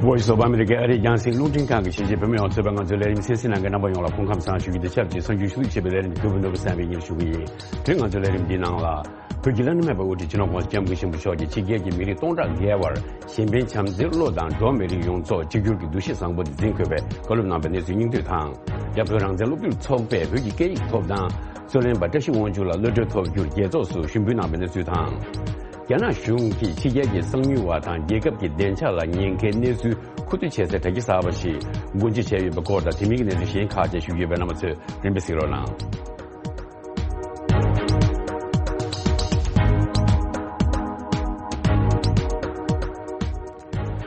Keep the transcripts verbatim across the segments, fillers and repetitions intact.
Voice of America ཨ་རིའི་རྒྱང་སྲིང་རླུང་འཕྲིན་ཁང་གི་གཞིས་བྱེས་བོད་མི་ཡོངས་གཙོས་པའི་ང་ཚོའི་ལས་རིམ་གསན་གཟིགས་གནང་མཁན་རྣམ་པ་ཡོངས་ལ་སྐུ་ཁམས་བཟང་ཞུ་རྒྱུ་དང་ཆབས་ཅིག་གསར་འགྱུར་ཞུ་གཏུག་བྱེད་པའི་ལས་རིམ་གྱི་གོ་བུ་ནོར་བུ་བསམ་འཕེལ་གཉེར་ཞུ་གི་ཡིན། དེ་རིང་ང་ཚོའི་ལས་རིམ་འདིའི་ནང་ལ། བོད་ཀྱི་བླ་ན་མེད་པའི་དབུ་ཁྲིད་སྤྱི་ནོར་༸གོང་ས་༸སྐྱབས་མགོན་ཆེན་པོ་མཆོག་གིས་ཕྱི་རྒྱལ་གྱི་མི་རིགས་སྟོང་ཕྲག་བརྒལ་བར་གཞན་ཕན་བྱམས་བརྩེའི་བློ་དང་འགྲོ་བ་མིའི་རིགས་ཡོངས་རྫོགས་གཅིག་གྱུར་གྱི་འདུ་ཤེས་བཟང་པོ་འཛིན་དགོས་པའི་བཀའ་སློབ་གནང་བའི་གནས་ཚུལ་སྙིང་བསྡུས་དང་། རྒྱ་བོད་རང་བཙན་སློབ་ཕྲུག་ཚོགས་པས་བོད་ཀྱི་སྐད་ཡིག་ཐོབ་ཐང་། རྩོད་ལེན་པ་བཀྲ་ཤིས་དབང་ཕྱུག་ལ་གློད་གྲོལ་ཐོབ་རྒྱུར་རྒྱལ་ཚོགས་སུ་ཞུ་འབུལ་གནང་བའི་གནས་ཚུལ་དང་། རྒྱ་ནག་གཞུང་གིས་ཕྱི་རྒྱལ་གྱི་གསང་ཉུལ་བ་དང་རྒྱལ་ཁབ་ཀྱི་བདེ་འཇགས་ལ་ཉེན་ཁའི་གནས་ཚུལ་མཁོ་བསྡུ་བྱེད་སའི་དྲ་རྒྱ་གསར་པ་ཞིག་སྒོ་འབྱེད་བྱས་ཡོད་པའི་སྐོར་དང་། དེ་མིན་གྱི་གནས་ཚུལ་གཞན་ཁག་ཅིག་ཞུ་རྒྱུ་ཡོད་པས། རྣམ་པ་ཚོས་རིམ་པས་གཟིགས་རོགས་གནང་།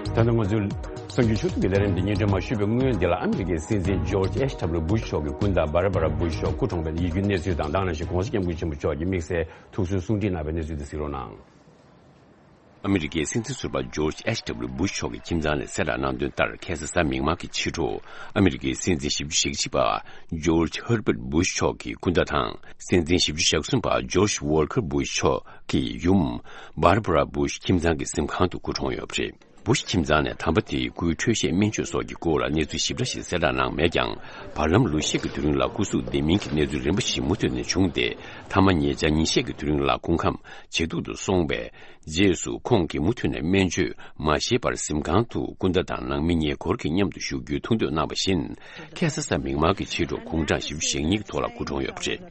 ད་ལྟ་ང་ཚོའི་གསར་འགྱུར་ཞུ་གཏུག་གི་ལས་རིམ་འདི་སྙན་སྒྲོན་མ་ཞུས་པའི་སྔོན། འདི་ལ་ཨ་མི་རི་ཀའི་སྲིད་འཛིན་ཇོརྗ་ཨེཆ་ཌབ་ལུ་སྦུ་ཤ་མཆོག་གི་སྐུ་ཟླ་བྷར་བྷ་ར་སྦུ་ཤ་མཆོག་སྐུ་གྲོངས་པའི་ཡིད་སྐྱོའི་གནས་ཚུལ་དང་། ད་ག་ནང་བཞིན་༸གོང་ས་༸སྐྱབས་མགོན་ཆེན་པོ་མཆོག་གིས་དམིགས་བསལ་ཐུགས་གསོའི་གསུང་འཕྲིན་གནང་བའི་གནས་ཚུལ་དེ་གཟིགས་རོགས་གནང་། ཨ་མི་རི་ཀའི་སྲིད་འཛིན་ཟུར་པ་ཇོརྗ་ཨེཆ་ཌབ་ལུ་སྦུ་ཤ་མཆོག་གི་ཁྱིམ་ཚང་ནས་གསལ་བསྒྲགས་གནང་དོན་ལྟར། ཁ་སང་གཟའ་མིག་དམར་གྱི་ཕྱི་དྲོ་ཨ་མི་རི་ཀའི་སྲིད་འཛིན་བཞི་བཅུ་ཞེ་གཅིག་པ་ཇོརྗ་ཧར་བྷརྟ་སྦུ་ཤ་མཆོག་གི་སྐུ་ཟླ་དང་། སྲིད་འཛིན་བཞི་བཅུ་ཞེ་གསུམ་པ་ཇོརྗ་ཝོལ་ཀར་སྦུ་ཤ་མཆོག་གི་ཡུམ་བྷར་བྷ་ར་སྦུ་ཤ་ཁྱིམ་ཚང་གི་གཟིམ་ཁང་དུ་སྐུ་གྲོངས་ཡོད་པ་རེད། སྦུ་ཤ་ཁྱིམ་ཚང་ནས་དམ་པ་དེའི་སྐུའི་འཕྲོད་བཞེས་སྨན་བཅོས་སོགས་ཀྱི་སྐོར་ལ་གནས་ཚུལ་ཞིབ་ཕྲ་ཞིག་གསལ་བསྒྲགས་གནང་མེད་ཀྱང་། བར་ལམ་ལོ་ཤས་ཀྱི་དུས་རིང་ལ་སྐུ་གཟུགས་བདེ་མིན་གྱི་གནས་ཚུལ་རིམ་པ་ཞིག་མུ་མཐུད་ནས་བྱུང་སྟེ། མཐའ་མ་ཉེ་ཆར་ཉིན་ཤས་ཀྱི་དུས་རིང་ལ་སྐུ་ཁམས་ཇེ་སྡུག་ཏུ་སོང་བས། རྗེས་སུ་ཁོང་གིས་མུ་མཐུད་ནས་སྨན་བཅོས་མ་བཞེས་པར་གཟིམ་ཁང་དུ་སྐུ་ཟླ་དང་ནང་མི་ཉེ་འཁོར་གྱིས་མཉམ་དུ་བཞུགས་རྒྱུའི་ཐུགས་འདོད་གནང་བ་བཞིན། ཁ་སང་གཟའ་མིག་དམར་གྱི་ཕྱི་དྲོ་དགུང་གྲངས་བཞི་བཅུ་ཞེ་གཉིས་ཀྱི་ཐོག་ལ་སྐུ་གྲོངས་ཡོད་པ་རེད།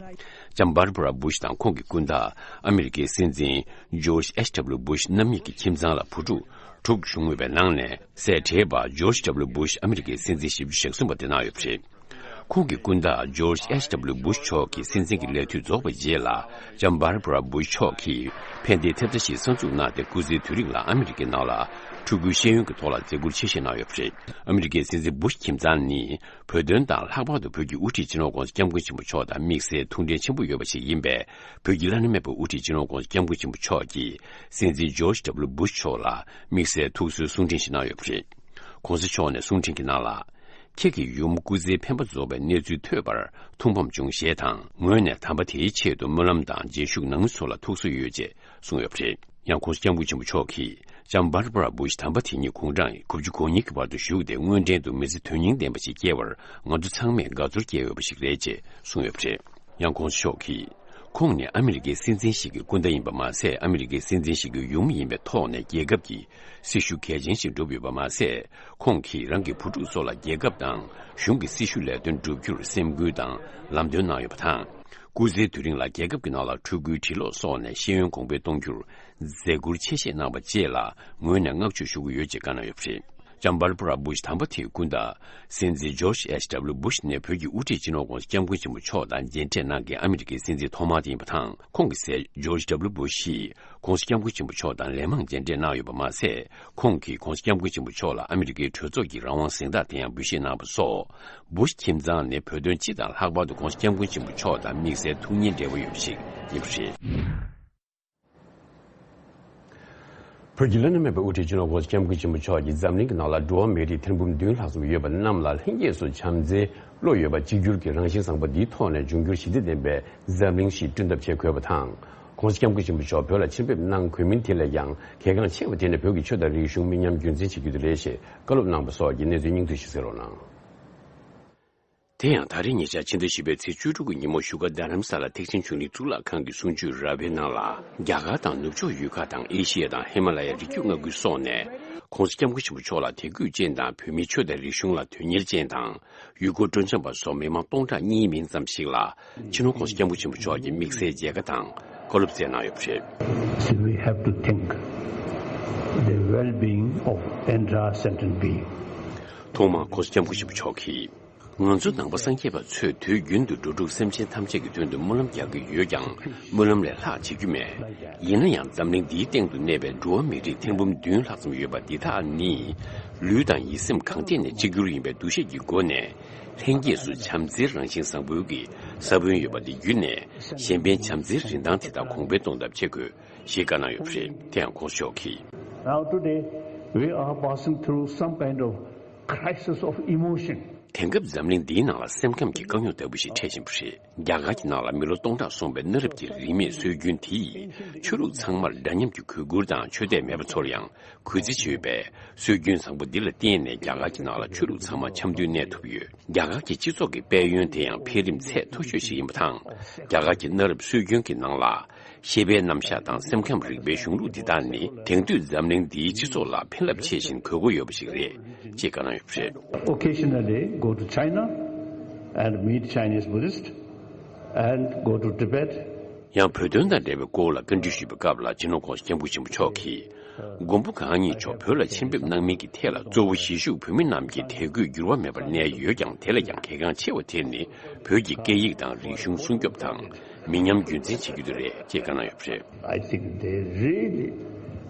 ལྕམ་བྷར་བྷ་ར་སྦུ་ཤ་དང་ཁོང་གི་སྐུ་ཟླ་ཨ་མི་རི་ཀའི་སྲིད་འཛིན་ཇོརྗ་ཨེཆ་ཌབ་ལུ་སྦུ་ཤ་རྣམ་གཉིས་ཀྱི་ཁྱིམ་ཚང་ལ་བུ་ཕྲུག་དྲུག་བྱུང་ཡོད་པའི་ནང་ནས། ཟད་འབྲས་པ་ཇོརྗ་ཌབ་ལུ་སྦུ་ཤ་ཨ་མི་རི་ཀའི་སྲིད་འཛིན་བཞི་བཅུ་ཞེ་གསུམ་པ་དེ་གནང་ཡོད་པ་རེད། ཁོང་གི་སྐུ་ཟླ་ཇོརྗ་ཨེཆ་ཌབ་ལུ་སྦུ་ཤ་མཆོག་གི་སྲིད་འཛིན་གྱི་ལས་དུས་རྫོགས་པའི་རྗེས་ལ། ལྕམ་བྷར་བྷ་ར་སྦུ་ཤ་མཆོག་གིས་ཕན་བདེའི་ཐེབས་རྩ་ཞིག་གསར་འཛུགས་གནང་སྟེ། སྐུ་ཚེའི་དུས་རིང་ལ་ཨ་མི་རི་ཀའི་ནང་ལ་ཕྲུ་གུའི་ཤེས་ཡོན་གྱི་ཐོག་ལ་མཛད་ཁུར་ཆེ་བཞེས་གནང་ཡོད་པ་རེད། ཨ་མི་རི་ཀའི་སྲིད་འཛིན་སྦུ་ཤ་ཁྱིམ་ཚང་ནི། བོད་དོན་དང་། ལྷག་པར་དུ་བོད་ཀྱི་དབུ་ཁྲིད་སྤྱི་ནོར་༸གོང་ས་༸སྐྱབས་མགོན་ཆེན་པོ་མཆོག་དང་དམིགས་བསལ་མཐུན་འབྲེལ་ཆེན་པོ་ཡོད་པ་ཞིག་ཡིན་པས། བོད་ཀྱི་བླ་ན་མེད་པའི་དབུ་ཁྲིད་སྤྱི་ནོར་༸གོང་ས་༸སྐྱབས་མགོན་ཆེན་པོ་མཆོག་གིས་སྲིད་འཛིན་ཇོརྗ་ཌབ་ལུ་སྦུ་ཤ་མཆོག་ལ་དམིགས་བསལ་ཐུགས་གསོའི་གསུང་འཕྲིན་ཞིག་གནང་ཡོད་པ་རེད། ༸གོང་ས་མཆོག་ནས་གསུང་འཕྲིན་གྱི་ནང་ལ། ཁྱེད་ཀྱི་ཡུམ་སྐུ་ཚེའི་འཕེན་པ་རྫོགས་པའི་གནས་ཚུལ་ཐོས་པར་ཐུགས་ཕམ་བྱུང་ཞེས་དང་། ངོས་ནས་དམ་པ་དེའི་ཆེད་དུ་སྨོན་ལམ་དང་རྗེས་ཞུགས་གནང་མི་ཚོ་ལ་ཐུགས་གསོ་ཡོད་ཅེས་གསུངས་ཡོད་པ་རེད། ཡང་༸གོང་ས་༸སྐྱབས་མགོན་ཆེན་པོ་མཆོག་གིས་ལྕམ་བྷར་བྷ་ར་སྦུ་ཤ་དམ་པ་དེ་ཉིད་དགུང་གྲངས་དགུ་བཅུ་གོ་གཉིས་ཀྱི་བར་དུ་བཞུགས་ཏེ། དངོས་འབྲེལ་དུ་མི་ཚེ་དོན་སྙིང་ལྡན་པ་ཞིག་སྐྱེལ་བར་ང་ཚོ་ཚང་མས་དགའ་ཚོར་སྐྱེས་ཡོད་པ་ཞིག་རེད་ཅེས་གསུངས་ཡོད་པ་རེད། ཡང་༸གོང་ས་མཆོག་གིས། ཁོང་ནི་ཨ་མི་རི་ཀའི་སྲིད་འཛིན་ཞིག་གི་སྐུ་ཟླ་ཡིན་པ་མ་ཟད། ཨ་མི་རི་ཀའི་སྲིད་འཛིན་ཞིག་གི་ཡུམ་ཡིན་པའི་ཐོག་ནས་རྒྱལ་ཁབ་ཀྱི་སྲི་ཞུ་གལ་ཆེན་ཞིག་བསྒྲུབས་ཡོད་པ་མ་ཟད། ཁོང་གིས་རང་གི་བུ་ཕྲུག་ཚོ་ལ་རྒྱལ་ཁབ་དང་གཞུང་གི་སྲི་ཞུ་ལས་དོན་བསྒྲུབ་རྒྱུར་སེམས་ཁུར་དང་ལམ་སྟོན་གནང་ཡོད་པ་དང་། སྐུ་ཚེའི་དུས་རིང་ལ་རྒྱལ་ཁབ་ཀྱི་ནང་ལ་ཕྲུ་གུའི་འབྲི་ཀློག་སོགས་ནས་ཤེས་ཡོན་གོང་འཕེལ་གཏོང་རྒྱུར་མཛད་ཁུར་ཆེ་བཞེས་གནང་བ་བཅས་ལ་ངོས་ནས་བསྔགས་བརྗོད་ཞུ་གི་ཡོད་ཅེས་བཀའ་གནང་ཡོད་པ་རེད། ལྕམ་བྷར་བྷ་ར་སྦུ་ཤ་དམ་པ་དེའི་སྐུ་ཟླ་སྲིད་འཛིན་ཇོརྗ་ཨེཆ་ཌབ་ལུ་སྦུ་ཤ་ནི་བོད་ཀྱི་དབུ་ཁྲིད་སྤྱི་ནོར་༸གོང་ས་༸སྐྱབས་མགོན་ཆེན་པོ་མཆོག་དང་མཇལ་འཕྲད་གནང་མཁན་ཨ་མི་རི་ཀའི་སྲིད་འཛིན་ཐོག་མ་དེ་ཡིན་པ་དང་། ཁོང་གི་སྲས་ཇོརྗ་ཌབ་ལུ་སྦུ་ཤ་ཡིས་༸གོང་ས་༸སྐྱབས་མགོན་ཆེན་པོ་མཆོག་དང་ལན་མང་མཇལ་འཕྲད་གནང་ཡོད་པ་མ་ཟད། ཁོང་གིས་༸གོང་ས་༸སྐྱབས་མགོན་ཆེན་པོ་མཆོག་ལ་ཨ་མི་རི་ཀའི་གྲོས་ཚོགས་ཀྱི་རང་དབང་གཟེངས་རྟགས་དེ་ཡང་འབུལ་བཞེས་གནང་བ་སོགས། སྦུ་ཤ་ཁྱིམ་ཚང་ནི་བོད་དོན་སྤྱི་དང་ལྷག་པར་དུ་༸གོང་ས་༸སྐྱབས་མགོན་ཆེན་པོ་མཆོག་དང་དམིགས་བསལ་ཐུགས་མཉེས་འབྲེལ་བ་ཡོད་པ་ཞིག་ཡིན་པ་རེད། བོད་ཀྱི་བླ་ན་མེད་པའི་དབུ་ཁྲིད་སྤྱི་ནོར་༸གོང་ས་༸སྐྱབས་མགོན་ཆེན་པོ་མཆོག་གིས་འཛམ་གླིང་གི་ནང་ལ་འགྲོ་བ་མི་རིགས་ཐེར་འབུམ་བདུན་ལྷག་ཙམ་ཡོད་པ་རྣམས་ལ་ལྷན་སྐྱེས་སུ་བྱམས་བརྩེའི་བློ་ཡོད་པ། གཅིག་གྱུར་གྱི་རང་བཞིན་བཟང་པོ་འདིའི་ཐོག་ནས་འབྱུང་འགྱུར་ཞི་བདེ་ལྡན་པའི་འཛམ་གླིང་ཞིག་བསྐྲུན་ཐབས་བྱེད་དགོས་པ་དང་། ༸གོང་ས་༸སྐྱབས་མགོན་ཆེན་པོ་མཆོག་བོད་ལ་ཕྱིར་ཕེབས་གནང་དགོས་མིན་དེ་ལས་ཀྱང་གལ་འགངས་ཆེ་བ་དེ་ནི་བོད་ཀྱི་ཆོས་དང་རིག་གཞུང་མི་ཉམས་རྒྱུན་འཛིན་བྱེད་རྒྱུ་དེ་རེད་ཞེས་བཀའ་སློབ་གནང་བ་སོགས་ཀྱི་གནས་ཚུལ་སྙིང་བསྡུས་ཤིག་གསན་རོགས་གནང་། དེ་ཡང་ད་རེས་ཉེ་ཆར་ཕྱི་ཟླ་བཞི་པའི་ཚེས་བཅུ་དྲུག་གི་ཉིན་མོ་བཞུགས་སྒར་རྡ་རམ་ས་ལ་ཐེག་ཆེན་ཆོས་གླིང་གཙུག་ལག་ཁང་གི་གསུང་ཆོས་རབ་པའི་ནང་ལ། རྒྱ་གར་དང་ནུབ་ཕྱོགས་ཡུལ་ཁག་དང་ཨེ་ཤི་ཡ་དང་ཧི་མ་ལ་ཡའི་རི་རྒྱུད་མངའ་ཁུལ་སོགས་ནས་༸གོང་ས་༸སྐྱབས་མགོན་ཆེན་པོ་མཆོག་ལ་དད་གུས་ཅན་དང་། བོད་མིའི་ཆོས་དང་རིག་གཞུང་ལ་དོན་གཉེར་ཅན་དང་། ཡུལ་སྐོར་སྤྲོ་འཆམ་པ་སོགས་མི་མང་སྟོང་ཕྲག་གཉིས་མིན་ཙམ་ཞིག་ལ། སྤྱི་ནོར་༸གོང་ས་༸སྐྱབས་མགོན་ཆེན་པོ་མཆོག་གིས་དམིགས་བསལ་མཇལ་ཁ་དང་བཀའ་སློབ་སྩལ་གནང་ཡོད་པ་རེད། See, we have to think the well-being of entire sentient being. ཐོག་མར་༸གོང་ས་༸སྐྱབས་མགོན་ཆེན་པོ་མཆོག་གིས། ང་ཚོ་ནང་པ་སངས་རྒྱས་པ་ཚོས་དུས་རྒྱུན་དུ་འགྲོ་དྲུག་སེམས་ཅན་ཐམས་ཅད་ཀྱི་དོན་དུ་སྨོན་ལམ་རྒྱག་གི་ཡོད་ཀྱང་། སྨོན་ལམ་ལས་ལྷག་བྱེད་རྒྱུ་མེད། ཡིན་ན་ཡང་འཛམ་གླིང་འདིའི་སྟེང་དུ་གནས་པའི་འགྲོ་བ་མི་རིགས་ཐེར་འབུམ་བདུན་ལྷག་ཙམ་ཡོད་པ་འདི་དག་ནི། ལུས་དང་ཡིད་སེམས་གང་ཐད་ནས་གཅིག་གྱུར་ཡིན་པའི་འདུ་ཤེས་ཀྱི་སྒོ་ནས། ལྷན་སྐྱེས་སུ་བྱམས་བརྩེའི་རང་བཞིན་བཟང་པོའི་གི་ས་བོན་ཡོད་པ་འདི་བརྒྱུད་ནས། གཞན་ཕན་བྱམས་བརྩེའི་རིན་ཐང་དེ་དག་གོང་འཕེལ་གཏོང་ཐབས་བྱེད་དགོས་ཞེས་བཀའ་གནང་ཡོད་པ་རེད། དེ་ཡང་༸གོང་ས་མཆོག་གིས། Now today, we are passing through some kind of crisis of emotion. དེང་སྐབས་འཛམ་གླིང་འདིའི་ནང་ལ་སེམས་ཁམས་ཀྱི་དཀའ་རྙོག་ལྟ་བུ་ཞིག་འཕྲད་བཞིན་པ་རེད། རྒྱ་གར་གྱི་ནང་ལ་མི་ལོ་སྟོང་ཕྲག་སོང་བའི་གནའ་རབས་ཀྱི་རིས་མེད་སྲོལ་རྒྱུན་དེ་ཡིས་ཆོས་ལུགས་ཚང་མར་འདྲ་མཉམ་གྱི་གུས་བཀུར་དང་ཆོས་དད་མེད་པ་ཚོར་ཡང་གུས་བརྩི་བྱེད་པའི་སྲོལ་རྒྱུན་བཟང་པོ་འདི་ལ་བརྟེན་ནས་རྒྱ་གར་གྱི་ནང་ལ་ཆོས་ལུགས་ཚང་མ་འཆམ་མཐུན་གནས་ཐུབ་ཡོད། རྒྱ་གར་གྱི་སྤྱི་ཚོགས་ཀྱི་དཔལ་ཡོན་དེ་ཡང་འཕེལ་རིམ་ཚད་མཐོ་ཤོས་ཤིག་ཡིན་པ་དང་། རྒྱ་གར་གྱི་གནའ་རབས་སྲོལ་རྒྱུན་གྱི་ནང་ལ། ཤེས་དཔལ་རྣམ་གཞག་དང་སེམས་ཁམས་རིག་པའི་གཞུང་ལུགས་འདི་དག་ནི་དེང་དུས་འཛམ་གླིང་འདིའི་སྤྱི་ཚོགས་ལ་ཕན་རླབས་ཆེ་ཞིང་དགོས་མཁོ་ཡོད་པ་ཞིག་རེད་ཅེས་བཀའ་གནང་ཡོད་པ་རེད། Occasionally go to China and meet Chinese Buddhist and go to Tibet. ཡང་བོད་དོན་དང་འབྲེལ་བའི་སྐོར་ལ་བཀའ་འདྲི་ཞུས་པའི་སྐབས་ལ་སྤྱི་ནོར་༧གོང་ས་༧སྐྱབས་མགོན་ཆེན་པོ་མཆོག་གིས། མགོན་པོ་གང་ཉིད་མཆོག་བོད་ལ་ཆེད་ཕེབས་གནང་མིན་གྱི་ཐད་ལ་གཙོ་བོ་གཞིས་བཞུགས་བོད་མི་རྣམས་ཀྱི་དད་གུས་འགྱུར་བ་མེད་པར་གནས་ཡོད་ཀྱང་། དེ་ལས་ཀྱང་གལ་འགངས་ཆེ་བ་དེ་ནི་བོད་ཀྱི་སྐད་ཡིག་དང་རིག་གཞུང་སྲུང་སྐྱོབ་དང་མི་ཉམས་རྒྱུན་འཛིན་བྱེད་རྒྱུ་དེ་རེད་ཅེས་བཀའ་གནང་ཡོད་པ་རེད། I think they really,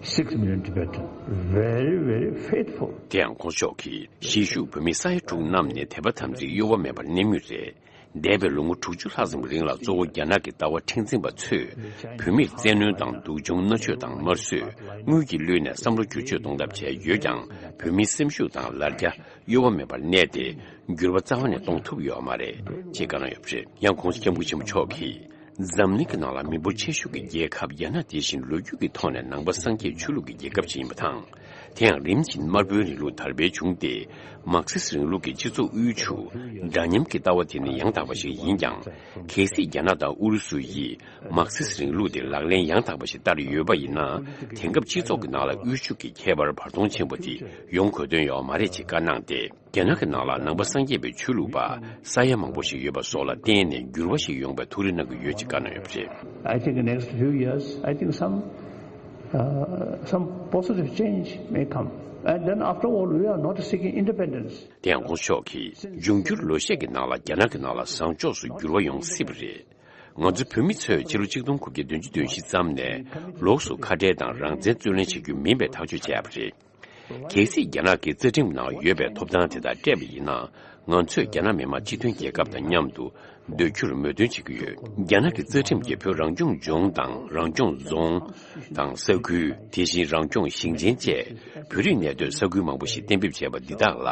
six million Tibetans, very, very faithful. དེ་ཡང་༧གོང་ས་མཆོག་གིས་གཞིས་བཞུགས་བོད་མི་ས་ཡ་དྲུག་རྣམས་ནི་དད་པ་དམ་ཚིག་གཡོ་བ་མེད་པར་གནས་མུས་རེད། འདས་པའི་ལོ་ངོ་དྲུག་ཅུ་ལྷག་ཙམ་རིང་ལ་གཙོ་བོ་རྒྱ་ནག་གི་ལྟ་བ་མཁྲེགས་འཛིན་པ་ཚོས་བོད་མིར་བཙན་གནོན་དང་སྡུག་སྦྱོང་མནར་གཅོད་དང་དམར་གསོད། དངུལ་གྱིས་བསླུས་ནས་བསམ་བློ་བསྒྱུར་བཅོས་གཏོང་ཐབས་བྱས་ཡོད་ཀྱང་། བོད་མིའི་སེམས་ཤུགས་དང་ལར་རྒྱ་གཡོ་བ་མེད་པར་གནས་ཏེ། འགྱུར་བ་རྩ་བ་ནས་གཏོང་ཐུབ་ཡོད་མ་རེད་ཅེས་བཀའ་གནང་ཡོད་པ་རེད། ཡང་༧གོང་ས་༧སྐྱབས་མགོན་ཆེན་པོ་མཆོག་གིས། འཛམ་གླིང་གི་ནང་ལ་མི་འབོར་ཆེ་ཤོས་ཀྱི་རྒྱལ་ཁབ་རྒྱ་ནག་དེ་བཞིན་ལོ་རྒྱུས་ཀྱི་ཐོག་ནས་ནང་པ་སངས་རྒྱས་ཆོས་ལུགས་ཀྱི་རྒྱལ་ཁབ་ཅིག་ཡིན་པ་དང་། དེ་ཡང་རིམ་བཞིན་དམར་པོའི་རིང་ལུགས་དར་སྤེལ་བྱུང་སྟེ། མར་ཁེ་སི་རིང་ལུགས་ཀྱི་སྤྱི་ཚོགས་དབུལ་ཕྱུག་འདྲ་མཉམ་གྱི་ལྟ་བ་དེ་ནི་ཡང་དག་པ་ཞིག་ཡིན་ཀྱང་། གལ་སྲིད་རྒྱ་ནག་དང་ཨུ་རུ་སུ་ཡིས་མར་ཁེ་སི་རིང་ལུགས་དེ་ལག་ལེན་ཡང་དག་པ་ཞིག་བསྟར་ཡོད་པ་ཡིན་ན། དེང་སྐབས་སྤྱི་ཚོགས་ཀྱི་ནང་ལ་དབུལ་ཕྱུག་གི་ཁྱད་པར་བར་སྟོང་ཆེན་པོ་དེ་ཡོང་དགོས་དོན་ཡོད་མ་རེད་ཅེས་བཀའ་གནང་སྟེ། རྒྱ་ནག་གི་ནང་ལ་ནང་པ་སངས་རྒྱས་པའི་ཆོས་ལུགས་པ་ས་ཡ་མང་པོ་ཞིག་ཡོད་པ་སོགས་ལ་བརྟེན་ནས་འགྱུར་བ་ཞིག་ཡོང་བའི་ཐུགས་རེ་གནང་གི་ཡོད་ཅེས་བཀའ་གནང་ཡོད་པ་རེད། I think the next few years, I think some, uh, some positive change may come. And then after all, we are not seeking independence. དེ་ཡང་༧གོང་ས་མཆོག་གིས། འབྱུང་འགྱུར་ལོ་ཤས་ཀྱི་ནང་ལ་རྒྱ་ནག་གི་ནང་ལ་བཟང་ཕྱོགས་སུ་འགྱུར་བ་ཡོང་སྲིད་པ་རེད། ང་ཚོ་བོད་མི་ཚོས་ཕྱི་ལོ་ཆིག་སྟོང་དགུ་བརྒྱ་བདུན་ཅུ་དོན་བཞི་ཙམ་ནས་ལོགས་སུ་ཁ་བྲལ་དང་རང་བཙན་རྩོད་ལེན་བྱེད་རྒྱུ་མིན་པའི་ཐག་གཅོད་བྱས་པ་རེད། གལ་སྲིད་རྒྱ་ནག་གི་རྩ་ཁྲིམས་ནང་ཡོད་པའི་ཐོབ་ཐང་དེ་དག་སྤྲད་པ་ཡིན་ན། ང་ཚོས་རྒྱ་ནག་མི་དམངས་སྤྱི་མཐུན་རྒྱལ་ཁབ་དང་མཉམ་དུ་སྡོད་རྒྱུར་མོས་མཐུན་བྱེད་ཀྱི་ཡོད། རྒྱ་ནག་གི་རྩ་ཁྲིམས་ཀྱིས་བོད་རང་སྐྱོང་ལྗོངས་དང་རང་སྐྱོང་རྫོང་དང་ས་ཁུལ། དེ་བཞིན་རང་སྐྱོང་ཞིང་ཆེན་བཅས་བོད་རིགས་གནས་སྡོད་ས་ཁུལ་མང་པོ་ཞིག་གཏན་འབེབས་བྱས་པ་འདི་དག་ལ།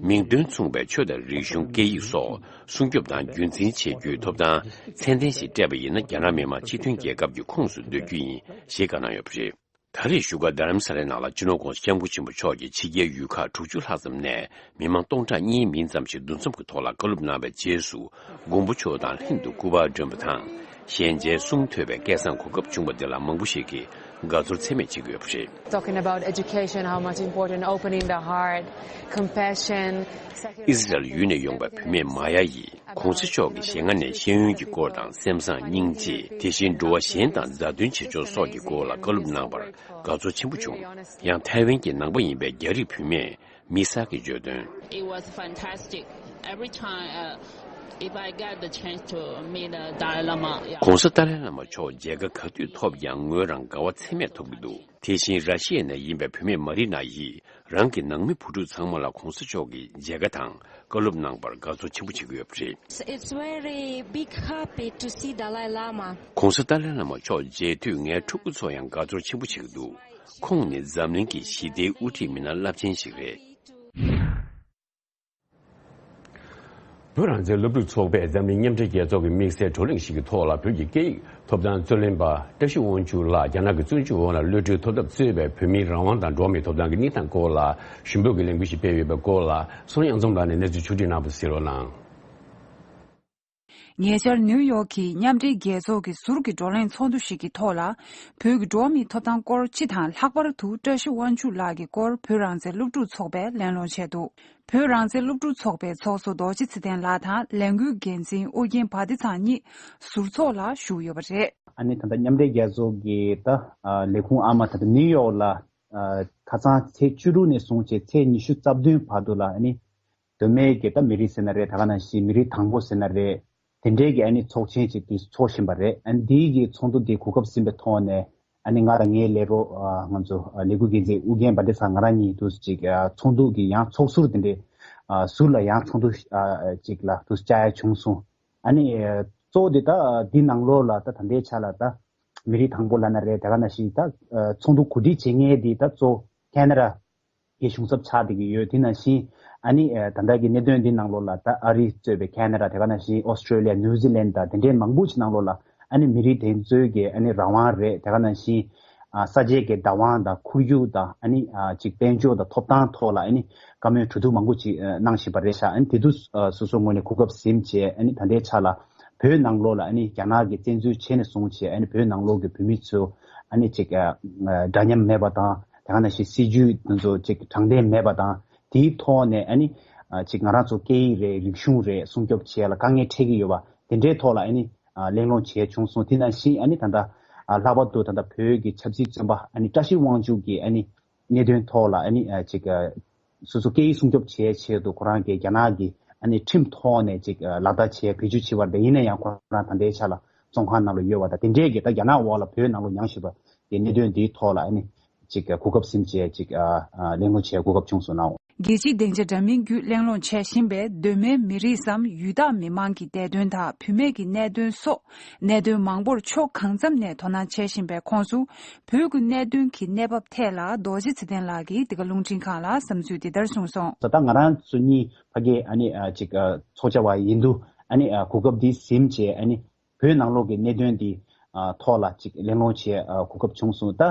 མིང་དོན་མཚུངས་པའི་ཆོས་དང་རིག་གཞུང་སྐད་ཡིག་སོགས་སྲུང་སྐྱོབ་དང་རྒྱུན་འཛིན་བྱེད་རྒྱུའི་ཐོབ་ཐང་ཚད་ལྡན་ཞིག་སྤྲད་པ་ཡིན་ན། རྒྱ་ནག་མི་དམངས་སྤྱི་མཐུན་རྒྱལ་ཁབ་ཀྱི་ཁོངས་སུ་སྡོད་རྒྱུ་ཡིན་ཞེས་བཀའ་གནང་ཡོད་པ་རེད། ད་རེས་བཞུགས་སྒར་རྡ་རམ་ས་ལའི་ནང་ལ་སྤྱི་ནོར་༧གོང་ས་༧སྐྱབས་མགོན་ཆེན་པོ་མཆོག་གིས་ཕྱི་རྒྱལ་ཡུལ་ཁག་དྲུག་ཅུ་ལྷག་ཙམ་ནས་མི་མང་སྟོང་ཕྲག་གཉིས་མིན་ཙམ་ཞིག་འདུ་འཛོམས་ཀྱི་ཐོག་ལ་བཀའ་སློབ་གནང་བའི་རྗེས་སུ། མགོན་པོ་མཆོག་དང་ལྷན་དུ་སྐུ་པར་བསྒྲོན་པ་དང་། ཞལ་མཇལ་གསུང་ཐོས་པའི་སྐལ་བཟང་གོ་སྐབས་བྱུང་བ་དེ་ལ་མང་པོ་ཞིག་གིས་དགའ་ཚོར་ཚད་མེད་བྱེད་ཀྱི་ཡོད་པ་རེད། Talking about education, how much important opening the heart, compassion, sacrifice. ཨི་སི་རལ་ཡུལ་ནས་ཡོང་བའི་བུད་མེད་མ་ཡ་ཡིས། ༸གོང་ས་མཆོག་གི་ཞལ་སྔ་ནས་ཤེས་ཡོན་གྱི་སྐོར་དང་། སེམས་བཟང་སྙིང་རྗེ། དེ་བཞིན་འགྲོ་བ་གཞན་དང་མཛའ་མཐུན་བྱེད་ཕྱོགས་སོགས་ཀྱི་སྐོར་ལ་བཀའ་སློབ་གནང་བར་དགའ་ཚོར་ཆེན་པོ་བྱུང་། ཡང་ཐའེ་ཝན་གྱི་ནང་པ་ཡིན་པའི་རྒྱ་རིགས་བུད་མེད་མི་ས་གིས་བརྗོད་དོན། It was fantastic. Every time, uh, if I get the chance to meet the Dalai Lama, yeah. ༸གོང་ས་ཏཱ་ལའི་བླ་མ་མཆོག་མཇལ་ཁ་ག་དུས་ཐོབ་ཀྱང་ངོས་རང་དགའ་བ་ཚད་མེད་ཐོབ་ཀྱི་འདུག་དེ་བཞིན་ར་ཤི་ཡ་ནས་ཡིན་པའི་བུད་མེད་མ་རི་ན་ཡིས། རང་གི་ནང་མི་བུ་ཕྲུག་ཚང་མ་ལ་༸གོང་ས་མཆོག་གི་མཇལ་ཁ་དང་བཀའ་སློབ་གནང་བར་དགའ་ཚོར་ཆེན་པོ་བྱེད་ཀྱི་ཡོད་པ་རེད། It's very big happy to see Dalai Lama. ༸གོང་ས་ཏཱ་ལའི་བླ་མ་མཆོག་མཇལ་དུས་ངའི་ཕྲུ་གུ་ཚོ་ཡང་དགའ་ཚོར་ཆེན་པོ་བྱེད་ཀྱི་འདུག་ཁོང་ནི་འཛམ་གླིང་གི་ཞི་བདེའི་དབུ་ཁྲིད་མི་སྣ་རླབས་ཆེན་ཞིག་རེད། བོད་རང་བཙན་སློབ་ཕྲུག་ཚོགས་པས་འཛམ་གླིང་མཉམ་འབྲེལ་རྒྱལ་ཚོགས་ཀྱི་དམིགས་བསལ་བགྲོ་གླེང་ཞིག་གི་ཐོག་ལ། བོད་ཀྱི་སྐད་ཡིག་ཐོབ་ཐང་རྩོད་ལེན་པ་བཀྲ་ཤིས་དབང་ཕྱུག་ལགས་རྒྱ་ནག་གི་བཙོན་འཇུག་འོག་ལ་གློད་གྲོལ་ཐོབ་ཐབས་གཙོས་པའི་བོད་མིའི་རང་དབང་དང་འགྲོ་བ་མིའི་ཐོབ་ཐང་གི་གནས་སྟངས་སྐོར་ལ་ཞུ་འབོད་ཀྱི་ལས་འགུལ་ཞིག་སྤེལ་ཡོད་པའི་སྐོར་ལ། བསོད་ནམས་དབྱངས་འཛོམས་ལགས་ནས་གནས་ཚུལ་ཕྱོགས་སྒྲིག་གནང་བ་གཟིགས་རོགས་གནང་། ཉེ་ཆར་ནིའུ་ཡོག་གི་མཉམ་འབྲེལ་རྒྱལ་ཚོགས་ཀྱི་ཟུར་གྱི་བགྲོ་གླེང་ཚོགས་འདུ་ཞིག་གི་ཐོག་ལ། བོད་ཀྱི་འགྲོ་བ་མིའི་ཐོབ་ཐང་སྐོར་སྤྱི་དང་། ལྷག་པར་དུ་བཀྲ་ཤིས་དབང་ཕྱུག་ལགས་ཀྱི་སྐོར་བོད་རང་བཙན་སློབ་ཕྲུག་ཚོགས་པས་གླེང་སློང་བྱས་འདུག་བོད་རང་བཙན་སློབ་ཕྲུག་ཚོགས་པའི་ཚོགས་གཙོ་རྡོ་རྗེ་ཚེ་བརྟན་ལགས་དང་ལས་འགུལ་འགན་འཛིན་ཨོ་རྒྱན་བྷ་ཏི་ཚང་གཉིས་ཟུར་ཚོགས་ལ་ཞུགས་ཡོད་པ་རེད། ཨ་ནི་ད་ལྟ་མཉམ་འབྲེལ་རྒྱལ་ཚོགས་ཀྱི་ད་ཨ་ལས་ཁུངས་ཨ་མ་ད་ལྟ་ནིའུ་ཡོག་ལ་ཨ་ཁ་སང་ཚེས་བཅུ་དྲུག་ནས་བཟུང་བྱས་ཚེས་ཉི་ཤུ་རྩ་བདུན་བར་དུ་ལ་ཨ་ནི་གདོད་མའི་གི་ད་མི་རིགས་ཟེར་ན་རེད། ད་ག་ནང་བཞིན་མི་རིགས་དང་པོ་ཟེར་ན་རེད། དེ་འདྲའི་གི་ཨ་ནི་ཚོགས་ཆེན་ཅིག་དེ་ཚོགས་བཞིན་པ་རེད། ཨ་ནི་འདིའི་གི་ཚོགས་འདུ་དེ་གོ་སྐབས་ཟིན་པའི་ཐོག་ནས་ཨ་ནི་ང་དང་ངའི་ལས་རོགས་ཨ་ང་ཚོ་ཨ་ལས་འགུལ་འགན་འཛིན་ཨུ་རྒྱན་བྷ་ཏི་ཚང་ང་རང་གཉིས་དུ་ཅིག་ཨ་ཚོགས་འདུ་གི་ཡང་ཚོགས་ཟུར་དེ་འདྲའི་ཨ་ཟུར་ལ་ཡང་ཚོགས་འདུ་ཨ་ཅིག་ལ་དུ་བཅར་ཡ་བྱུང་སོང་། ཨ་ནི་གཙོ་བོ་དེ་ད་འདི་ནང་ལོགས་ལ་ད་ད་ལྟའི་ཆ་ལ་ད་མི་རིགས་དང་པོ་ལབ་ན་རེད། དེ་ག་ནང་བཞིན་ད་ཚོགས་འདུ་གོ་སྒྲིག་བྱེད་མཁན་དེ་ད་གཙོ་ཁེ་ན་ཌ། གི་གཞུང་ཚབ་ཆགས་བསྡད་ཀྱི་ཡོད། དེ་ནང་བཞིན་ཨ་ནི་ཨ་ད་ལྟ་གི་གནད་དོན་འདི་ནང་ལོགས་ལ་ད་ཨ་རི་གཙོས་པའི་ཁེ་ན་ཌ། དེ་ག་ནང་བཞིན་ཨོ་སི་ཀྲོ་ལི་ཡ། ནིའུ་ཛི་ལན་དང་དེ་འདྲའི་མང་པོ་ཞིག་ནང་ལོགས་ལ་ཨ་ནི་མི་རིགས་དེ་ཚོའི་གི་ཨ་ནི་རང་དབང་རེད། དེ་ག་ནང་བཞིན་ཨ་ས་ཆའི་གི་བདག་དབང་དང་ཁོར་ཡུག་དང་ཨ་ནི་ཨ་ཅིག་དཔལ་འབྱོར་དང་ཐོབ་ཐང་ཐོག་ལ་ཨ་ནི་བཀའ་མོལ་གྲོས་བསྡུར་མང་པོ་ཅིག་ཨ་གནང་བཞིན་པ་རེད་ཤག་ཨ་ནི་དེ་དུས་ཨ་སོ་སོའི་ངོས་ནས་གོ་སྐབས་ཟིན་བྱས། ཨ་ནི་ད་ལྟའི་ཆ་ལ་བོད་ནང་ལོགས་ལ་ཨ་ནི་རྒྱ་ནག་གིས་བཙན་འཛུལ་བྱས་ནས་བཟུང་བྱས། ཨ་ནི་བོད་ནང་ལོགས་ཀྱི་བོད་མི་ཚོ་ཨ་ནི་ཅིག་ཨ་ཨ་འདྲ་མཉམ་མེད་པ་དང་། དེ་ག་ནང་བཞིན་སྲིད་ཇུས་དེ་ཚོ་ཅིག་དྲང་བདེན་མེད་པ་དང་། དེའི་ཐོག་ནས་ཨ་ནི་ཨ་ཅིག་ང་རང་ཚོ་སྐད་ཡིག་རེད། རིག་གཞུང་རེད། སྲུང་སྐྱོབ་བྱེད་ཡ་ལ་དཀའ་ངལ་འཕྲད་ཀྱི་ཡོད་པ་དེ་འདྲའི་ཐོག་ལ་ཨ་ནི་ཨ་གླེང་སློང་བྱས་བྱུང་སོང་། དེ་ནང་བཞིན་ཨ་ནི་ད་ལྟ་ཨ་ལྷག་པར་དུ་ད་ལྟ་བོད་ཀྱི་ཆབ་སྲིད་བཙོན་པ་ཨ་ནི་བཀྲ་ཤིས་དབང་ཕྱུག་གི་ཨ་ནི་གནད་དོན་ཐོག་ལ་ཨ་ནི་ཨ་ཅིག་ཨ་སོ་སོ་སྐད་ཡིག་སྲུང་སྐྱོབ་བྱེད་ཆེད་དུ་ཁོ་རང་གིས་རྒྱ་ནག་གི་ཨ་ནི་ཁྲིམས་ཐོག་ནས་ཅིག་ཨ་ལག་བསྟར་བྱས་བེད་སྤྱོད་བྱས་པ་རེད། ཡིན་ན་ཡང་ཁོ་རང་ད་ལྟའི་ཆ་ལ་བཙོན་ཁང་ནང་ལ་ཡོད་པ་དང་། དེ་འདྲའི་གི་ད་རྒྱ་ནག་འོག་ལ་བོད་ནང་ལ་མྱངས་བཞིན་པ་གི་གནད་དོན་འདིའི་ཐོག་ལ་ཨ་ནི་ཅིག་གོ་སྐབས་ཟིན་བྱས་ཅིག་ཨ་ཨ་གླེང་སློང་བྱེད་གོ་སྐབས་བྱུང་སོང་ནའོ། རྒྱལ་སྤྱིའི་སྡིངས་ཆ་འདྲ་མིན་བརྒྱུད་གླེང་སློང་བྱས་བཞིན་པའི་གདོད་མའི་མི་རིགས་སམ་ཡུལ་བདག་མི་མང་གི་བདེ་དོན་དང་བུད་མེད་ཀྱི་གནད་དོན་སོགས་གནད་དོན་མང་པོར་ཕྱོགས་གང་འཚམ་ནས་དོ་སྣང་བྱེད་བཞིན་པའི་ཁོངས་སུ། བོད་ཀྱི་གནད་དོན་གྱི་གནས་བབ་ཐད་ལ་རྡོ་རྗེ་ཚེ་བརྟན་ལགས་ཀྱིས་འདི་ག་རླུང་འཕྲིན་ཁང་ལ་བསམ་ཚུལ་འདི་ལྟར་གསུངས་སོང་། ད་ལྟ་ང་རང་ཚོ་གཉིས་ཕ་གིའི་ཨ་ནི་ཨ་ཅིག་ཨ་ཚོགས་བཅར་བ་ཡིན་དུས་ཨ་ནི་ཨ་གོ་སྐབས་འདི་ཟིན་བྱས། ཨ་ནི་བོད་ནང་ལོགས་ཀྱི་གནད་དོན་འདི་ཨ་ཐོག་ལ་ཅིག་གླེང་སློང་བྱེད་ཨ་གོ་སྐབས་བྱུང་སོང་། ད་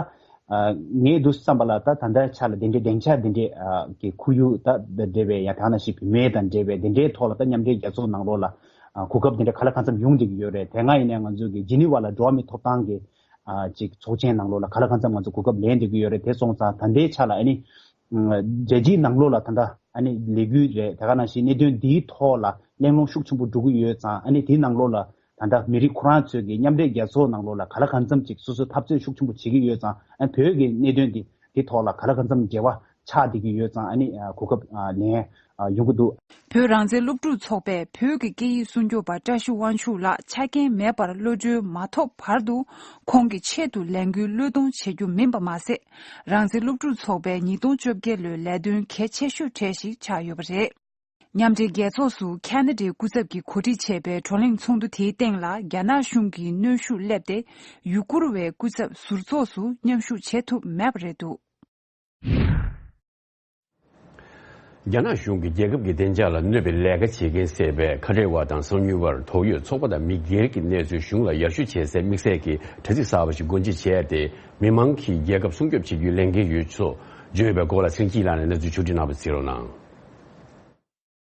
ཨ་ངས་འདུག་བསམ་པ་ལ་ད་ད་ལྟའི་ཆ་ལ་འདི་འདྲའི་སྡིངས་ཆ་འདི་འདྲའི་ཨ་གི་ཁོར་ཡུག་དང་འབྲེལ་བའི། ཡང་དེ་ནང་བཞིན་བུད་མེད་དང་འབྲེལ་བའི་འདི་འདྲའི་ཐོག་ལ་ད་མཉམ་འབྲེལ་རྒྱལ་ཚོགས་ནང་ལོགས་ལ་ཨ་གོ་སྐབས་འདི་འདྲ་ག་ལ་གང་འཚམ་ཡོང་བསྡད་ཀྱི་ཡོད་རེད། དེ་སྔ་ཡིན་ནའི་ང་ཚོ་གི་ཇི་ནི་ཝ་ལ་འགྲོ་བ་མིའི་ཐོབ་ཐང་གི་ཨ་ཅིག་ཚོགས་ཆེན་ནང་ལོགས་ལ་ག་ལ་གང་འཚམ་ང་ཚོ་གོ་སྐབས་ལེན་བསྡད་ཀྱི་ཡོད་རེད། དེ་སོང་ཙང་ད་ལྟའི་ཆ་ལ་ཨ་ནི་རྒྱལ་སྤྱིའི་ནང་ལོགས་ལ་ད་ལྟ་ཨ་ནི་ལས་འགུལ་རེད། དེ་ག་ནང་བཞིན་གནད་དོན་འདིའི་ཐོག་ལ་གླེང་སློང་ཤུགས་ཆེན་པོ་འགྲོ་གི་ཡོད་ཙང་། ཨ་ནི་དེའི་ནང་ལོགས་ལ་ད་ལྟ་མི་རིགས་ཁོ་རང་ཚོས་ཀྱི་མཉམ་འབྲེལ་རྒྱལ་ཚོགས་ནང་ལོགས་ལ་ག་ལ་གང་འཚམ་ཅིག་སོ་སོའི་འཐབ་རྩོད་ཤུགས་ཆེན་པོ་བྱེད་ཀྱི་ཡོད་ཙང་། ཨ་བོད་ཀྱི་གནད་དོན་འདི་འདི་ཐོག་ལ་ག་ལ་གང་འཚམ་འབྲེལ་བ་ཆགས་བསྡད་ཀྱི་ཡོད་ཙང་། ཨ་ནི་ཨ་གོ་སྐབས་ཨ་ལེན་ཨ་ཡོང་གི་འདུག་བོད་རང་བཙན་སློབ་ཕྲུག་ཚོགས་པས་བོད་ཀྱི་སྐད་ཡིག་སྲུང་སྐྱོབ་པ་བཀྲ་ཤིས་དབང་ཕྱུག་ལགས་ཆ་རྐྱེན་མེད་པར་གློད་གྲོལ་མ་ཐོབ་བར་དུ་ཁོང་གི་ཆེད་དུ་ལས་འགུལ་བློས་གཏོང་བྱེད་རྒྱུ་མིན་པ་མ་ཟད། རང་བཙན་སློབ་ཕྲུག་ཚོགས་པའི་ཉིས་སྟོང་བཅོ་བརྒྱད་ལོའི་ལས་དོན་གལ་ཆེ་ཤོས་གྲས་ཤིག་ཆགས་ཡོད་པ་རེད། མཉམ་འབྲེལ་རྒྱལ་ཚོགས་སུ་ཁ་ན་ཌའི་སྐུ་ཚབ་ཀྱིས་གོ་སྒྲིག་བྱས་པའི་བགྲོ་གླེང་ཚོགས་འདུ་དེའི་སྟེང་ལ་རྒྱ་ནག་གཞུང་གི་གནོན་ཤུགས་སླེབས་ཏེ་ཡུ་གུར་བའི་སྐུ་ཚབ་ཟུར་ཚོགས་སུ་མཉམ་ཞུགས་བྱེད་ཐུབ་མེད་པ་རེད་འདུག་རྒྱ་ནག་གཞུང་གིས་རྒྱལ་ཁབ་ཀྱི་བདེ་འཇགས་ལ་གནོད་པའི་ལས་ཀ་བྱེད་མཁན་བསད་པའི་ཁ་བྲལ་བ་དང་གསང་ཉུལ་བར་དོགས་ཡོད་ཚོགས་པ་དང་མི་སྒེར་གྱི་གནས་ཚུལ་གཞུང་ལ་ཡར་ཞུ་བྱེད་སའི་དམིགས་བསལ་གྱི་དྲ་ཚིགས་གསར་པ་ཞིག་སྒོ་འབྱེད་བྱས་ཏེ། མི་མང་གིས་རྒྱལ་ཁབ་སྲུང་སྐྱོབ་བྱེད་རྒྱུའི་ལས་འགན་ཡོད་ཚུལ་བརྗོད་པའི་སྐོར་ལ་ཚེ་རིང་སྐྱིད་ལགས་ནས་གནས་ཚུལ་ཕྱོགས་སྒྲིག་གནང་བ་གཟིགས་རོགས་གནང་།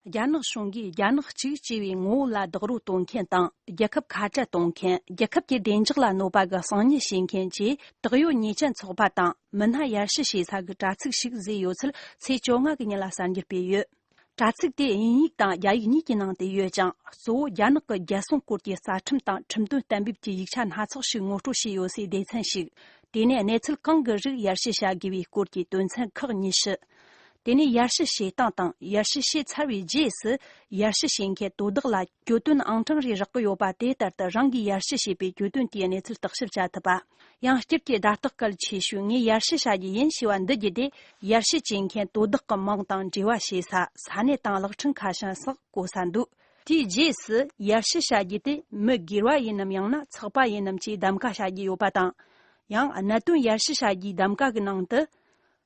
རྒྱ་ནག་གཞུང་གིས་རྒྱ་ནག་གཅིག་ཅེས་པའི་ངོ་བོ་ལ་རྡོག་རོལ་གཏོང་མཁན་དང་། རྒྱལ་ཁབ་ཁ་བྲལ་གཏོང་མཁན། རྒྱལ་ཁབ་ཀྱི་བདེ་འཇགས་ལ་གནོད་པ་གི་གསང་ཉུལ་བྱེད་མཁན་བཅས་བདག་ཡོད་ཉེས་ཅན་ཚོགས་པ་དང་མི་སྣ་ཡར་ཞུ་བྱེད་ས་གི་དྲ་ཚིགས་ཤིག་བཟོས་ཡོད་ཚུལ་ཚེས་བཅོ་ལྔ་གི་ཉིན་ལ་གསར་འགྱུར་སྤེལ་ཡོད། དྲ་ཚིགས་དེ་དབྱིན་ཡིག་དང་རྒྱ་ཡིག་གཉིས་ཀྱི་ནང་དུ་ཡོད་ཅིང་། གཙོ་བོ་རྒྱ་ནག་གི་རྒྱལ་སྲུང་སྐོར་གྱི་རྩ་ཁྲིམས་དང་ཁྲིམས་དོན་གཏན་འབེབས་ཀྱི་ཡིག་ཆ་སྣ་ཚོགས་ཤིག་ངོ་སྤྲོད་བྱས་ཡོད་སའི་སྡེ་ཚན་ཞིག་དེ་ནས་གནས་ཚུལ་གང་གི་རིགས་ཡར་ཞུ་བྱ་དགོས་པའི་སྐོར་གྱི་དོན་ཚན་ཁག་ཉི་ཤུ། དེ་ནས་ཡར་ཞུ་བྱེད་སྟངས་དང་། ཡར་ཞུ་བྱས་ཚར་བའི་རྗེས་སུ་ཡར་ཞུ་བྱེད་མཁན་དོ་བདག་ལ་གྱོད་དོན་ཨང་གྲངས་རེ་རག་གི་ཡོད་པ། དེ་ལྟར་དུ་རང་གིས་ཡར་ཞུ་བྱས་པའི་གྱོད་དོན་དེའི་གནས་ཚུལ་བརྟག་ཞིབ་བྱ་ཐུབ་པ། ཡང་སྤྱིར་གྱི་བརྡ་རྟགས་གལ་ཆེ་ཤོས་ངས་ཡར་ཞུ་བྱ་རྒྱུ་ཡིན་ཞེས་པ་འདི་བརྒྱུད་དེ། ཡར་ཞུ་བྱེད་མཁན་དོ་བདག་གི་མིང་དང་འབྲེལ་བ་བྱེད་ས། ས་གནས་དང་གློག་འཕྲིན་ཁ་བྱང་སོགས་བཀོད་ས་འདུག་དེའི་རྗེས་སུ་ཡར་ཞུ་བྱ་རྒྱུ་དེ་མི་སྒེར་བ་ཡིན་ནམ། ཡང་ན་ཚོགས་པ་ཡིན་ནམ་བཅས་གདམ་ག་བྱ་རྒྱུ་ཡོད་པ་དང་། ཡང་གནད་དོན་ཡར་ཞུ་བྱ་རྒྱུའི་གདམ་ག་གི་ནང་དུ།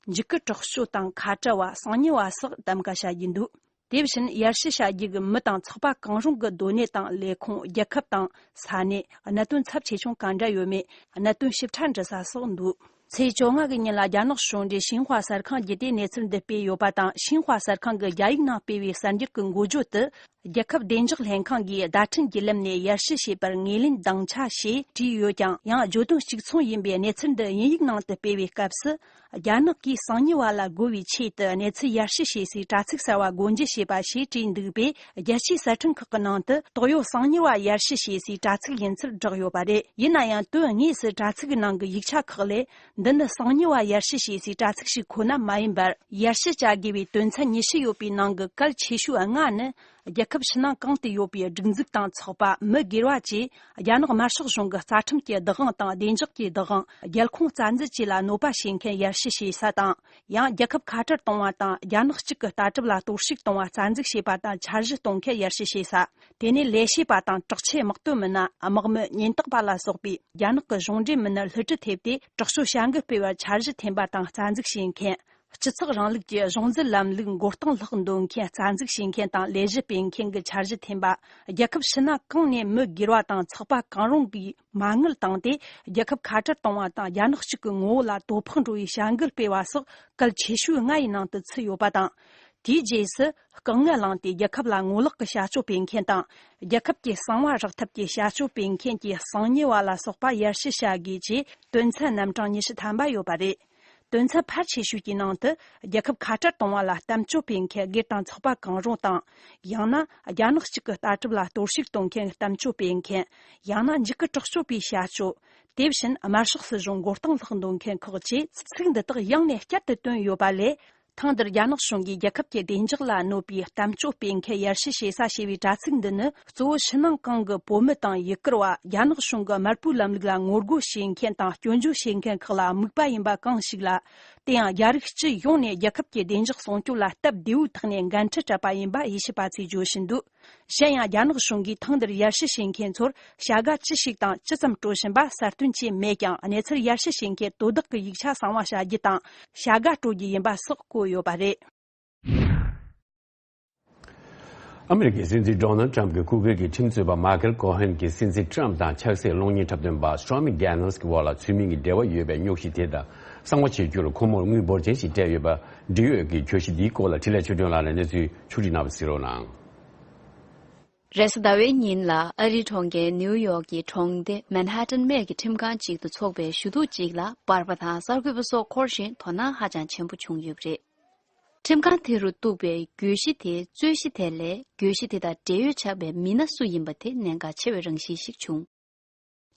འཇིགས་སྐུལ་དྲག་སྤྱོད་དང་ཁ་བྲལ་བ། གསང་ཉུལ་བ་སོགས་གདམ་ག་བྱ་རྒྱུ་འདུག་དེ་བཞིན་ཡར་ཞུ་བྱ་རྒྱུ་གི་མི་དང་ཚོགས་པ་གང་རུང་གི་སྡོད་གནས་དང་ལས་ཁུངས། རྒྱལ་ཁབ་དང་ས་གནས། གནད་དོན་ཚབས་ཆེ་ཆུང་ག་འདྲ་ཡོད་མེད། གནད་དོན་ཞིབ་ཕྲ་འདྲི་ས་སོགས་འདུག་ཚེས་བཅོ་ལྔ་གི་ཉིན་ལ་རྒྱ་ནག་གཞུང་འབྲེལ་ཤིན་ཧྭ་གསར་ཁང་བརྒྱུད་དེ་གནས་ཚུལ་འདི་སྤེལ་ཡོད་པ་དང་། ཤིན་ཧྭ་གསར་ཁང་གི་རྒྱ་ཡིག་ནང་སྤེལ་བའི་གསར་འགྱུར་གྱི་འགོ་བརྗོད་དུ། རྒྱལ་ཁབ་བདེ་འཇགས་ལྷན་ཁང་གིས་བརྡ་འཕྲིན་བརྒྱུད་ལམ་ནས་ཡར་ཞུ་བྱས་པར་ངོས་ལེན་དང་ཆ་ཞེས་བྲིས་ཡོད་ཀྱང་། ཡང་བརྗོད་དོན་གཅིག་མཚུངས་ཡིན་པའི་གནས་ཚུལ་འདི་དབྱིན་ཡིག་ནང་དུ་སྤེལ་བའི་སྐབས་སུ། རྒྱ་ནག་གིས་གསང་ཉུལ་བ་ལ་རྒོལ་བའི་ཆེད་དུ་གནས་ཚུལ་ཡར་ཞུ་བྱེད་སའི་དྲ་ཚིགས་གསར་བ་སྒོ་འབྱེད་བྱས་པ་ཞེས་བྲིས་འདུག་པས། རྒྱལ་སྤྱིའི་གསར་ཁྲིམས་ཁག་གི་ནང་དུ་དོགས་ཡོད་གསང་ཉུལ་བ་ཡར་ཞུ་བྱེད་སའི་དྲ་ཚིགས་ཡིན་ཚུལ་བསྒྲགས་ཡོད་པ་རེད། ཡིན་ན་ཡང་དོན་དངོས་སུ་དྲ་ཚིགས་ཀྱི་ནང་གི་ཡིག་ཆ་ཁག་ལས། འདི་ནི་གསང་ཉུལ་བ་ཡར་ཞུ་བྱེད་སའི་དྲ་ཚིགས་ཤིག་ཁོ་ན་མ་ཡིན་པར། ཡར་ཞུ་བྱ་དགོས་པའི་དོན་ཚན་ཉི་ཤུ་ཡོད་པའི་ནང་གི་གལ་ཆེ་ཤོས་ལྔ་ནི། རྒྱལ་ཁབ་ཕྱི་ནང་གང་དུ་ཡོད་པའི་སྒྲིག་འཛུགས་དང་ཚོགས་པ། མི་སྒེར་བ་བཅས་རྒྱ་ནག་དམར་ཤོག་གཞུང་གི་རྩ་ཁྲིམས་ཀྱི་བདག་དབང་དང་བདེ་འཇགས་ཀྱི་བདག་དབང་། རྒྱལ་ཁོངས་རྩ་འཛུགས་བཅས་ལ་གནོད་པ་བྱེད་མཁན་ཡར་ཞུ་བྱེད་ས་དང་། ཡང་རྒྱལ་ཁབ་ཁ་བྲལ་གཏོང་བ་དང་། རྒྱ་ནག་གཅིག་གི་ལྟ་གྲུབ་ལ་གཏོར་བཤིག་གཏོང་བ་རྩ་འཛུགས་བྱེད་པ་དང་། འཆར་གཞི་གཏོང་མཁན་ཡར་ཞུ་བྱེད་ས། དེ་ནས་ལས་བྱེད་པ་དང་དྲག་ཆས་དམག་དོན་མི་སྣ། དམག་མི། ཉེན་རྟོག་པ་ལ་སོགས་པས་རྒྱ་ནག་གི་གཞུང་འབྲེལ་མི་སྣར་སླུ་བྲིད་ཐེབས་ཏེ། དྲག་སྤྱོད་བྱ་འགུལ་སྤེལ་བར་འཆར་གཞི་འཐེན་པ་དང་རྩ་འཛུགས་བྱེད་མཁན། སྤྱི་ཚོགས་རིང་ལུགས་ཀྱི་གཞུང་འཛིན་ལམ་ལུགས་མགོ་རྟིང་སློག་འདོད་མཁན། རྩ་འཛུགས་བྱེད་མཁན་དང་ལས་གཞི་སྤེལ་མཁན་གྱི་འཆར་གཞི་འཐེན་པ། རྒྱལ་ཁབ་ཕྱི་ནང་གང་ནས་མི་སྒེར་བ་དང་ཚོགས་པ་གང་རུང་གིས་མ་དངུལ་བཏང་སྟེ། རྒྱལ་ཁབ་ཁ་བྲལ་གཏོང་བ་དང་རྒྱ་ནག་གཅིག་གི་ངོ་བོ་ལ་དོ་ཕོག་འགྲོ་བའི་བྱ་འགུལ་སྤེལ་བ་སོགས་གལ་ཆེ་ཤོས་ལྔ་ཡི་ནང་དུ་ཚུད་ཡོད་པ་དང་། དེའི་རྗེས་སུ་དཀའ་ངལ་བསླངས་ཏེ་རྒྱལ་ཁབ་ལ་ངོ་ལོག་གི་བྱ་སྤྱོད་སྤེལ་མཁན་དང་། རྒྱལ་ཁབ་ཀྱི་གསང་བ་རག་ཐབས་ཀྱི་བྱ་སྤྱོད་སྤེལ་མཁན་གྱི་གསང་ཉུལ་བ་ལ་སོགས་པ་ཡར་ཞུ་བྱ་དགོས་ཅེས་དོན་ཚན་རྣམ་གྲངས་ཉི་ཤུ་ཐམ་པ་ཡོད་པ་རེད། དོན་ཚན་ཕལ་ཆེ་ཤོས་ཀྱི་ནང་དུ་རྒྱལ་ཁབ་ཁ་བྲལ་གཏོང་བ་ལ་གཏམ་བརྗོད་སྤེལ་མཁན་སྒེར་དང་ཚོགས་པ་གང་རུང་དང་། ཡང་ན་རྒྱ་ནག་གཅིག་གི་ལྟ་གྲུབ་ལ་གཏོར་བཤིག་གཏོང་མཁན་གཏམ་བརྗོད་སྤེལ་མཁན། ཡང་ན་འཇིགས་སྐུལ་དྲག་སྤྱོད་པའི་བྱ་སྤྱོད། དེ་བཞིན་དམར་ཤོག་སྲིད་གཞུང་མགོ་རྟིང་སློག་འདོད་མཁན་ཁག་ཅེས་ཚིག་འདི་དག་ཡང་ནས་བསྐྱར་དུ་བཏོན་ཡོད་པ་ལས། ཐེངས་འདིར་རྒྱ་ནག་གཞུང་གིས་རྒྱལ་ཁབ་ཀྱི་བདེ་འཇགས་ལ་གནོད་པའི་གཏམ་བརྗོད་སྤེལ་མཁན་ཡར་ཞུ་བྱེད་ས་ཞེས་པའི་དྲ་ཚིགས་འདི་ནི། གཙོ་བོ་ཕྱི་ནང་གང་གི་བོད་མི་དང་ཡུ་གུར་བ། རྒྱ་ནག་གཞུང་གི་དམར་པོའི་ལམ་ལུགས་ལ་ངོ་རྒོལ་བྱེད་མཁན་དང་སྐྱོན་བརྗོད་བྱེད་མཁན་ཁག་ལ་དམིགས་པ་ཡིན་པ་གང་ཞིག་ལ། དེ་ཡང་རྒྱ་རིགས་སྤྱི་ཡོངས་ནས་རྒྱལ་ཁབ་ཀྱི་བདེ་འཇགས་སྲུང་སྐྱོབ་ལ་སྟབས་བདེ་བོའི་ཐོག་ནས་འགན་འཁྲི་སྤྲད་པ་ཡིན་པ་ཡིད་ཆེས་པ་ཚོས་བརྗོད་བཞིན་འདུག་གཞན་ཡང་། རྒྱ་ནག་གཞུང་གིས་ཐེངས་འདིར་ཡར་ཞུ་བྱེད་མཁན་ཚོར་བྱ་དགའ་ཅི་ཞིག་དང་ཇི་ཙམ་སྤྲོད་བཞིན་པ་གསལ་སྟོན་བྱས་མེད་ཀྱང་། གནས་ཚུལ་ཡར་ཞུ་བྱེད་མཁན་དོ་བདག་གི་ཡིག་ཆ་གསང་བ་བྱ་རྒྱུ་དང་། བྱ་དགའ་སྤྲོད་རྒྱུ་ཡིན་པ་སོགས་བཀོད་ཡོད་པ་རེད། ཨ་མེ་རི་ཀའི་སྲིད་འཛིན་ཌོ་ནལ་ཊམ་གྱི་སྐུ་སྒེར་གྱི་ཁྲིམས་རྩོད་པ་མའི་ཁལ་ཀོ་ཧན་གྱིས་སྲིད་འཛིན་ཊམ་དང་ཆགས་སྲེད་གློག་བརྙན་འཁྲབ་སྟོན་པ་སི་ཊོར་མི་ཌེ་ནིལ་གྱི་བར་ལ་ཚུལ་མིན་གྱི་འབྲེལ་བ་ཡོད་པའི་རྙོག་གཞི་དེ་དང་གསང་བ་བྱེད་རྒྱུར་ཁོ་མོར་དངུལ་འབོར་ཆེན་ཞིག་སྤྲད་ཡོད་པ་འབྲེལ་ཡོད་ཀྱི་གྱོད་གཞི་འདིའི་སྐོར་ལ་འཕྲིན་ལས་ཆོས་སྒྲོན་ལགས་ནས་གནས་ཚུལ་ཕྱོགས་སྒྲིག་གནང་བ་གཟིགས་རོགས་གནང་། རེས་གཟའ་ཟླ་བའི་ཉིན་ལ་ཨ་རིའི་གྲོང་ཁྱེར་ནིའུ་ཡོག་གི་གྲོང་སྡེ་མན་ཧ་ཏན་སྨད་ཀྱི་ཁྲིམས་ཁང་ཅིག་ཏུ་འཚོགས་པའི་ཞུ་གཏུག་ཅིག་ལ་པར་པ་དང་གསར་འགོད་པ་སོགས་འཁོར་ཞིང་དོ་སྣང་ཧ་ཅང་ཆེན་པོ་བྱུང་ཡོད་པ་རེད། ཁྲིམས་ཁང་དེ་རུ་གཏུགས་པའི་གྱོད་གཞི་དེ་རྩོད་གཞི་དེ་ལས་གྱོད་གཞི་དེ་དང་འབྲེལ་ཡོད་ཆགས་པའི་མི་སྣ་སུ་ཡིན་པ་དེ་གནད་འགག་ཆེ་བའི་རང་བཞིན་ཞིག་བྱུང་།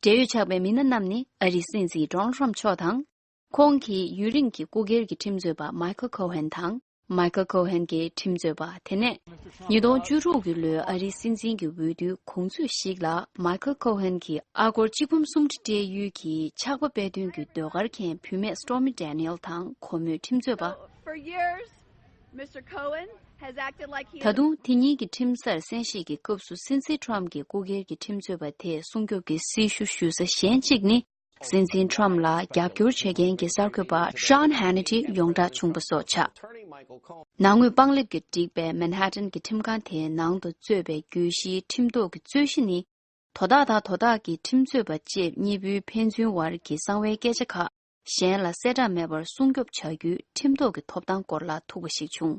འབྲེལ་ཡོད་ཆགས་པའི་མི་སྣ་རྣམས་ནི་ཨ་རིའི་སྲིད་འཛིན་ཌོ་ནལ་ཊམ་མཆོག་དང་། ཁོང་གི་ཡུན་རིང་གི་སྐུ་སྒེར་གྱི་ཁྲིམས་རྩོད་པ་མའི་ཁལ་ཀོ་ཧན་དང་། མའི་ཁལ་ཀོ་ཧན་གྱི་ཁྲིམས་རྩོད་པ་དེ་ནས། ཉིས་སྟོང་བཅུ་དྲུག་གི་ལོའི་ཨ་རིའི་སྲིད་འཛིན་གྱི་འོས་བསྡུའི་གོང་ཚུད་ཞིག་ལ་མའི་ཁལ་ཀོ་ཧན་གྱིས་ཨ་སྒོར་གཅིག་འབུམ་སུམ་ཁྲི་སྤྲད་ཡུལ་གྱི་ཆགས་པ་སྤེལ་དོན་གྱི་ཟློས་གར་མཁན་བུད་མེད་སི་ཊོར་མི་ཌེ་ནི་ཡལ་དང་ཁོ་མོའི་ཁྲིམས་རྩོད་པ། For years, Mister Cohen has acted like he ད་དུང་དེ་ཉིད་ཀྱི་ཁྲིམས་སར་གསན་བཞེས་ཀྱི་སྐབས་སུ་སྲིད་འཛིན་ཊམ་གྱི་སྐུ་སྒེར་གྱི་ཁྲིམས་རྩོད་པ་དེས་སྲུང་སྐྱོབ་ཀྱི་སྲི་ཞུ་ཞུ་ས་གཞན་གཅིག་ནི། སྲིད་འཛིན་ཊམ་ལ་རྒྱབ་སྐྱོར་བྱེད་མཁན་གྱི་གསར་འགོད་པ་ཤཱན་ཧན་ནི་ཊི་ཡོངས་གྲགས་བྱུང་བ་སོགས་ཆགས། ནང་དངོས་པང་ལེབ་ཀྱིས་བསྒྲིགས་པའི་མན་ཧ་ཏན་གྱི་ཁྲིམས་ཁང་དེའི་ནང་དུ་གཙོས་པའི་གྱོད་གཞིའི་ཁྲིམས་ཐོག་གི་རྩོད་གཞི་ནི། དོ་བདག་དང་དོ་བདག་གི་ཁྲིམས་རྩོད་པ་བཅས་གཉིས་པོའི་ཕན་ཚུན་བར་གྱི་གསང་བའི་སྐད་ཆ་ཁག་གཞན་ལ་གསལ་བསྒྲགས་མེད་པར་སྲུང་སྐྱོབ་བྱ་རྒྱུའི་ཁྲིམས་ཐོག་གི་ཐོབ་ཐང་སྐོར་ལ་ཐུག་པ་ཞིག་བྱུང་།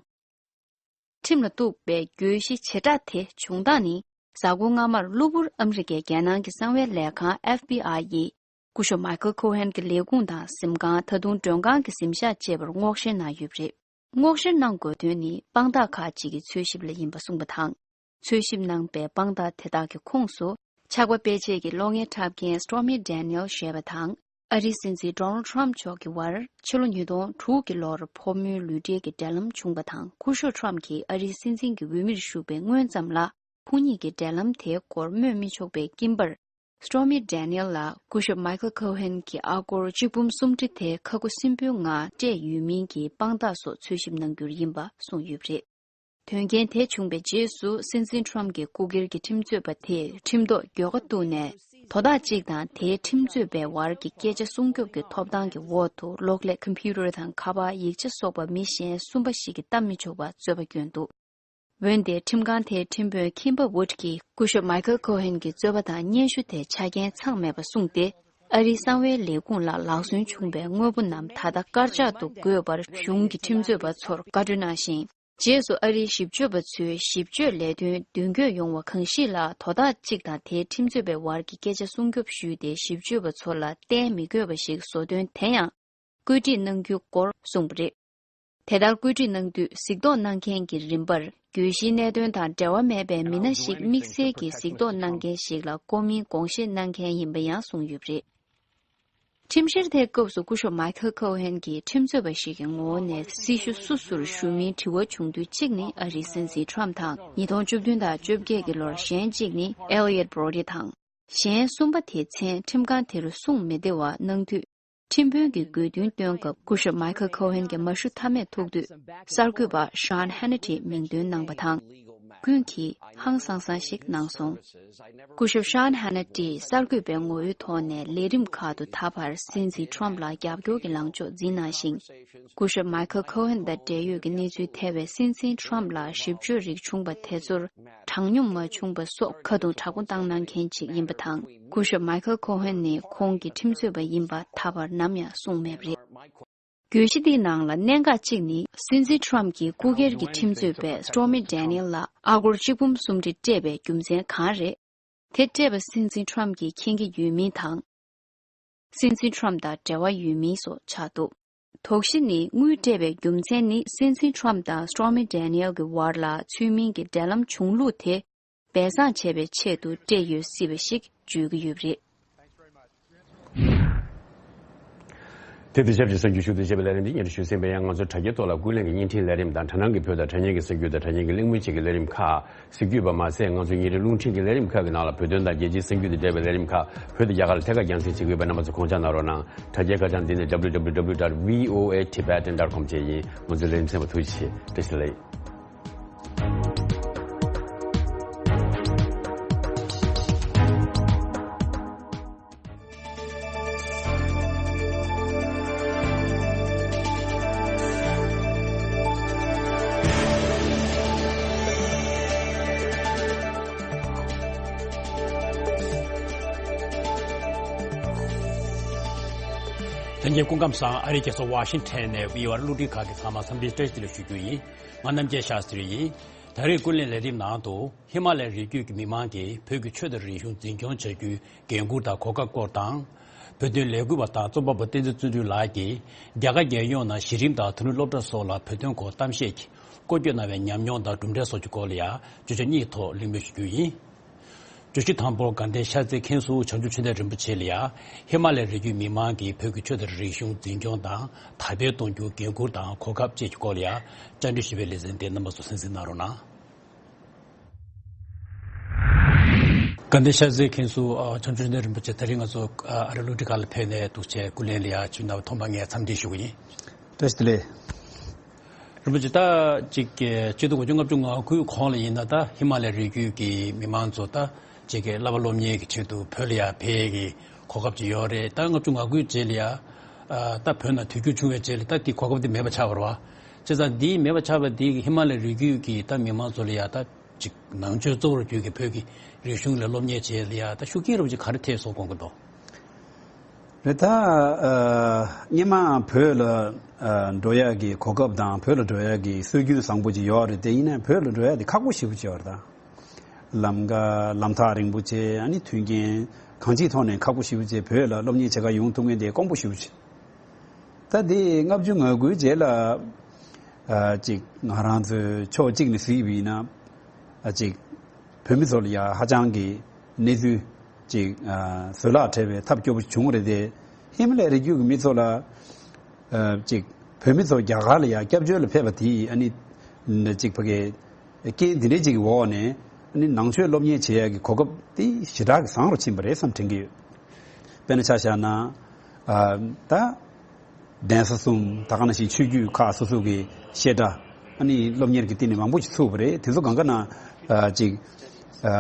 ཁྲིམས་ལ་གཏུགས་པའི་གྱོད་གཞི་བྱེ་བྲག་དེ་བྱུང་སྟངས་ནི། གཟའ་འཁོར་སྔ་མར་གློ་བུར་ཨ་མི་རི་ཀའི་རྒྱལ་ནང་གི་གསང་བའི་ལས་ཁང་ཨེཕ་བི་ཨའི་ཡིས། སྐུ་ཞབས་མའི་ཁལ་ཁོ་ཧན་གྱི་ལས་ཁུངས་དང་གཟིམ་ཁང་། ད་དུང་མགྲོན་ཁང་གི་གཟིམ་ཤག་བཅས་པར་སྔོག་བཤེར་གནང་ཡོད་པ་རེད། སྔོག་བཤེར་གནང་དགོས་དོན་ནི་དཔང་རྟགས་ཁག་ཅིག་གི་འཚོལ་ཞིབ་ལ་ཡིན་པ་གསུངས་པ་དང་། འཚོལ་ཞིབ་གནང་པའི་དཔང་རྟགས་དེ་དག་གི་ཁོངས་སུ། ཆགས་པ་སྤེལ་ཆེད་ཀྱི་གློག་བརྙན་འཁྲབ་མཁན་སི་ཊོར་མི་ཌེ་ནི་ཡལ་ཞེས་པ་དང་། ཨ་རིའི་སྲིད་འཛིན་ཌོ་ནལ་ཊམ་མཆོག་གི་བར་ཕྱི་ལོ་ཉིས་སྟོང་དྲུག་གི་ལོར་ཕོ་མོའི་ལུས་འབྲེལ་གྱི་འབྲེལ་ལམ་བྱུང་བ་དང་། སྐུ་ཞབས་ཊམ་གྱིས་ཨ་རིའི་སྲིད་འཛིན་གྱི་འོས་མིར་བཞུགས་པའི་སྔོན་ཙམ་ལ། ཁོང་གཉིས་ཀྱི་འབྲེལ་ལམ་དེའི་སྐོར་སྨོས་མི་ཆོག་པའི་སྐྱིན་པར། སི་ཊོར་མི་ཌེ་ནི་ཡལ་ལ་སྐུ་ཞབས་མའི་ཁལ་ཁོ་ཧན་གྱི་ཨ་སྒོར་གཅིག་འབུམ་སུམ་ཁྲི་དེ་ཁ་ཁུ་སིམ་པོའི་ངང་སྤྲད་ཡོད་མིན་གྱི་དཔང་རྟགས་སོགས་འཚོལ་ཞིབ་གནང་རྒྱུར་ཡིན་པ་གསུངས་ཡོད་པ་རེད། དོན་རྐྱེན་དེ་བྱུང་བའི་རྗེས་སུ་སྲིད་འཛིན་ཊམ་གྱི་སྐུ་སྒེར་གྱི་ཁྲིམས་རྩོད་པ་དེས་ཁྲིམས་ཐོག་འགྱོད་པ་བཏུགས་ནས། དོ་བདག་གཅིག་དང་དེའི་ཁྲིམས་རྩོད་པའི་བར་གྱི་སྐད་ཆ་སྲུང་སྐྱོབ་ཀྱི་ཐོབ་ཐང་གི་འོག་ཏུ། གློག་ཀླད་ཀམ་པུ་ཊར་དང་ཁ་པར། ཡིག་ཆ་སོགས་པ་མི་གཞན་གསུམ་པ་ཞིག་གིས་བལྟ་མི་ཆོག་པར་རྩོད་པ་བསྐྱོན་འདུག་འོན་ཏེ་ཁྲིམས་ཁང་དེའི་ཁྲིམས་དཔོན་ཁིམ་པར་ཝུཌ་ཀྱིས་སྐུ་ཞབས་མའི་ཁལ་ཁོ་ཧན་གྱི་རྩོད་པ་དང་སྙན་ཞུ་དེ་ཆ་རྐྱེན་ཚང་མེད་པ་གསུངས་ཏེ། ཨ་རིའི་གསང་བའི་ལས་ཁུངས་ལ་ལག་སོན་བྱུང་བའི་དངོས་པོ་རྣམས་ད་ལྟ་དཀར་ཆག་ཏུ་བགོས་པར་གཞུང་གི་ཁྲིམས་རྩོད་པ་ཚོར་བཀའ་འཁྲོལ་གནང་ཞིང་། རྗེས་སུ་ཨ་རིའི་ཞིབ་དཔྱོད་པ་ཚོས་ཞིབ་དཔྱོད་ལས་དོན་མདུན་སྐྱོད་ཡོང་བ་གང་ཞིག་ལ་དོ་བདག་གཅིག་དང་དེའི་ཁྲིམས་རྩོད་པའི་བར་གྱི་སྐད་ཆ་སྲུང་སྐྱོབ་ཞུས་ཏེ། ཞིབ་དཔྱོད་པ་ཚོ་ལ་གཏན་མི་དགོས་པ་ཞིག་བཟོ་དོན་དེ་ཡང་བཀོད་སྒྲིག་གནང་རྒྱུའི་སྐོར་གསུངས་པ་རེད། དེ་ལྟར་བཀོད་སྒྲིག་གནང་དུས་གཟིགས་རྟོག་གནང་མཁན་གྱི་རིམ་པར་གྱོད་གཞིའི་གནད་དོན་དང་འབྲེལ་བ་མེད་པའི་མི་སྣ་ཞིག་དམིགས་བསལ་གྱིས་གཟིགས་རྟོག་གནང་མཁན་ཞིག་ལ་བསྐོ་མིན་དགོངས་བཞེས་གནང་མཁན་ཡིན་པ་ཡང་གསུངས་ཡོད་པ་རེད། ཁྲིམས་བཤེར་དེའི་སྐབས་སུ་སྐུ་ཞབས་མའི་ཁལ་ཁོ་ཧན་གྱིས་ཁྲིམས་རྩོད་པ་ཞིག་གི་ངོ་བོ་ནས་སྲི་ཞུ་སུ་ཞུ་མིན་དྲི་བ་བྱུང་དུས། གཅིག་ནི་ཨ་རིའི་སྲིད་འཛིན་ཊམ་དང་། ཉིས་སྟོང་བཅུ་བདུན་དང་བཅོ་བརྒྱད་ཀྱི་ལོར་གཞན་གཅིག་ནི་ཨེ་ལི་ཡོད་བྷྲོ་ཌི་དང་། གཞན་གསུམ་པ་དེའི་མཚན་ཁྲིམས་ཁང་དེ་རུ་གསུངས་མི་བདེ་བ་གནང་དུས། ཁྲིམས་དཔོན་གྱིས་དགོས་འདུན་བཏོན་སྐབས། སྐུ་ཞབས་མའི་ཁལ་ཁོ་ཧན་གྱི་མ་ཞུ་ཐབས་མེད་ཐུག་དུས། གསར་འགོད་པ་ཤཱན་ཧན་ནི་ཊི་མིང་འདོན་གནང་བ་དང་། ཀུན་གྱིས་ཧང་སང་སང་ཞིག་གནང་སོང་། སྐུ་ཞབས་ཤཱན་ཧ་ན་ཏི་གསར་འགོད་པའི་ངོ་བོའི་ཐོག་ནས་ལས་རིམ་ཁག་ཏུ་ད་བར་སྲིད་འཛིན་ཁྲོམ་ལ་རྒྱབ་སྐྱོར་གྱི་ལངས་ཕྱོགས་འཛིན་གནང་ཞིང་། སྐུ་ཞབས་མའི་ཁལ་ཁོ་ཧན་དང་འབྲེལ་ཡོད་ཀྱི་གནས་ཚུལ་ཐེ་བའི་སྲིད་འཛིན་ཁྲོམ་ལ་ཞིབ་དཔྱོད་རིགས་བྱུང་པ་དེ་ཚོར་དྲང་སྙོམས་མ་བྱུང་པ་སོགས་ཁ་རྡུང་དྲག་པོ་བཏང་གནང་མཁན་ཅིག་ཡིན་པ་དང་། སྐུ་ཞབས་མའི་ཁལ་ཁོ་ཧན་ནི་ཁོང་གི་ཁྲིམས་རྩོད་པ་ཡིན་པ་ད་བར་ནམ་ཡང་གསུངས་མེད་པ་རེད། བརྗོད་གཞི་འདིའི་ནང་ལ་གནད་འགག་གཅིག་ནི། སྲིད་འཛིན་ཁྲོམ་གྱིས་སྐུ་སྒེར་གྱི་ཁྲིམས་རྩོད་པས་སི་ཊོར་མི་ཌེ་ནི་ཡལ་ལ་ཨ་སྒོར་གཅིག་འབུམ་སུམ་ཁྲི་སྤྲད་པའི་རྒྱུ་མཚན་གང་རེད། དེ་སྤྲད་པ་སྲིད་འཛིན་ཁྲོམ་གྱིས་མཁྱེན་གྱི་ཡོད་མིན་དང་། སྲིད་འཛིན་ཁྲོམ་དང་འབྲེལ་བ་ཡོད་མིན་སོགས་ཆགས་འདུག་དོགས་གཞི་ནི། དངུལ་སྤྲད་པའི་རྒྱུ་མཚན་ནི། སྲིད་འཛིན་ཁྲོམ་དང་སི་ཊོར་མི་ཌེ་ནི་ཡལ་གྱི་བར་ལ་ཚུལ་མིན་གྱི་འབྲེལ་ལམ་བྱུང་ལུགས་དེ་སྦས་གསང་བྱེད་པའི་ཆེད་དུ་སྤྲད་ཡོད་སྲིད་པ་ཞིག་བརྗོད་ཀྱི་ཡོད་པ་རེད། དེ་དང་ཆབས་ཅིག་གསར་འགྱུར་ཞུ་གཏུག་བྱེད་པའི་ལས་རིམ་འདི་སྙན་སྒྲོན་ཞུས་ཟིན་པ་ཡིན། ང་ཚོ་དྲ་རྒྱའི་ཐོག་ལ་ཀུན་གླེང་གི་བརྙན་འཕྲིན་ལས་རིམ་དང་དྲ་སྣང་གི་བོད་དང་དྲ་བརྙན་གྱི་གསར་འགྱུར་དང་དྲ་བརྙན་གྱི་གླེང་མོལ་བཅས་ཀྱི་ལས་རིམ་ཁག་གཟིགས་རྒྱུ་ཡིན་པ་མ་ཟད། ང་ཚོའི་ཉིན་རེའི་རླུང་འཕྲིན་གྱི་ལས་རིམ་ཁག་གི་ནང་ལ་བོད་དོན་དང་རྒྱལ་སྤྱིའི་གསར་འགྱུར་དང་འབྲེལ་བའི་ལས་རིམ་ཁག་བོད་དང་རྒྱ་གར་ལ་ཐད་ཀར་རྒྱང་སྲིང་བྱེད་ཀྱི་ཡོད་པའི་རྣམ་པ་ཚོ་དགོངས་འཇགས་གནང་རོགས་གནང་། དྲ་རྒྱའི་ཁ་བྱང་འདི་ནི་W W W dot V O A Tibetan dot com བཅས་ཡིན། ང་ཚོའི་ལས་རིམ་གསན་པར་ཐུགས་རྗེ་ཆེ། བཀྲ་ཤིས་བདེ་ལེགས། ལྷན་རྒྱས་སྐུ་ཁམས་བཟང་། ཨ་རིའི་རྒྱལ་ས་ཝ་ཤིང་ཊོན་ནས་བྷི་ཨོ་ཨེ་རླུང་འཕྲིན་ཁང་གི་ཚང་མ་འཚམས་འདྲི་བཀྲ་ཤིས་བདེ་ལེགས་ཞུ་རྒྱུ་ཡིན། ང་རྣམ་རྒྱལ་ཤཱ་སྟྲི་ཡིན། ད་རེས་ཀུན་གླེང་ལས་རིམ་ནང་དུ་ཧི་མ་ལའི་རི་རྒྱུད་ཀྱི་མི་མང་གིས་བོད་ཀྱི་ཆོས་དང་རིག་གཞུང་འཛིན་སྐྱོང་བྱ་རྒྱུའི་འགན་འཁུར་དང་གོ་སྐབས་སྐོར་དང་། བོད་དོན་ལས་འགུལ་བ་དང་རྩོམ་པ་པོ་བསྟན་འཛིན་བརྩོན་འགྲུས་ལགས་ཀྱིས་རྒྱ་གར་རྒྱལ་ཡོངས་ནང་གཞི་རིམ་དང་དེ་ནས་སློབ་གྲྭ་སོགས་ལ་བོད་དོན་སྐོར་གཏམ་བཤད་ཀྱི་སྐོར་སྐྱོད་གནང་བའི་ཉམས་མྱོང་དང་གྲུབ་འབྲས་སོགས་ཀྱི་སྐོར་ལ་ཡང་བརྗོད་བྱ་གཉིས་ཐོག་གླེང་མོལ་ཞུ་རྒྱུ་ཡིན། བརྗོད་གཞི་དང་པོར་དགའ་ལྡན་ཤར་རྩེའི་མཁན་ཟུར་བྱང་ཆུབ་ཆོས་ལྡན་རིན་པོ་ཆེ་ལ་ཡང་ཧི་མ་ལའི་རི་རྒྱུད་མི་མང་གིས་བོད་ཀྱི་ཆོས་དང་རིག་གཞུང་འཛིན་སྐྱོང་དང་དར་སྤེལ་གཏོང་རྒྱུར་འགན་འཁུར་དང་གོ་སྐབས་བཅས་ཀྱི་སྐོར་ལ་ཡང་བཅར་འདྲི་ཞུས་པའི་ལེ་ཚན་དེ་རྣམ་པ་ཚོ་གསན་གཟིགས་གནང་རོགས་གནང་། དགའ་ལྡན་ཤར་རྩེའི་མཁན་ཟུར་བྱང་ཆུབ་ཆོས་ལྡན་རིན་པོ་ཆེ་ད་རིང་ང་ཚོ་ཨ་རི་རླུང་འཕྲིན་ཁང་ལ་ཕེབས་ནས་འདུག་བྱས་སྐུ་ལས་ལ་ཡང་ཇུས་གནང་བ་ཐོག་མ་ངས་འཚམས་འདྲི་ཞུ་གི་ཡིན། བཀྲ་ཤིས་བདེ་ལེགས། རིན་པོ་ཆེ་ད་ཅིག་ཆིག་སྟོང་དགུ་བརྒྱ་ལྔ་བཅུ་ང་དགུའི་གོང་ལ་ཡིན་ན་ད་ཧི་མ་ལའི་རི་རྒྱུད་ཀྱི་མི་མང་ཚོ་ད་ཅིག་བསླབ་པ་སློབ་གཉེར་གྱི་ཆེད་དུ་བོད་ལ་ཡང་ཕེབས་ཀྱི་གོ་སྐབས་ཅིག་ཡོད་རེད། ད་ལྔ་བཅུ་ང་དགུའི་རྗེས་ལ་ཡང་ད་བོད་ནང་དུས་འགྱུར་བྱུང་བའི་རྗེས་ལ་ད་དེ་གོ་སྐབས་དེ་མེད་པ་ཆགས་པ་རེད་བ། བྱས་ཙང་འདི་མེད་པ་ཆགས་པ་འདི་ཧི་མ་ལའི་རི་རྒྱུད་ཀྱི་ད་མི་མང་ཚོ་ལ་ཡང་ད་ཅིག་ནང་ཆོས་གཙོ་བོར་གྱུར་གྱི་བོད་ཀྱི་རིག་གཞུང་ལ་སློབ་གཉེར་བྱེད་ལ་ཡང་ད་ཤུགས་རྐྱེན་རིན་པོ་ཆེ་ག་རེ་ཐེབས་སོང་དགོངས་ཀྱི་འདུག་རེད་ད། ཨ་སྔོན་མ་བོད་ལ་ཨ་འགྲོ་ཡག་གི་གོ་སྐབས་དང་བོད་ལ་འགྲོ་ཡག་གི་སྲོལ་རྒྱུན་བཟང་པོ་ཅིག་ཡོད་རེད་དེ། ཡིན་ནའི་བོད་ལ་འགྲོ་ཡག་དེ་ཁག་པོ་ཞེ་པོ་ཅིག་ཡོད་རེད་ད། ལམ་ཀ་ལམ་ཐག་རིང་པོ་བྱས། ཨ་ནི་མཐུན་རྐྱེན་གང་ཅིའི་ཐོག་ནས་ཁག་པོ་ཞེ་པོ་བྱས། བོད་ལ་སློབ་གཉེར་བྱེད་གར་ཡོང་ཐུབ་མཁན་དེ་དཀོན་པོ་ཞེ་པོ་བྱས། ད་དེ་ལྔ་བཅུ་ང་དགུའི་རྗེས་ལ་ཨ་ཅིག་ང་རང་ཚོའི་ཕྱོགས་གཅིག་ནས་གཟིགས་པ་ཡིན་ན། ཨ་ཅིག་བོད་མི་ཚོ་ལ་ཡ་ཧ་ཅང་གི་གནས་ཚུལ་ཅིག་ཨ་བཟོད་གླགས་བྲལ་བའི་ཐབས་སྐྱོ་པོ་བྱུང་རེད་དེ། ཧི་མ་ལའི་རི་རྒྱུད་ཀྱི་མི་ཚོ་ལ་ཨ་ཅིག་བོད་མི་ཚོ་རྒྱ་གར་ལ་ཡ་སྐྱབས་བཅོལ་ལ་ཕེབས་པ་དེ་ཨ་ནི་ཅིག་ཕ་གི་རྐྱེན་འདི་འདྲའི་ཅིག་གི་འོག་ནས་ཨ་ནི་ནང་ཆོས་སློབ་གཉེར་བྱེད་ཡ་གི་གོ་སྐབས་དེ་ཞེ་དྲག་གི་བཟང་རུ་ཕྱིན་པ་རེད་བསམ་དྲན་གྱི་ཡོད། དཔེར་ན་ཆ་བཞག་ན་ཨ་ད། གདན་ས་གསུམ། ད་ག་ནང་བཞིན་ཆོས་བརྒྱུད་ཁག་སོ་སོ་གི་བཤད་གྲྭ་ཨ་ནི་སློབ་གཉེར་གྱི་སྟེང་ནས་མང་པོ་ཞིག་ཚུགས་པ་རེད། དེ་ཚོ་གང་ག་ན་ཨ་ཅིག་ཨ་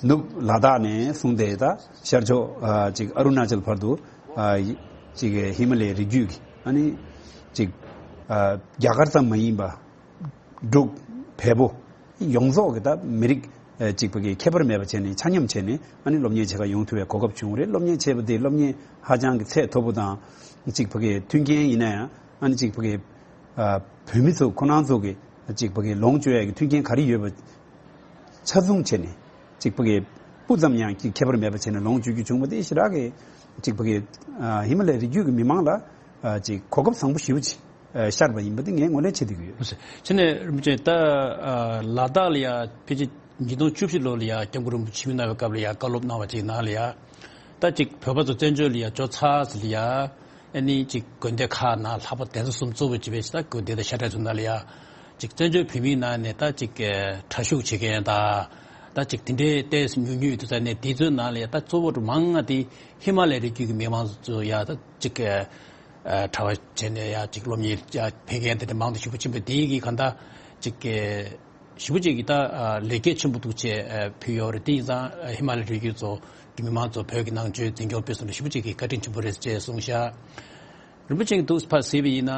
ནུབ་ལ་དྭགས་ནས་བཟུང་སྟེ་ད་ཤར་ཕྱོགས་ཨ་ཅིག་ཨ་རུ་ན་ཅལ་བར་དུ་ཨ་ཅིག་ཧི་མ་ལའི་རི་རྒྱུད་ཀྱི་ཨ་ནི་ཅིག་ཨ་རྒྱ་གར་ཙམ་མ་ཡིན་པ། འབྲུག་བལ་པོ་ཡོངས་རྫོགས་ཀྱི་ད་མི་རིགས་ཨ་གཅིག་པ་གི་ཁྱད་པར་མེད་པ་བྱས་ནས་ཆ་མཉམ་བྱས་ནས་ཨ་ནི་སློབ་གཉེར་བྱེད་གར་ཡོང་ཐུབ་པའི་གོ་སྐབས་བྱུང་རེད། སློབ་གཉེར་བྱས་པ་དེ་སློབ་གཉེར་ཧ་ཅང་གི་ཚད་མཐོ་པོ་དང་གཅིག་པ་གི་མཐུན་རྐྱེན་ཡིན་ན་ཡང་ཨ་ནི་གཅིག་པ་གི་ཨ་བོད་མི་ཚོ་ཁོ་རང་ཚོ་གི་གཅིག་པ་གི་ལོངས་སྤྱོད་ཡག་གི་མཐུན་རྐྱེན་ག་རེ་ཡོད་པ་ཆ་ཚང་བྱས་ནས་གཅིག་པ་གི་སྤུ་ཙམ་ཡང་གི་ཁྱད་པར་མེད་པ་བྱས་ནས་ལོངས་སྤྱོད་རྒྱུ་བྱུང་བ་དེ་ཞེ་དྲག་གི་གཅིག་པ་གི་ཨ་ཧི་མ་ལའི་རི་རྒྱུད་ཀྱི་མི་མང་ལ་ཨ་གཅིག་གོ་སྐབས་བཟང་པོ་ཞེ་པོ་ཅིག་ཤར་བ་ཡིན་པ་དེ་ངས་ངོས་ལེན་བྱེད་བསྡད་ཀྱི་ཡོད། བྱས་ནས་རིན་པོ་ཆེ་ད་ལ་དྭགས་ལ་ཡ་ཕལ་ཆེར་ཉིས་སྟོང་བཅུ་བཞི་ལོ་ལ་ཡ་སྐྱབས་མགོན་རིན་པོ་ཆེ་ཆིབས་བསྒྱུར་གནང་བའི་སྐབས་ལ་ཡ་བཀའ་སློབ་གནང་བ་ཅིག་ནང་ལ་ཡ། ད་ཅིག་བོད་པ་ཚོ་བཙན་བྱོལ་ལ་ཡ་འབྱོར་ཚར་ཟེར་ལ་ཡ། ཨ་ནི་ཅིག་དགོན་སྡེ་ཁག་ནང་ལྷག་པར་གདན་ས་གསུམ་གཙོ་བོ་བྱས་པའི་ད་དགོན་སྡེ་དང་ཤ་ཁྲག་ཚོ་ནང་ལ་ཡ། ཅིག་བཙན་བྱོལ་བོད་མིའི་ནང་ནས་ད་ཅིག་གྲྭ་ཞུགས་བྱེད་མཁན་དང་། ད་ཅིག་དེ་འདྲའི་ཏོག་ཙམ་ཉུང་ཉུང་ཡོད་དུས་ཙང་ནས་དེ་ཚོའི་ནང་ལ་ཡ་ད་གཙོ་བོ་མང་ང་དེ་ཧི་མ་ལའི་རི་རྒྱུད་ཀྱི་མི་མང་ཚོ་ཡ་ད་ཅིག་གྲྭ་པ་བྱས་ནས་ཡ་ཅིག་སློབ་གཉེར་ཡ་ཕེབས་མཁན་དེ་འདྲ་མང་དུ་ཞུགས་པ་ཕྱིན་པ་དེ་གི་གང་ལྟར་ཅིག་ཞེ་པོ་ཅིག་གི་ད་ལེགས་སྐྱེས་ཆེན་པོ་འདུག་ཅེས་ཕུལ་ཡོད་རེད། དེ་ཡིན་ཙང་ཧི་མ་ལ་རི་རྒྱུད་ཚོ་གི་མི་མང་ཚོ་བོད་ཀྱི་ནང་ཆོས་འཛིན་སྐྱོང་སྤེལ་གསུམ་ལ་ཞེ་པོ་ཅིག་གི་བཀའ་དྲིན་ཆེན་པོ་རེད་ཅེས་གསུངས་ཤག་རིན་པོ་ཆེ་གིས་འདུག་ཕར་གཟིགས་པ་ཡིན་ན།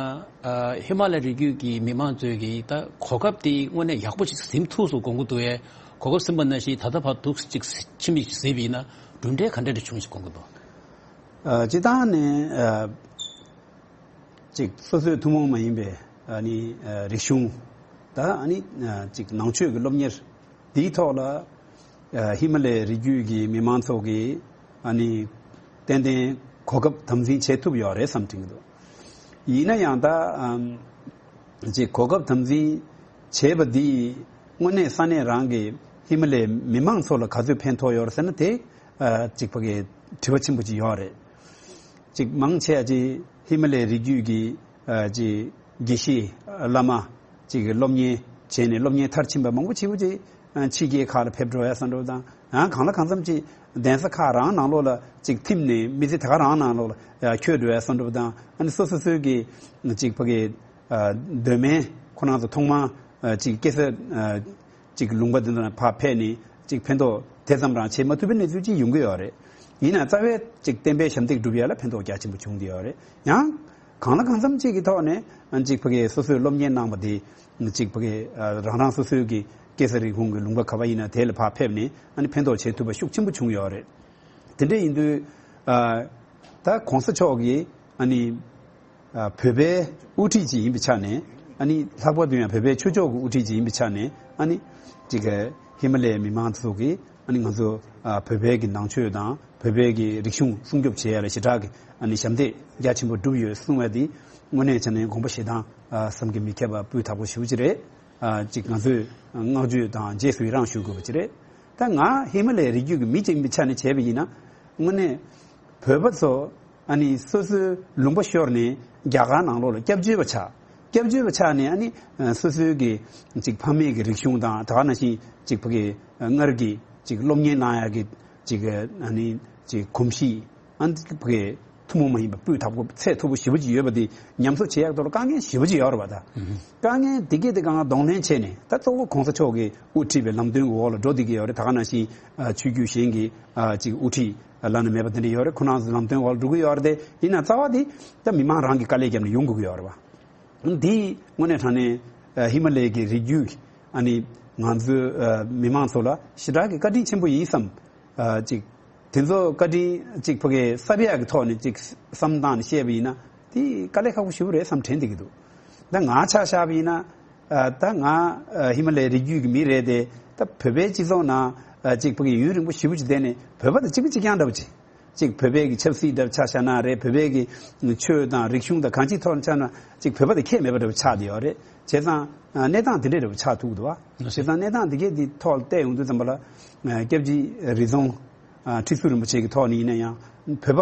ཨ། ཧི་མ་ལ་རི་རྒྱུད་ཀྱི་མི་མང་ཚོས་ཀྱི་ད་གོ་སྐབས་དེ་དངོས་གནས་ཡག་པོ་ཞིག་ཟིན་ཐུབ་སོང་དགོངས་ཀྱི་འདུག་ཨེ། གོ་སྐབས་ཟིན་པ་ནང་བཞིན་ད་ལྟ་བར་འདུག་ཅིག་ཕྱི་མིག་ཅིག་གཟིགས་པ་ཡིན་ན་གྲུབ་འབྲས་ག་འདྲ་འདྲ་བྱུང་ཞིག་དགོངས་ཀྱི་འདུག་ཨ། སྤྱིར་བཏང་ནས། ཨ། ཅིག་སོ་སོའི་ཐུན་མོང་མ་ཡིན་པའི། ཨ་ནི། ཨ། རིག་གཞུང་། ད་ཨ་ནི། ཨ། ཅིག་ནང་ཆོས་ཀྱི་སློབ་གཉེར་འདིའི་ཐོག་ལ། ཨ། ཧི་མ་ལའི་རི་རྒྱུད་ཀྱི་མི་མང་ཚོ་གིས་ཨ་ནི་ཏན་ཏན་གོ་སྐབས་དམ་འཛིན་བྱེད་ཐུབ་ཡོད་རེད་བསམ་དྲན་གྱི་འདུག་ཡིན་ན་ཡང་ད། ཨམ། ཅིག་གོ་སྐབས་དམ་འཛིན་བྱས་པ་འདིས་དངོས་གནས་ས་གནས་རང་གི་ཧི་མ་ལའི་མི་མང་ཚོ་ལ་ག་ཚོད་ཕན་ཐོགས་ཡོད་རེད་ཟེར་ན། དེ། ཨ། ཅིག་ཕ་གི་དྲི་བ་ཆེན་པོ་ཅིག་ཡོད་རེད། ཅིག་མང་ཆེ་བ་ཅིག་ཧི་མ་ལའི་རི་རྒྱུད་ཀྱི། ཨ། ཅིག་དགེ་བཤེས་བླ་མ་ཅིག་གིས་སློབ་གཉེར་བྱས་ནས་སློབ་གཉེར་མཐར་ཕྱིན་པ་མང་པོ་ཆེ་བོ་ཅིག། ཨ། ཕྱི་རྒྱལ་ཁག་ལ་ཕེབས་འགྲོ་ཡ་བསམ་འགྲོ་དང་། ཡང་གང་ལ་གང་འཚམ་ཅིག་གདན་ས་ཁག་རང་ནང་ལོགས་ལ་ཅིག་ཐིམ་ནས་མི་ཚེ་ད་ག་རང་ནང་ལོགས་ལ་འཁྱོལ་འགྲོ་ཡ་བསམ་འགྲོ་དང་། ཨ་ནི་སོ་སོ་སོའི་གི་ཅིག་ཕ་གི། ཨ། གདོད་མའི་ཁོ་རང་ཚོ་ཐོག་མར། ཨ། ཅིག་སྐྱེས་ས། ཨ། ཅིག་ལུང་པ་འདི་ཚོ་ནས་ཕར་ཕེབས་ནས་ཅིག་ཕན་ཐོགས་དེ་ཙམ་རང་བྱེད་མ་ཐུབ་པའི་གནས་ཚུལ་ཅིག་ཡོང་གི་ཡོད་རེད། ཡིན་ན་རྩ་བའི་ཅིག་བསྟན་པའི་ཞབས་འདེགས་སྒྲུབ་ཡ་ལ་ཕན་ཐོགས་རྒྱ་ཆེན་པོ་བྱུང་བསྡད་ཡོད་རེད། ཡང་གང་ལ་གང་འཚམ་ཅིག་གི་ཐོག་ནས། ཨ། ཅིག་ཕ་གི་སོ་སོའི་སློབ་གཉེར་གནང་བ་དེ་ཅིག་ཕ་གི། ཨ། རང་རང་སོ་སོའི་གི་སྐྱེས་ས་རིགས་ཁོངས་ཀྱི་ལུང་པ་ག་པ་ཡིན་ན་དེ་ལ་ཕར་ཕེབས་ནས་ཨ་ནི་ཕན་ཐོགས་བྱེད་ཐུབ་པ་ཤུགས་ཆེན་པོ་བྱུང་ཡོད་རེད། དེ་འདྲ་ཡིན་དུས། ཨ། ད་གོང་ས་མཆོག་གིས་ཨ་ནི། ཨ། བོད་པའི་དབུ་ཁྲིད་ཅིག་ཡིན་པའི་ཆ་ནས། ཨ་ནི་ལྷག་པར་དུ་ཡང་བོད་པའི་ཆོས་ཕྱོགས་ཀྱི་དབུ་ཁྲིད་ཅིག་ཡིན་པའི་ཆ་ནས། ཨ་ནི་ཅིག་ཧི་མ་ལའི་མི་མང་ཚོ་གིས་ཨ་ནི་ང་ཚོ། ཨ། བོད་པའི་གི་ནང་ཆོས་དང་བོད་པའི་གི་རིག་གཞུང་སྲུང་སྐྱོབ་བྱེད་ཡ་ལ་ཞེ་དྲག་གི་ཨ་ནི་ཞབས་འདེགས་རྒྱ་ཆེན་པོ་བསྒྲུབས་ཡོད་གསུང་བ་འདི་དངོས་གནས་བྱས་ན་དགོངས་པ་བཞེས་སྟངས། ཨ། བསམ་གྱིས་མི་ཁྱབ་པ་སྤུས་དག་པོ་ཞེ་པོ་ཅིག་རེད། ཨ། ཅིག་ང་ཚོས་བསྔགས་བརྗོད་དང་རྗེས་སུ་ཡི་རང་ཞུ་དགོས་པ་ཅིག་རེད། ད་ང་ཧི་མ་ལའི་རི་རྒྱུད་ཀྱི་མི་ཅིག་ཡིན་པའི་ཆ་ནས་བྱས་པ་ཡིན་ན། དངོས་གནས་བོད་པ་ཚོ་ཨ་ནི་སོ་སོའི་ལུང་པ་ཤོར་ནས་རྒྱ་གར་ནང་ལོགས་ལ་སྐྱབས་བཅོལ་བ་ཆགས། སྐྱབས་བཅོལ་བ་ཆགས་ནས་ཨ་ནི། ཨ། སོ་སོའི་གི་ཅིག་ཕ་མེས་ཀྱི་རིག་གཞུང་དང་། ད་ག་ནང་བཞིན་ཅིག་ཕ་གི། ཨ། སྔར་གྱི་ཅིག་སློབ་གཉེར་གནང་ཡག་གི་ཅིག་ཨ་ནི་ཅིག་གོམས་གཤིས། ཨ། ཕ་གི་ཐུན་མོང་མ་ཡིན་པ་སྤུས་དག་པོ་ཚད་མཐོ་པོ་ཞེ་པོ་ཅིག་ཡོད་པ་དེ་ཉམས་གསོ་བྱེད་ཡག་ཐོག་ལ་དཀའ་ངལ་ཞེ་པོ་ཅིག་ཡོད་རེད་པ། ད་དཀའ་ངལ་དེ་གས་དེ་གང་གདོང་ལེན་བྱས་ནས། ད་གཙོ་བོ་གོང་ས་མཆོག་གིས་དབུ་ཁྲིད་པའི་ལམ་སྟོན་གྱི་འོག་ལ་འགྲོ་བསྡད་ཀྱི་ཡོད་རེད། ད་ག་ནང་བཞིན། ཨ། ཆོས་བརྒྱུད་གཞན་གྱི། ཨ། ཅིག་དབུ་ཁྲིད་བླ་ན་མེད་པ་དེ་འདྲ་ཡོད་རེད། ཁོ་རང་ཚོའི་ལམ་སྟོན་འོག་ལ་འགྲོ་གི་ཡོད་རེད་དེ། ཡིན་ན་རྩ་བ་དེ་ད་མི་མང་རང་གིས་དཀའ་ལས་བརྒྱབ་ནས་ཡོང་དགོས་ཀྱི་ཡོད་རེད་པ། འདི་དངོས་གནས་དྲང་གནས། ཨ། ཧི་མ་ལའི་གི་རི་རྒྱུད་ཀྱི་ཨ་ནི་ང་ཚོའི། ཨ། མི་མང་ཚོ་ལ་ཞེ་དྲག་གི་བཀའ་དྲིན་ཆེན་པོ་ཡིན་བསམ། ཨ། ཅིག་དེ་ཚོ་བཀའ་དྲིན་ཅིག་ཕ་གི་གསབ་ཡག་གི་ཐོག་ནས་ཅིག་བསམ་སྟངས་ནས་བཤད་པ་ཡིན་ན། དེ་དཀའ་ལས་ཁག་པོ་ཞེ་པོ་རེད་བསམ་དྲན་བསྡད་ཀྱི་འདུག་ད་ང་ཆ་བཞག་པ་ཡིན་ན། ཨ། ད་ང་། ཨ། ཧི་མ་ལའི་རི་རྒྱུད་ཀྱི་མི་རེད་དེ། ད་བོད་པའི་སྤྱི་ཚོགས་ནང་། ཨ། ཅིག་ཕ་གི་ཡུན་རིང་པོ་ཞེ་པོ་ཅིག་བསྡད་ནས་བོད་པ་དང་གཅིག་པ་གཅིག་རྐྱང་འདྲ་པོ་ཅིག་ཅིག་བོད་པའི་གི་ཆབ་སྲིད་འདྲ་ཆ་བཞག་ན་རེད། བོད་པའི་གི་ཆོས་དང་རིག་གཞུང་དང་གང་ཅིའི་ཐོག་ནས་ཆ་ན་ཅིག་བོད་པ་དང་ཁྱད་མེད་པ་འདྲ་པོ་ཆགས་བསྡད་ཡོད་རེད། བྱས་ཙང་། ཨ། གནས་སྟངས་དེ་འདྲ་འདྲ་པོ་ཆགས་ཐུབ་ཀྱི་འདུག་བ། བྱས་ཙང་གནས་སྟངས་དེ་གས་དེ་ཐོག་ལ་བལྟས་ཡོང་དུས་ཙམ་པ་ལ། ཨ། སྐྱབས་རྗེ་རི་རྫོང་། ཨ། ཁྲི་ཟུར་རིན་པོ་ཆེ་གི་ཐོག་ནས་ཡིན་ན་ཡང་བོད་པ།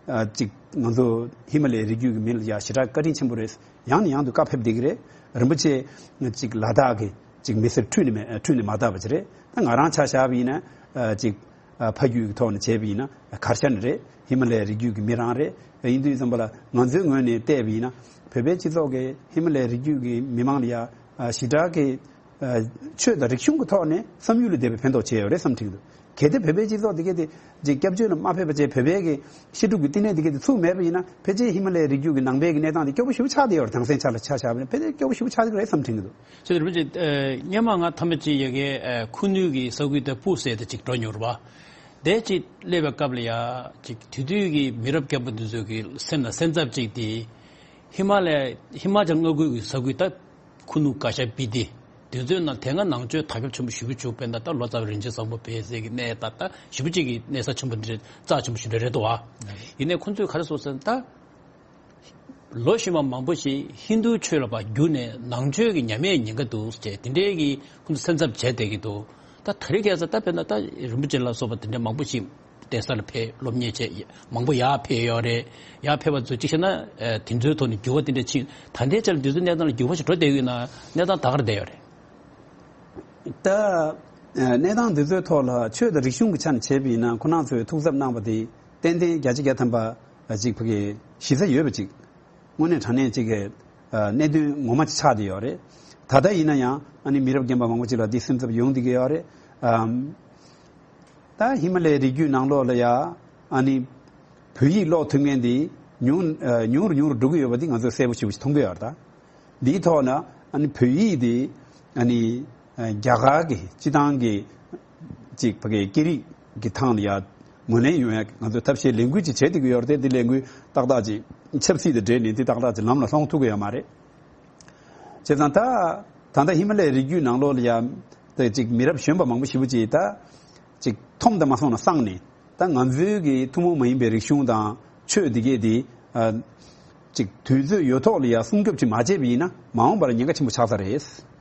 ཨ། ཅིག་ང་ཚོ་ཧི་མ་ལའི་རི་རྒྱུད་ཀྱི་མི་ལ་ཡ་ཞེ་དྲག་བཀའ་དྲིན་ཆེན་པོ་རེད། ཡང་ནས་ཡང་དུ་བཀའ་ཕེབས་བསྡད་ཀྱི་རེད། རིན་པོ་ཆེ་ཅིག་ལ་དྭགས་ཀྱི་ཅིག་མི་སེར་ཁྲུས་ནས་མེད། ཁྲུས་ནས་མ་དག་པ་ཅིག་རེད། ད་ང་རང་ཆ་བཞག་པ་ཡིན་ན། ཨ། ཅིག་ཨ། ཕ་རྒྱུད་ཀྱི་ཐོག་ནས་བྱས་པ་ཡིན་ན་གར་ཤ་ནས་རེད། ཧི་མ་ལ་ཡའི་རི་རྒྱུད་ཀྱི་མི་རང་རེད། ཡིན་དུས་ཙམ་པ་ལ་ང་ཚོའི་ངོས་ནས་བལྟས་པ་ཡིན་ན། བོད་པའི་སྤྱི་ཚོགས་ཀྱིས་ཧི་མ་ལ་ཡའི་རི་རྒྱུད་ཀྱི་མི་མང་ལ་ཡ། ཨ། ཞེ་དྲག་གི། ཨ། ཆོས་དང་རིག་གཞུང་གི་ཐོག་ནས་བསམ་ཡུལ་ལས་འདས་པའི་ཕན་ཐོགས་བྱས་ཡོད་རེད་བསམ་དྲན་གྱི་འདུག་གལ་ཏེ་བོད་པའི་སྤྱི་ཚོགས་འདི་གས་དེ་ཅིག་སྐྱབས་བཅོལ་ནས་མ་ཕེབས་པ་བྱས། བོད་པའི་གི་བཤད་སྒྲུབ་ཀྱི་བསྟི་གནས་འདི་གས་དེ་ཚུགས་མེད་པ་ཡིན་ན། ཕལ་ཆེར་ཧི་མ་ལ་ཡའི་རི་རྒྱུད་ཀྱི་ནང་པའི་གི་གནས་སྟངས་དེ་སྐྱོ་པོ་ཞེ་པོ་ཆགས་བསྡད་ཡོད་རེད། དེང་སང་ཆ་ལ་ཆ་བཞག་པ་ཡིན་ན་ཕལ་ཆེར་སྐྱོ་པོ་ཞེ་པོ་ཆགས་ཀྱི་རེད་བསམ་དྲན་གྱི་འདུག་ཁྱེད་རིན་པོ་ཆེ། ཨ། སྔོན་མ་ང་ཐམས་ཅད་ཡ་གི། ཨ། ཁུ་ནུ་གི་ས་ཁུལ་དེ་སྤུ་ཟེར་དེ་ཅིག་འགྲོ་མྱོང་རེད་པ། དེ་ཅིག་སླེབས་པའི་སྐབས་ལ་ཡ་ཅིག་དེ་དུས་ཀྱི་མི་རབས་རྒན་པ་འདི་ཚོ་གི་སེམས་ལ་སེམས་འཚབ་ཅིག་དེ། ཧི་མ་ལ་ཡ། ཧི་མ་ཅལ་མངའ་ཁུལ་གྱི་ས་ཁུལ་ད་ཁུ་ནུ་ག་ཤ་སྤི་ཏི་དེ་ཚོའི་ནང་དེ་སྔ་ནང་ཆོས་དར་ཁྱབ་ཆེན་པོ་ཞེ་པོ་བྱུང་བས། ད་ལྟ་ལོ་ཙཱ་བ་རིན་ཆེན་བཟང་པོ་བོད་ཟེར་གི་གནས་ད་ལྟ་ཞེ་པོ་ཅིག་གི་གནས་ས་ཆེན་པོ་འདི་རྩ་ཆེན་པོ་ཞེ་པོ་རེད་འདུག་བ། ཡིན་ནའི་ཁོང་ཚོས་ག་རེ་ཟེར་ཟེར་ན། ད་ལོ་ཞིག་མ་མང་པོ་ཞིག་ཧིན་རྡུ་ཆོས་ལ་ཕར་བསྒྱུར་ནས་ནང་ཆོས་ཀྱི་ཉམས་ཉེས་ཉེན་ཁ་འདུག་ཅེས་དེ་འདྲའི་གི་ཁོང་ཚོ་སེམས་འཚབ་བྱས་བསྡད་ཀྱི་འདུག་ད་དེ་རིང་ཁ་སང་ད་དཔེར་ན་ད་རིན་པོ་ཆེ་ལ་སོགས་པ་དེ་འདྲ་མང་པོ་ཞིག་གདན་ས་ལ་ཕེབས། སློབ་གཉེར་བྱས། མང་པོ་ཡར་ཕེབས་ཡོད་རེད། ཡར་ཕེབས་པ་ཚོ་གཅིག་བྱས་ན། ཨ། དེ་ཚོའི་ཐོག་ནས་འགྱུར་བ་དེ་འདྲ་ཕྱིན། ད་ལྟའི་ཆར་དེ་ཚོའི་གནས་སྟངས་ལ་འགྱུར་བ་ཞིག་འགྲོ་བསྡད་ཡོད་ན། གནས་སྟངས་ད་ག་རེ་བསྡད་ཡོད་རེད། ད། ཨ། གནས་སྟངས་འདི་ཚོའི་ཐོག་ལ་ཆོས་དང་རིག་གཞུང་གི་ཆ་ནས་བྱས་པ་ཡིན་ན། ཁོང་རྣམ་ཚོས་ཐུགས་འཚབ་གནང་བ་དེ་ཏན་ཏན་བརྒྱ་ཆ་བརྒྱ་ཐམ་པ་ཅིག་ཕ་གི་གཞི་རྩ་ཡོད་པ་ཅིག་དངོས་གནས་དྲང་གནས་ཅིག་གི། ཨ། གནད་དོན་ངོ་མ་ཅིག་ཆགས་བསྡད་ཡོད་རེད། ད་ལྟ་ཡིན་ན་ཡང་ཨ་ནི་མི་རབས་རྒན་པ་མང་པོ་ཅིག་ལ་འདི་སེམས་འཚབ་ཡོང་བསྡད་ཀྱི་ཡོད་རེད། ཨམ། ད་ཧི་མ་ལའི་རི་རྒྱུད་ནང་ལོགས་ལ་ཡ་ཨ་ནི་བོད་ཡིག་ཀློག་ཐུབ་མཁན་འདི་ཉུང་ཉུང་རུ་ཉུང་རུ་འགྲོ་གི་ཡོད་པ་འདི་ང་ཚོས་གསལ་པོ་ཞེ་པོ་ཞིག་མཐོང་གི་ཡོད་རེད། ད་འདིའི་ཐོག་ན་ཨ་ནི་བོད་ཡིག་འདི་ཨ་ནི་རྒྱ་གར་གྱི་སྤྱི་བཏང་གི་ཅིག་ཕ་གི་སྐད་རིགས་ཀྱི་ཐང་ལ་ཡ་ངོས་ལེན་ཡོང་ཡ་ང་ཚོས་ཐབས་ཤེས་ལས་འགུལ་ཅིག་བྱེད་བསྡད་ཀྱི་ཡོད་རེད་དེ། འདི་ལས་འགུལ་ཏག་ཏག་ཅིག་ཆབ་སྲིད་དང་འབྲེལ་ནས་འདི་ཏག་ཏག་ཅིག་ལམ་ལ་ལྷོང་ཐུབ་ཀྱི་ཡོད་མ་རེད། བྱས་ཙང་ད་ད་ལྟ་ཧི་མ་ལའི་རི་རྒྱུད་ནང་ལོགས་ལ་ཡ་ད་ཅིག་མི་རབས་གཞོན་པ་མང་པོ་ཞེ་པོ་ཅིག་ད་ཅིག་འཐོམ་དང་མ་སོང་ན་སངས་ནས། ད་ང་ཚོའི་གི་ཐུན་མོང་མ་ཡིན་པའི་རིག་གཞུང་དང་ཆོས་འདི་གས་འདི་ཨ་ཅིག་དུས་ཚོད་ཡོད་ཐོག་ལ་ཡ་སྲུང་སྐྱོབ་ཅིག་མ་བྱས་པ་ཡིན་ན་མ་འོངས་པར་ཉེན་ཁ་ཆེན་པོ་ཆགས་ས་རེད།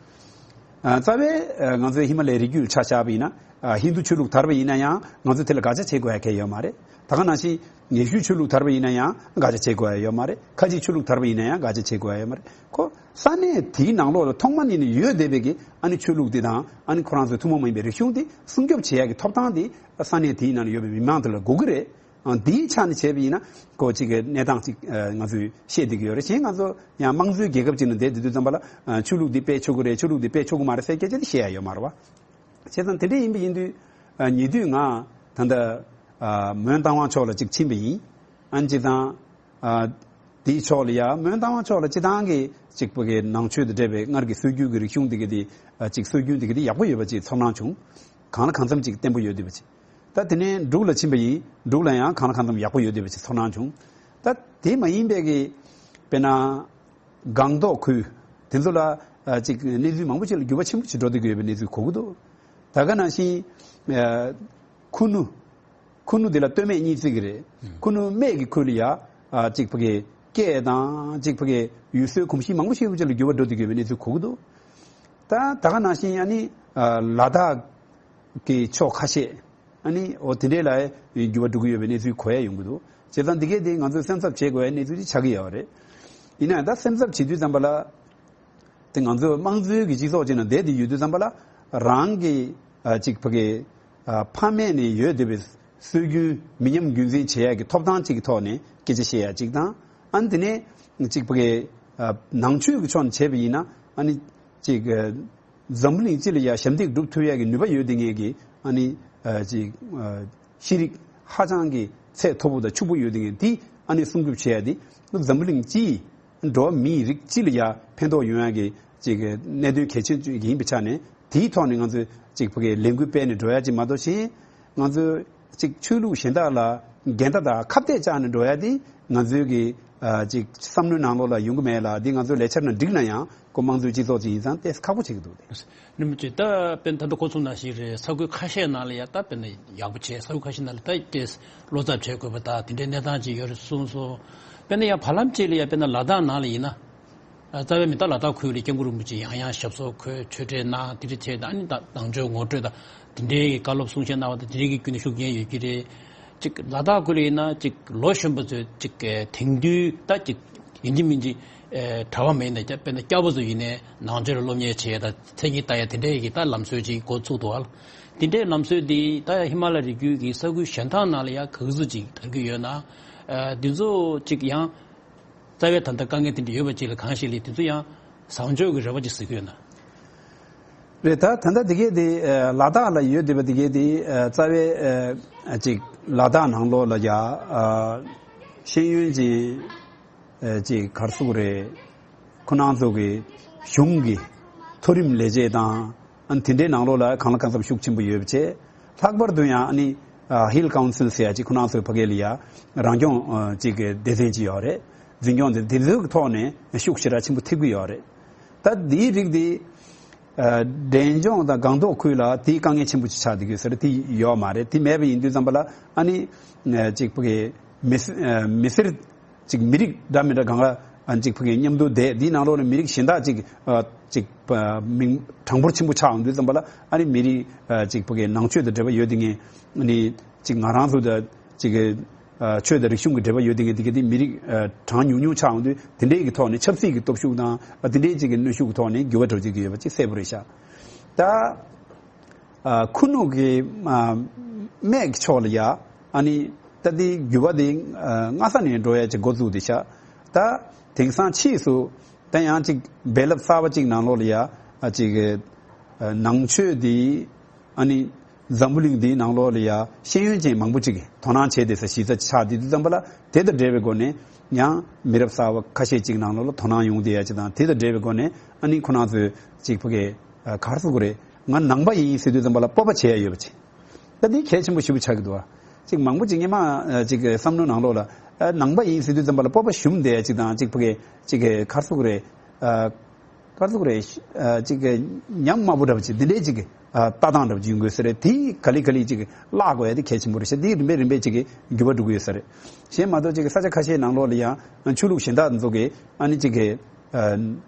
ཨ་རྩ་བའི་ཨ་ང་ཚོའི་ཧི་མ་ལའི་རི་རྒྱུད་ཆ་བཞག་པ་ཡིན་ན་ཨ་ཧིན་དུ་ཆོས་ལུགས་དར་བ་ཡིན་ན་ཡང་ང་ཚོས་དེ་ལ་དགག་བྱ་བྱེད་དགོས་ཡ་གང་ཡང་ཡོད་མ་རེད། ད་ག་ནང་བཞིན་ཡེ་ཤུའི་ཆོས་ལུགས་དར་བ་ཡིན་ན་ཡང་དགག་བྱ་བྱེད་དགོས་ཡ་ཡོད་མ་རེད། ཁ་ཆེའི་ཆོས་ལུགས་དར་བ་ཡིན་ན་ཡང་དགག་བྱ་བྱེད་དགོས་ཡ་ཡོད་མ་རེད། ཁོ་ས་གནས་དེའི་ནང་ལོགས་ལ་ཐོག་མ་ཉིད་ནས་ཡོད་བསྡད་པའི་གི་ཨ་ནི་ཆོས་ལུགས་འདི་དང་ཨ་ནི་ཁོ་རང་ཚོའི་ཐུན་མོང་མ་ཡིན་པའི་རིག་གཞུང་འདི་སྲུང་སྐྱོབ་བྱེད་ཡ་གི་ཐོབ་ཐང་འདི་ས་གནས་དེའི་ནང་ལ་ཡོད་པའི་མི་མང་དེ་ལ་དགོས་ཀྱི་རེད། ཨ་འདིའི་ཆ་ནས་བྱས་པ་ཡིན་ན་ཁོ་གཅིག་གི་གནས་སྟངས་གཅིག་ཨ་ང་ཚོས་ཤེས་བསྡད་ཀྱི་ཡོད་རེད། གཞན་ང་ཚོ་ཡང་དམངས་གཙོའི་རྒྱལ་ཁབ་ཅིག་ནང་བསྡད་བསྡད་དུས་ཙམ་པ་ལ་ཨ་ཆོས་ལུགས་འདི་སྤེལ་ཆོག་གི་རེད། ཆོས་ལུགས་འདི་སྤེལ་ཆོག་གི་མ་རེད་ཟེར་སྐད་ཆ་འདི་བཤད་ཡ་ཡོད་མ་རེད་བ། བྱས་ཙང་དེ་འདྲ་ཡིན་པ་ཡིན་དུས་ཨ་ཉེ་དུས་ང་ད་ལྟ་ཨ་མོན་རྟ་དབང་ཕྱོགས་ལ་གཅིག་ཕྱིན་པ་ཡིན། ཨ་ནི་སྤྱིར་བཏང་ཨ་དེའི་ཕྱོགས་ལ་ཡ་མོན་རྟ་དབང་ཕྱོགས་ལ་སྤྱིར་བཏང་གི་གཅིག་པ་གི་ནང་ཆོས་དང་འབྲེལ་བའི་སྔར་གྱི་སྲོལ་རྒྱུན་གྱི་རིག་གཞུང་དེ་ག་དེ་ཨ་གཅིག་སྲོལ་རྒྱུན་དེ་ག་དེ་ཡག་པོ་ཡོད་པ་ཅིག་ཚོར་སྣང་བྱུང་། གང་ལ་གང་འཚམ་ཅིག་བརྟན་པོ་ཡོད་བསྡད་པ་ཅིག་ད་དེ་ནས་འབྲུག་ལ་ཕྱིན་པ་ཡིན། འབྲུག་ལ་ཡང་གང་ལ་གང་འཚམ་ཡག་པོ་ཡོད་བསྡད་པ་ཅིག་ཚོར་སྣང་བྱུང་། ད་དེ་མ་ཡིན་པའི་གི་དཔེར་ན་སྒང་ཏོག་ཁུལ་དེ་ཚོ་ལ་ཨ་ཅིག་གནས་ཚུལ་མང་པོ་ཅིག་ལ་འགྱུར་བ་ཆེན་པོ་ཅིག་འགྲོ་བསྡད་ཀྱི་ཡོད་པའི་གནས་ཚུལ་གོ་གི་འདུག་ད་ག་ནང་བཞིན་ཨ་ཁུ་ནུ། ཁུ་ནུ་དེ་ལ་སྟོད་སྨད་གཉིས་བརྩི་གི་རེད། ཁུ་ནུ་སྨད་ཀྱི་ཁུལ་ལ་ཡ་ཨ་ཅིག་ཕ་གི་སྐད་དང་ཅིག་ཕ་གི་ཡུལ་སྲོལ་གོམས་གཤིས་མང་པོ་ཞིག་ཅིག་ལ་འགྱུར་བ་འགྲོ་བསྡད་ཀྱི་ཡོད་པའི་གནས་ཚུལ་གོ་གི་འདུག་ད་ད་ག་ནང་བཞིན་ཨ་ནི་ཨ་ལ་དྭགས་ཀྱི་ཕྱོགས་ཁ་ཤས་ཨ་ནི་འོ་དེ་འདྲས་ལ་འགྱུར་བ་འགྲོ་གི་ཡོད་པའི་གནས་ཚུལ་གོ་ཡ་ཡོང་གི་འདུག་བྱས་ཙང་འདི་གས་དེ་ང་ཚོས་སེམས་འཚབ་བྱེད་དགོས་ཡ་གནས་ཚུལ་ཅིག་ཆགས་ཀྱི་ཡོད་རེད། ཡིན་ན་ཡང་ད་སེམས་འཚབ་བྱེད་དུས་ཙམ་པ་ལ། དེ་ང་ཚོའི་དམངས་གཙོའི་གི་སྤྱི་ཚོགས་ཅིག་ནང་བསྡད་དེ་ཡོད་དུས་ཙམ་པ་ལ་རང་གི་ཨ་ཅིག་ཕ་གི་ཨ་ཕ་མེས་ནས་ཡོད་བསྡད་པའི་སྲོལ་རྒྱུན་མི་ཉམས་རྒྱུན་འཛིན་བྱེད་ཡག་གི་ཐོབ་ཐང་ཅིག་གི་ཐོག་ནས་སྐད་ཆ་བཤད་ཡག་ཅིག་དང་། ཨ་ནི་དེ་ནས་ཅིག་ཕ་གི་ཨ་ནང་ཆོས་ཀྱི་ཕྱོགས་ནས་བྱས་པ་ཡིན་ན་ཨ་ནི་ཅིག་ཨ་འཛམ་བུ་གླིང་སྤྱི་ལ་ཡ་ཞབས་འདེགས་སྒྲུབ་ཐུབ་ཡག་གི་ནུས་པ་ཡོད་བསྡད་མཁན་གྱི་ཨ་ནི་ཨ་ཅིག་ཨ་ཤེས་རིག་ཧ་ཅང་གི་ཚད་མཐོ་པོ་དང་ཕྱུག་པོ་ཡོད་བསྡད་མཁན་དེ་ཨ་ནི་སྲུང་སྐྱོབ་བྱེད་ཡག་དེ་འཛམ་བུ་གླིང་སྤྱིའི་འགྲོ་བ་མིའི་རིགས་སྤྱི་ལ་ཡ་ཕན་ཐོགས་ཡོང་ཡག་གི་ཅིག་གི་གནད་དོན་གལ་ཆེན་ཅིག་ཡིན་པའི་ཆ་ནས་དེའི་ཐོག་ནས་ང་ཚོས་ཅིག་ཕ་གི་ལས་འགུལ་སྤེལ་ནས་འགྲོ་ཡག་ཅིག་མ་གཏོགས་གཞན་ང་ཚོས་ཅིག་ཆོས་ལུགས་གཞན་དག་ལ་འགལ་ཟླ་དང་ཁ་གཏད་བཅག་ནས་འགྲོ་ཡག་དེ་ང་ཚོའི་གི་ཨ་ཅིག་བསམ་བློའི་ནང་ལོགས་ལ་ཡོང་གི་མེད་ལ། དེ་ང་ཚོའི་ལས་འཆར་ནང་འགྲིག་ན་ཡང་ཁོ་དམངས་གཙོའི་སྤྱི་ཚོགས་ཅིག་ཡིན་ཙང་ཏོག་ཙམ་ཁག་པོ་ཆགས་ཀྱི་འདུག་སྟེ། རིན་པོ་ཆེ་ད་དཔེར་ན་ད་ལྟ་གོ་ཚུགས་ནང་བཞིན་རེད། ས་ཁུལ་ཁ་ཤས་ནང་ལ་ཡ་ད་དཔེར་ན་ཡག་པོ་བྱས། ས་ཁུལ་ཁ་ཤས་ནང་ལ་ད་ཏོག་ཙམ་བློ་འཚབ་བྱེད་དགོས་པ་ད་དེ་འདྲའི་གནས་སྟངས་ཅིག་ཡོད་རེད་གསུངས་སོང་། དཔེར་ན་ཡང་བར་ལམ་ཅིག་ལ་ཡ་དཔེར་ན་ལ་དྭགས་ནང་ལ་ཡིན་ན། རྩ་བའི་མི་ད་ལ་དྭགས་ཁུལ་ལ་སྐྱབས་མགོན་རིན་པོ་ཆེ་ཡང་ཡང་ཞབས་སོར་འཁོད་ཆོས་འབྲེལ་གནང་། དེ་འདྲ་བྱས་ད་ཨ་ནི་ད་ནང་ཆོས་ངོ་སྤྲོད་ད་དེ་འདྲའི་བཀའ་སློབ་གསུང་བཤད་གནང་བ་ད་དེ་འདྲའི་གི་བརྒྱུད་ནས་ཤུགས་རྐྱེན་ཡོད་ཀྱི་རེད། ཅིག་ལ་དྭགས་ཁུལ་ལ་ཡིན་ན་ཅིག་ལོ་གཞོན་པ་ཚོས་ཅིག་དེང་དུས་ད་ཅིག་ཡིན་གཅིག་མིན་གཅིག་གྲྭ་པ་མ་ཡིན་ན་དཔེར་ན་སྐྱ་བོ་ཚོ་ཡིན་ནའི་ནང་ཆོས་ལ་སློབ་གཉེར་བྱེད་ཡ་ད་མཚན་ཉིད་ལྟ་ཡ་དེ་འདྲའི་གི་ད་ལམ་སྲོལ་ཅིག་འགོ་ཚུགས་འདུག་ཨ། དེ་འདྲའི་ལམ་སྲོལ་འདི་ད་ཧི་མ་ལ་རི་རྒྱུད་ཀྱི་ས་ཁུལ་གཞན་དག་ནང་ལ་ཡ་ག་ཚོད་ཅིག་དར་གྱི་ཡོད་ན། འདི་ཚོ་ཅིག་ཡང་རྩ་བའི་ད་ལྟ་དཀའ་ངལ་དེ་འདྲ་ཡོད་པ་ཅིག་ལ་གང་ཞིག་ལ་དེ་ཚོ་ཡང་བཟང་ཕྱོགས་ཀྱི་རེ་བ་ཅིག་ཟེར་གྱི་ཡོད་ན། རེད། ད་ད་ལྟ་དེ་གས་དེ་ལ་དྭགས་ལ་ཡོད་བསྡད་པ་དེ་གས་དེ་རྩ་བའི་ཅིག་ལ་དྭགས་ནང་ལོགས་ལ་ཡ་ཤེས་ཡོན་ཅན་ཅིག་ག་རེ་ཟེར་དགོས་རེད། ཁོ་རང་ཚོ་གི་གཞུང་གི་མཐོ་རིམ་ལས་བྱེད་དང་། ཨ་ནི་དེ་འདྲའི་ནང་ལོགས་ལ་གང་ལ་གང་འཚམ་ཤུགས་ཆེན་པོ་ཡོད་པ་བྱས། ལྷག་པར་དུ་ཡང་ཨ་ནི་ཨ་Hill Council ཟེར་ཡ་ཅིག་ཁོ་རང་ཚོའི་ཕ་གི་ལ་ཡ་རང་སྐྱོང་ཨ་ཅིག་གི་སྡེ་ཚན་ཅིག་ཡོད་རེད། འཛིན་སྐྱོང་དེ་དེ་ཚོའི་ཐོག་ནས་ཤུགས་ཞེ་དྲག་ཆེན་པོ་ཐེབས་ཀྱི་ཡོད་རེད། ད་དེའི་རིགས་དེ་ཨ་འབྲས་ལྗོངས་དང་སྒང་ཏོག་ཁུལ་ལ་དེའི་དཀའ་ངལ་ཆེན་པོ་ཅིག་ཆགས་བསྡད་ཀྱི་ཡོད་ས་རེད། དེ་ཡོད་མ་རེད། དེ་མེད་པ་ཡིན་དུས་ཙམ་པ་ལ་ཨ་ནི་ཨ་ཅིག་ཕ་གི་མི་སེར་ཨ་མི་སེར་ཅིག་མི་རིགས་འདྲ་མི་འདྲ་གང་ག་ཨ་ཅིག་ཕ་གི་མཉམ་དུ་བསྡད། འདིའི་ནང་ལོགས་ནས་མི་རིགས་གཞན་དག་ཅིག་ཨ་ཅིག་ཨ་མིང་གྲངས་འབོར་ཆེན་པོ་ཆགས་ཡོང་དུས་ཙམ་པ་ལ་ཨ་ནི་མི་རིགས་ཨ་ཅིག་ཕ་གི་ནང་ཆོས་དང་འབྲེལ་བ་ཡོད་དེ་ངས་ཨ་ནི་ཅིག་ང་རང་ཚོ་དང་ཅིག་ཨ་ཆོས་དང་རིག་གཞུང་གི་འབྲེལ་བ་ཡོད་དེ་ངས་དེ་ག་དེ་མི་རིགས་ཨ་གྲངས་ཉུང་ཉུང་ཆགས་ཡོང་དུས་དེ་འདྲའི་གི་ཐོག་ནས་ཆབ་སྲིད་ཀྱི་སྟོབས་ཤུགས་དང་ཨ་དེ་འདྲའི་ཅིག་གི་གནོན་ཤུགས་ཀྱི་ཐོག་ནས་འགྱུར་བ་འགྲོ་བྱེད་ཀྱི་ཡོད་པ་ཅིག་གསལ་པོ་རེད་ཤག་ད། ཨ་ཁུ་ནུ་གི་ཨ་སྨད་ཀྱི་ཕྱོགས་ལ་ཡ་ཨ་ནི་ད་དེ་འགྱུར་བ་དེ་ཨ་སྔ་ས་ནས་འགྲོ་ཡ་ཅིག་འགོ་བཙུགས་བསྡད་ཤག་ད་དེང་སང་ཕྱིས་སུ་ ད་ཡང་ཅིག་རྦད་རླབས་གསར་པ་ཅིག་ནང་ལོགས་ལ་ཡ་ཨ་ཅིག་ཨ་ནང་ཆོས་འདི་ཨ་ནི་འཛམ་བུ་གླིང་འདིའི་ནང་ལོགས་ལ་ཡ་ཤེས་ཡོན་ཅན་མང་པོ་ཅིག་གིས་དོ་སྣང་བྱས་ཏེ་ས་གཞི་རྩ་ཆགས་བསྡད་དུས་ཙམ་པ་ལ་དེ་དང་འབྲེལ་བའི་སྒོ་ནས་ཡང་མི་རབས་གསར་པ་ཁ་ཤས་ཅིག་ནང་ལོགས་ལ་དོ་སྣང་ཡོང་བསྡད་ཡ་ཅིག་དང་། དེ་དང་འབྲེལ་བའི་སྒོ་ནས་ཨ་ནི་ཁོ་རང་ཚོས་ཅིག་ཕ་གི་ཨ་ག་རེ་ཟེར་དགོས་རེད། ང་ནང་པ་ཡིན་ཟེར་དུས་ཙམ་པ་ལ་སྤོབས་པ་བྱེད་ཡ་ཡོད་པ་ཅིག་ད་འདི་གལ་ཆེན་པོ་ཞེ་པོ་ཆགས་ཀྱི་འདུག་བ། ཅིག་མང་པོ་ཅིག་སྔོན་མ་ཨ་ཅིག་བསམ་བློ་ནང་ལོགས་ལ་ཨ་ནང་པ་ཡིན་ཟེར་དུས་ཙམ་པ་ལ་སྤོབས་པ་ཞུམ་བསྡད་ཡ་ཅིག་དང་། ཅིག་ཕ་གི་ཅིག་ག་རེ་ཟེར་དགོས་རེད། ཨ་ག་རེ་ཟེར་དགོས་རེད། ཨ་ཅིག་ཉམས་དམའ་པོ་འདྲ་པོ་ཅིག་འདི་འདྲའི་ཅིག་ཨ་ལྟ་སྟངས་འདྲ་པོ་ཅིག་ཡོང་དགོས་ས་རེད། དེ་ག་ལེ་ག་ལེ་ཅིག་བརླག་དགོས་ཡ་དེ་གལ་ཆེན་པོ་རེད་ཤག་དེ་རིམ་པས་རིམ་པས་ཅིག་འགྱུར་བ་འགྲོ་གི་ཡོད་ས་རེད། གཞན་མ་གཏོགས་ཅིག་ས་ཆ་ཁ་ཤས་ནང་ལོགས་ལ་ཡང་ཆོས་ལུགས་གཞན་དག་ཚོ་གི་ཨ་ནི་ཅིག་གི་ཨ་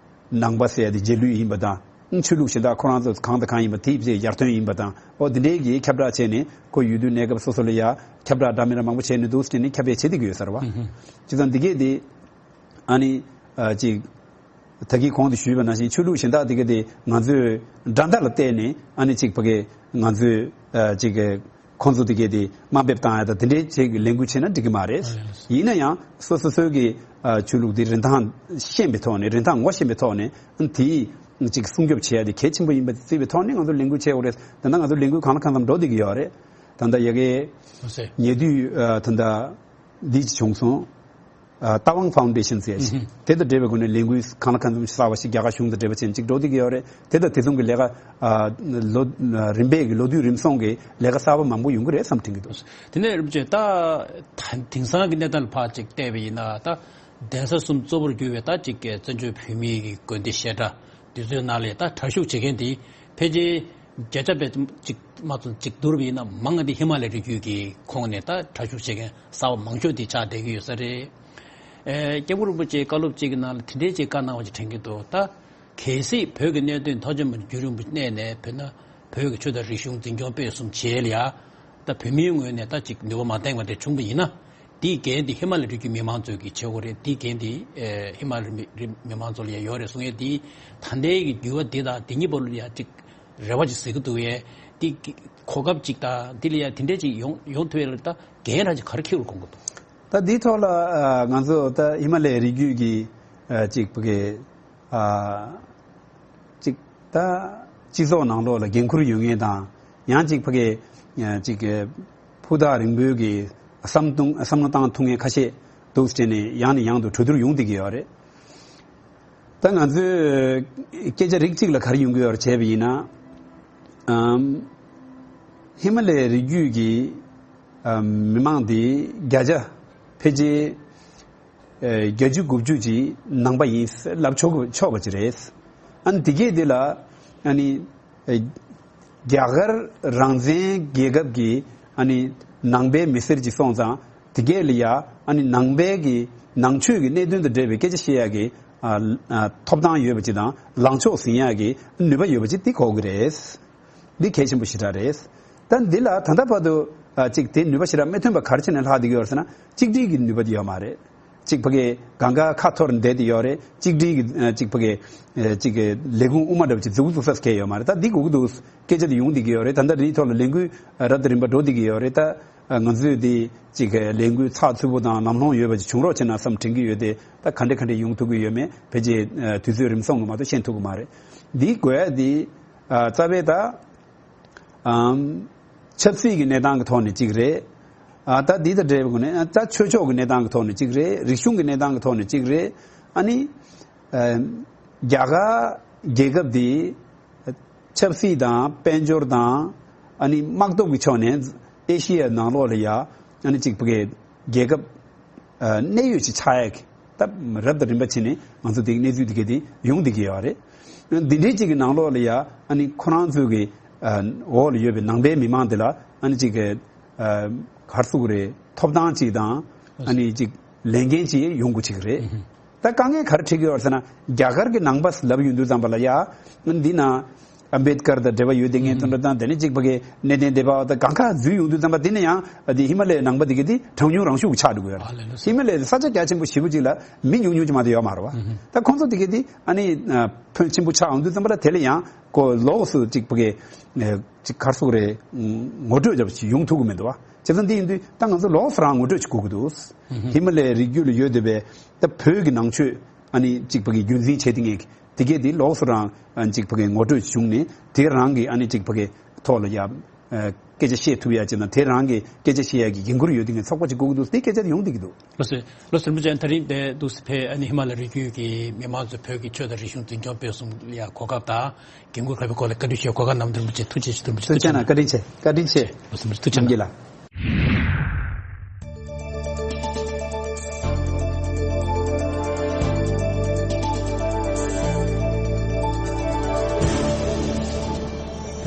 ནང་པ་ཟེར་ཡ་དེ་རྗེས་ལུས་ཡིན་པ་དང་། ཆོས་ལུགས་གཞན་དག་ཁོ་རང་ཚོ་གང་དང་གང་ཡིན་པ་དེ་ཡར་ཐོན་ཡིན་པ་དང་། ཨོ་དེ་འདྲའི་གི་ཁྱབ་བསྒྲགས་བྱས་ནས་ཁོ་ཡུལ་དུས་གནས་སྐབས་སོ་སོ་ལ་ཡ་ཁྱབ་བསྒྲགས་འདྲ་མི་འདྲ་མང་པོ་བྱས་ནས་འདུག་ཟེར་ནས་ཁྱབ་སྤེལ་བྱེད་བསྡད་ཀྱི་ཡོད་ས་རེད་བ། ཨུ་ཧུ། བྱས་ཙང་འདི་གས་དེ་ཨ་ནི་ཨ་ཅིག་ད་གིན་གོང་དུ་ཞུས་པ་ནང་བཞིན་ཆོས་ལུགས་གཞན་དག་དེ་གས་དེ་ང་ཚོས་འགྲན་ཟླ་ལ་བལྟས་ནས་ཨ་ནི་ཅིག་ཕ་གི་ང་ཚོས་ཨ་ཅིག་གི་ཁོང་ཚོ་དེ་གས་དེ་དམའ་འབེབས་བཏང་ཡ་དང་དེ་འདྲའི་ཅིག་ལས་འགུལ་བྱས་ན་འགྲིག་གི་མ་རེད། ཡིན་ན་ཡང་སོ་སོ་སོའི་གི་ཨ་ཆོས་ལུགས་དེ་རིན་ཐང་ཤེས་པའི་ཐོག་ནས་རིན་ཐང་ངོ་ཤེས་པའི་ཐོག་ནས་དེའི་ཅིག་སྲུང་སྐྱོབ་བྱེད་ཡ་དེ་གལ་ཆེན་པོ་ཡིན་པ་བརྩིས་པའི་ཐོག་ནས་ང་ཚོ་ལས་འགུལ་བྱེད་དགོས་རེད། ད་ལྟ་ང་ཚོ་ལས་འགུལ་གང་ལ་གང་འཚམ་འགྲོ་བསྡད་ཀྱི་ཡོད་རེད། ད་ལྟ་ཡ་གི་ལགས་སེ། ཉེ་དུས་ཨ་ད་ལྟ་འདི་ཅིག་བྱུང་སོང་། ཨ་ཏཱ་ཝང་ཕའུན་ཌེ་ཤན་ཟེར་ཞིག་ཨུ་ཧུ། དེ་དང་འབྲེལ་བའི་སྒོ་ནས་ལས་འགུལ་གང་ལ་གང་འཚམ་གསར་བ་ཞིག་རྒྱ་གར་གཞུང་དང་འབྲེལ་བ་བྱས་ནས་ཅིག་འགྲོ་བསྡད་ཀྱི་ཡོད་རེད། དེ་དང་དེ་མཚུངས་ཀྱི་ལས་ཀ་ཨ་ལོ་རིམ་པས་ཀྱི་ལོ་དུས་རིམ་སོང་གི་ལས་ཀ་གསར་པ་མང་པོ་ཡོང་གི་རེད་བསམ་དྲན་གྱི་འདུག་དེ་ནས་རིན་པོ་ཆེ་ད་ད་དེང་སང་གི་གནས་སྟངས་ལ་ཕར་ཅིག་བལྟས་པ་ཡིན་ན། ད་གདན་ས་གསུམ་གཙོ་བོར་གྱུར་པའི་ད་ཅིག་གི་བཙན་བྱོལ་བོད་མིའི་གི་དགོན་སྡེ་བཤད་གྲྭ་འདི་ཚོའི་ནང་ལ་ད་གྲྭ་ཞུགས་བྱེད་མཁན་དེ་ཕལ་ཆེར་བརྒྱ་ཆ་བརྒྱ་ཅིག་མ་ཚོམ་ཅིག་བསྡུར་བ་ཡིན་ན་མང་བ་དེ་ཧི་མ་ལ་ཡའི་རི་རྒྱུད་ཀྱི་ཁོངས་ནས་ད་གྲྭ་ཞུགས་བྱེད་མཁན་གསར་པ་མང་ཤོས་དེ་ཆགས་བསྡད་ཀྱི་ཡོད་ས་རེད། ཨེ་སྐྱབས་མགོན་རིན་པོ་ཆེའི་བཀའ་སློབ་ཅིག་གི་ནང་ལ་དེ་འདྲའི་ཅིག་བཀའ་གནང་བ་ཅིག་དྲན་གྱི་འདུག་ད་གལ་སྲིད་བོད་ཀྱི་གནད་དོན་མཐའ་དོན་མ་རྒྱུན་རིང་པོ་གནས་ནས་བོད་ན་བོད་ཀྱི་ཆོས་དང་རིག་གཞུང་འཛིན་སྐྱོང་སྤེལ་གསུམ་བྱེད་ལ་ཡ། ད་བོད་མིའི་ངོས་ནས་ད་ཅིག་ནུས་པ་མ་ལྡན་པ་དེ་བྱུང་བ་ཡིན་ན། དེའི་འགན་དེ་ཧི་མ་ལ་ཡའི་རི་རྒྱུད་མི་མང་ཚོས་ཀྱི་བྱེད་དགོས་རེད། དེའི་འགན་དེ་ཨེ་ཧི་མ་ལ་ཡའི་རི་མི་མང་ཚོ་ལ་ཡ་ཡོད་རེད་གསུང་ཡས་དེ། ད་ལྟའི་གི་འགྱུར་བ་འདི་དང་འདི་གཉིས་བར་ལ་ཡ་ཅིག་རེ་བ་ཅིག་ཟེར་གི་འདུག་ཡས། འདི་གོ་སྐབས་ཅིག་དང་འདི་ལ་ཡ་དེ་འདྲས་ཅིག་ཡོང་ཡོང་ཐུབ་ཡས་ལ་ད་འགན་རང་ཅིག་ག་རེ་འཁྱེར་དགོས་མཁོ་འདུག་ད་འདིའི་ཐོག་ལ་ཨ་ང་ཚོ་ད་ཧི་མ་ལ་ཡའི་རི་རྒྱུད་ཀྱི་ཨ་ཅིག་ཕ་གི་ཨ་ཅིག་ད་སྤྱི་ཚོགས་ནང་ལོགས་ལ་འགན་ཁུར་ཡོད་མཁན་དང་། ཡང་ཅིག་ཕ་གི་ཨ་ཅིག་ཕུ་ཐག་རིང་པོའི་གི་བསམ་བཏང་བསམ་བློ་བཏང་ཐུབ་མཁན་ཁ་ཤས་འདུག་ཟེར་ནས་ཡང་ནས་ཡང་དུ་གྲོས་བསྡུར་ཡོང་བསྡད་ཀྱི་ཡོད་རེད། ད་ང་ཚོས་སྐད་ཆ་རིགས་གཅིག་ལ་ག་རེ་ཡོང་གི་ཡོད་རེད་བྱས་པ་ཡིན་ན། ཨམ། ཧི་མ་ལ་ཡའི་རི་རྒྱུད་ཀྱི་ཨམ་མི་མང་དེ་བརྒྱ་ཆ་ཕལ་ཆེར་ཨེ་བརྒྱད་ཅུ་དགུ་བཅུ་ཅིག་ནང་པ་ཡིན་ལབ་ཆོག་ཆོག་པ་ཅིག་རེད། ཨ་ནི་དེ་གས་དེ་ལ་ཨ་ནི་ཨེ་རྒྱ་གར་རང་བཙན་རྒྱལ་ཁབ་ཀྱི་ཨ་ནི་ནང་པའི་མི་སེར་ཅིག་སོང་ཙང་དེ་གས་ལ་ཡ་ཨ་ནི་ནང་པའི་གི་ནང་ཆོས་ཀྱི་གནད་དོན་དང་འབྲེལ་བའི་སྐད་ཆ་བཤད་ཡག་གི་ཨ་ཨ་ཐོབ་ཐང་ཡོད་པ་ཅིག་དང་ལངས་ཕྱོགས་ཟིན་ཡག་གི་ནུས་པ་ཡོད་པ་ཅིག་དེ་གོ་གི་རེད། འདི་གལ་ཆེན་པོ་ཞེ་དྲག་རེད། ད་འདི་ལ་ད་ལྟ་བར་དུ་ཨ་ཅིག་དེ་ནུས་པ་ཞེ་དྲག་མི་ཐོན་པ་ག་རེ་བྱས་ནས་ལྷག་བསྡད་ཀྱི་ཡོད་རེད་ཟེར་ན། གཅིག་སྒྲིལ་གྱི་ནུས་པ་དེ་ཡོད་མ་རེད། གཅིག་ཕ་གིའི་གང་ག་ཁ་འཐོར་བསྡད་དེ་ཡོད་རེད། གཅིག་སྒྲིལ་གྱི་ཨ་གཅིག་ཕ་གིའི་ཨ་གཅིག་གི་ལས་ཁུངས་དབུ་མ་འདྲ་པོ་ཅིག་འཛུགས་འཛུགས་ས་གལ་ཡོད་མ་རེད། ད་འདི་དགོས་ཀྱི་འདུག་སྐད་ཆ་དེ་ཡོང་བསྡད་ཀྱི་ཡོད་རེད། ད་ལྟ་འདིའི་ཐོག་ལ་ལས་འགུལ་རབ་དང་རིམ་པ་འགྲོ་བསྡད་ཀྱི་ཡོད་རེད། ད་ང་ཚོས་འདི་གཅིག་གི་ལས་འགུལ་ཚགས་ཚུད་པོ་དང་ལམ་ལྷོང་ཡོད་པ་ཅིག་བྱུང་རོགས་བྱེད་ན་བསམ་དྲན་གྱི་ཡོད་དེ། ད་ག་འདྲ་ག་འདྲ་ཡོང་ཐུབ་ཀྱི་ཡོད་མེད་ཕལ་ཆེར་ཨ་དུས་ཚོད་རིམ་སོང་གི་མ་གཏོགས་ཤེས་ཐུབ་ཀྱི་མ་རེད། འདིའི་དགོས་ཡ་འདི་ཨ་རྩ་བའི་ད་ཨམ་ཆབ་སྲིད་ཀྱི་གནས་སྟངས་ཀྱི་ཐོག་ནས་གཅིག་རེད། ཨ་ད་འདི་དང་འབྲེལ་བའི་སྒོ་ནས་ཨ་ད་ཆོས་ཕྱོགས་ཀྱི་གནས་སྟངས་ཀྱི་ཐོག་ནས་གཅིག་རེད། རིག་གཞུང་གི་གནས་སྟངས་ཀྱི་ཐོག་ནས་གཅིག་རེད། ཨ་ནི་ཨ་རྒྱ་གར་རྒྱལ་ཁབ་འདི་ཆབ་སྲིད་དང་དཔལ་འབྱོར་དང་ཨ་ནི་དམག་སྟོབས་ཀྱི་ཕྱོགས་ནས་ཨེ་ཤི་ཡའི་ནང་ལོགས་ལ་ཡ་ཨ་ནི་གཅིག་ཕ་གིའི་རྒྱལ་ཁབ་ཨ་གནད་ཡོད་ཅིག་ཆགས་ཡ་གི་ད་རབ་དང་རིམ་པ་བྱས་ནས་ང་ཚོ་དེའི་གནས་ཚུལ་དེ་ག་དེ་ཡོང་བསྡད་ཀྱི་ཡོད་རེད། འདི་འདྲའི་ཅིག་གི་ནང་ལོགས་ལ་ཡ་ཨ་ནི་ཁོ་རང་ཚོའི་གི་ཨ་འོག་ལ་ཡོད་པའི་ནང་པའི་མི་མང་དེ་ལ་ཨ་ནི་ཅིག་གི་ཨ་ག་རེ་ཟེར་དགོས་རེད། ཐོབ་ཐང་ཅིག་དང་ཨ་ནི་ཅིག་ལས་འགན་ཅིག་ཡོང་དགོས་ཅིག་རེད། ད་དཀའ་ངལ་ག་རེ་འཕྲད་ཀྱི་ཡོད་ཟེར་ན། རྒྱ་གར་གྱི་ནང་པ་ལབ་ཡོང་དུས་ཙམ་པ་ལ་ཡ་འདི་ན་ཨམ་བེད་ཀར་དང་འབྲེལ་བ་ཡོད་བསྡད་མཁན་དེ་འདྲ་དང་། དེ་ནས་གཅིག་ཕ་གིའི་གནས་བརྟན་སྡེ་པ་དང་གང་ག་འཛུལ་ཡོང་དུས་ཙམ་པ་དེ་ནས་ཡང་འདི་ཧི་མ་ལ་ཡའི་ནང་པ་དེ་ག་དེ་གྲངས་ཉུང་རང་ཤུགས་ཆགས་འགྲོ་གི་ཡོད་རེད། ཧི་མ་ལ་ཡ་ས་ཆ་རྒྱ་ཆེན་པོ་ཞེ་པོ་ཅིག་ལ་མི་ཉུང་ཉུང་ཅིག་མ་གཏོགས་ཡོད་མ་རེད་བ། ད་ཁོང་ཚོ་དེ་ག་དེ་ཨ་ནི་ཕོན་ཆེན་པོ་ཆགས་ཡོང་དུས་ཙམ་པ་ལ་དེ་ལ་ཡང་ཁོ་ལོགས་སུ་གཅིག་ཕ་གིའི་གཅིག་ག་རེ་ཟེར་དགོས་རེད། ངོ་སྤྲོད་རྒྱབ་ཅིག་ཡོང་ཐུབ་ཀྱི་མི་འདུག་བ། བྱས་ཙང་འདི་ཡིན་དུས་ད་ང་ཚོ་ལོགས་སུ་རང་ངོ་སྤྲོད་ཅིག་དགོས་ཀྱི་འདུག་ཧི་མ་ལ་ཡའི་རི་རྒྱུད་ལ་ཡོད་བསྡད་པའི་ད་བོད་ཀྱི་ནང་ཆོས་ ཨ་ནི་གཅིག་ཕ་གི་རྒྱུན་འཛིན་བྱས་ཏེ་ངས་དེ་གས་དེ་ལོགས་སུ་རང་ཨ་གཅིག་ཕ་གི་ངོ་སྤྲོད་བྱུང་ནས་དེ་རང་གི་ཨ་ནི་གཅིག་ཕ་གི་ཐོག་ལ་ཡ་ཨ་སྐད་ཆ་བཤད་ཐུབ་ཡ་ཅིག་དང་དེ་རང་གི་སྐད་ཆ་བཤད་ཡ་གི་འགན་ཁུར་ཡོད་དེ་ངས་ཚོགས་པ་ཅིག་དགོས་ཀྱི་འདུག་དེ་སྐད་ཆ་དེ་ཡོང་བསྡད་ཀྱི་འདུག་ལགས་སོ། ལགས་སོ། རིན་པོ་ཆེ་ད་རིང་དེ་འདུག་སེ་ཕེབས་ཨ་ནི་ཧི་མ་ལ་རི་རྒྱུད་ཀྱི་མི་མང་ཚོས་བོད་ཀྱི་ཆོས་དང་རིག་གཞུང་འཛིན་སྐྱོང་སྤེལ་གསུམ་ལ་ཡ་གོ་སྐབས་དང་འགན་ཁུར་ཁག་པའི་སྐོར་ལ་བཀའ་འདྲི་ཞུ་གོ་སྐབས་གནང་བ་དེར་རིན་པོ་ཆེ་ཐུགས་རྗེ་ཆེ། ཐུགས་རྗེ་ཆེ། ཐུགས་རྗེ་གནང་། བཀའ་དྲིན་ཆེ། བཀའ་དྲིན་ཆེ། ལགས་སོ། རིན་པོ་ཆེ་ཐུགས་རྗེ་གནང་། ལགས།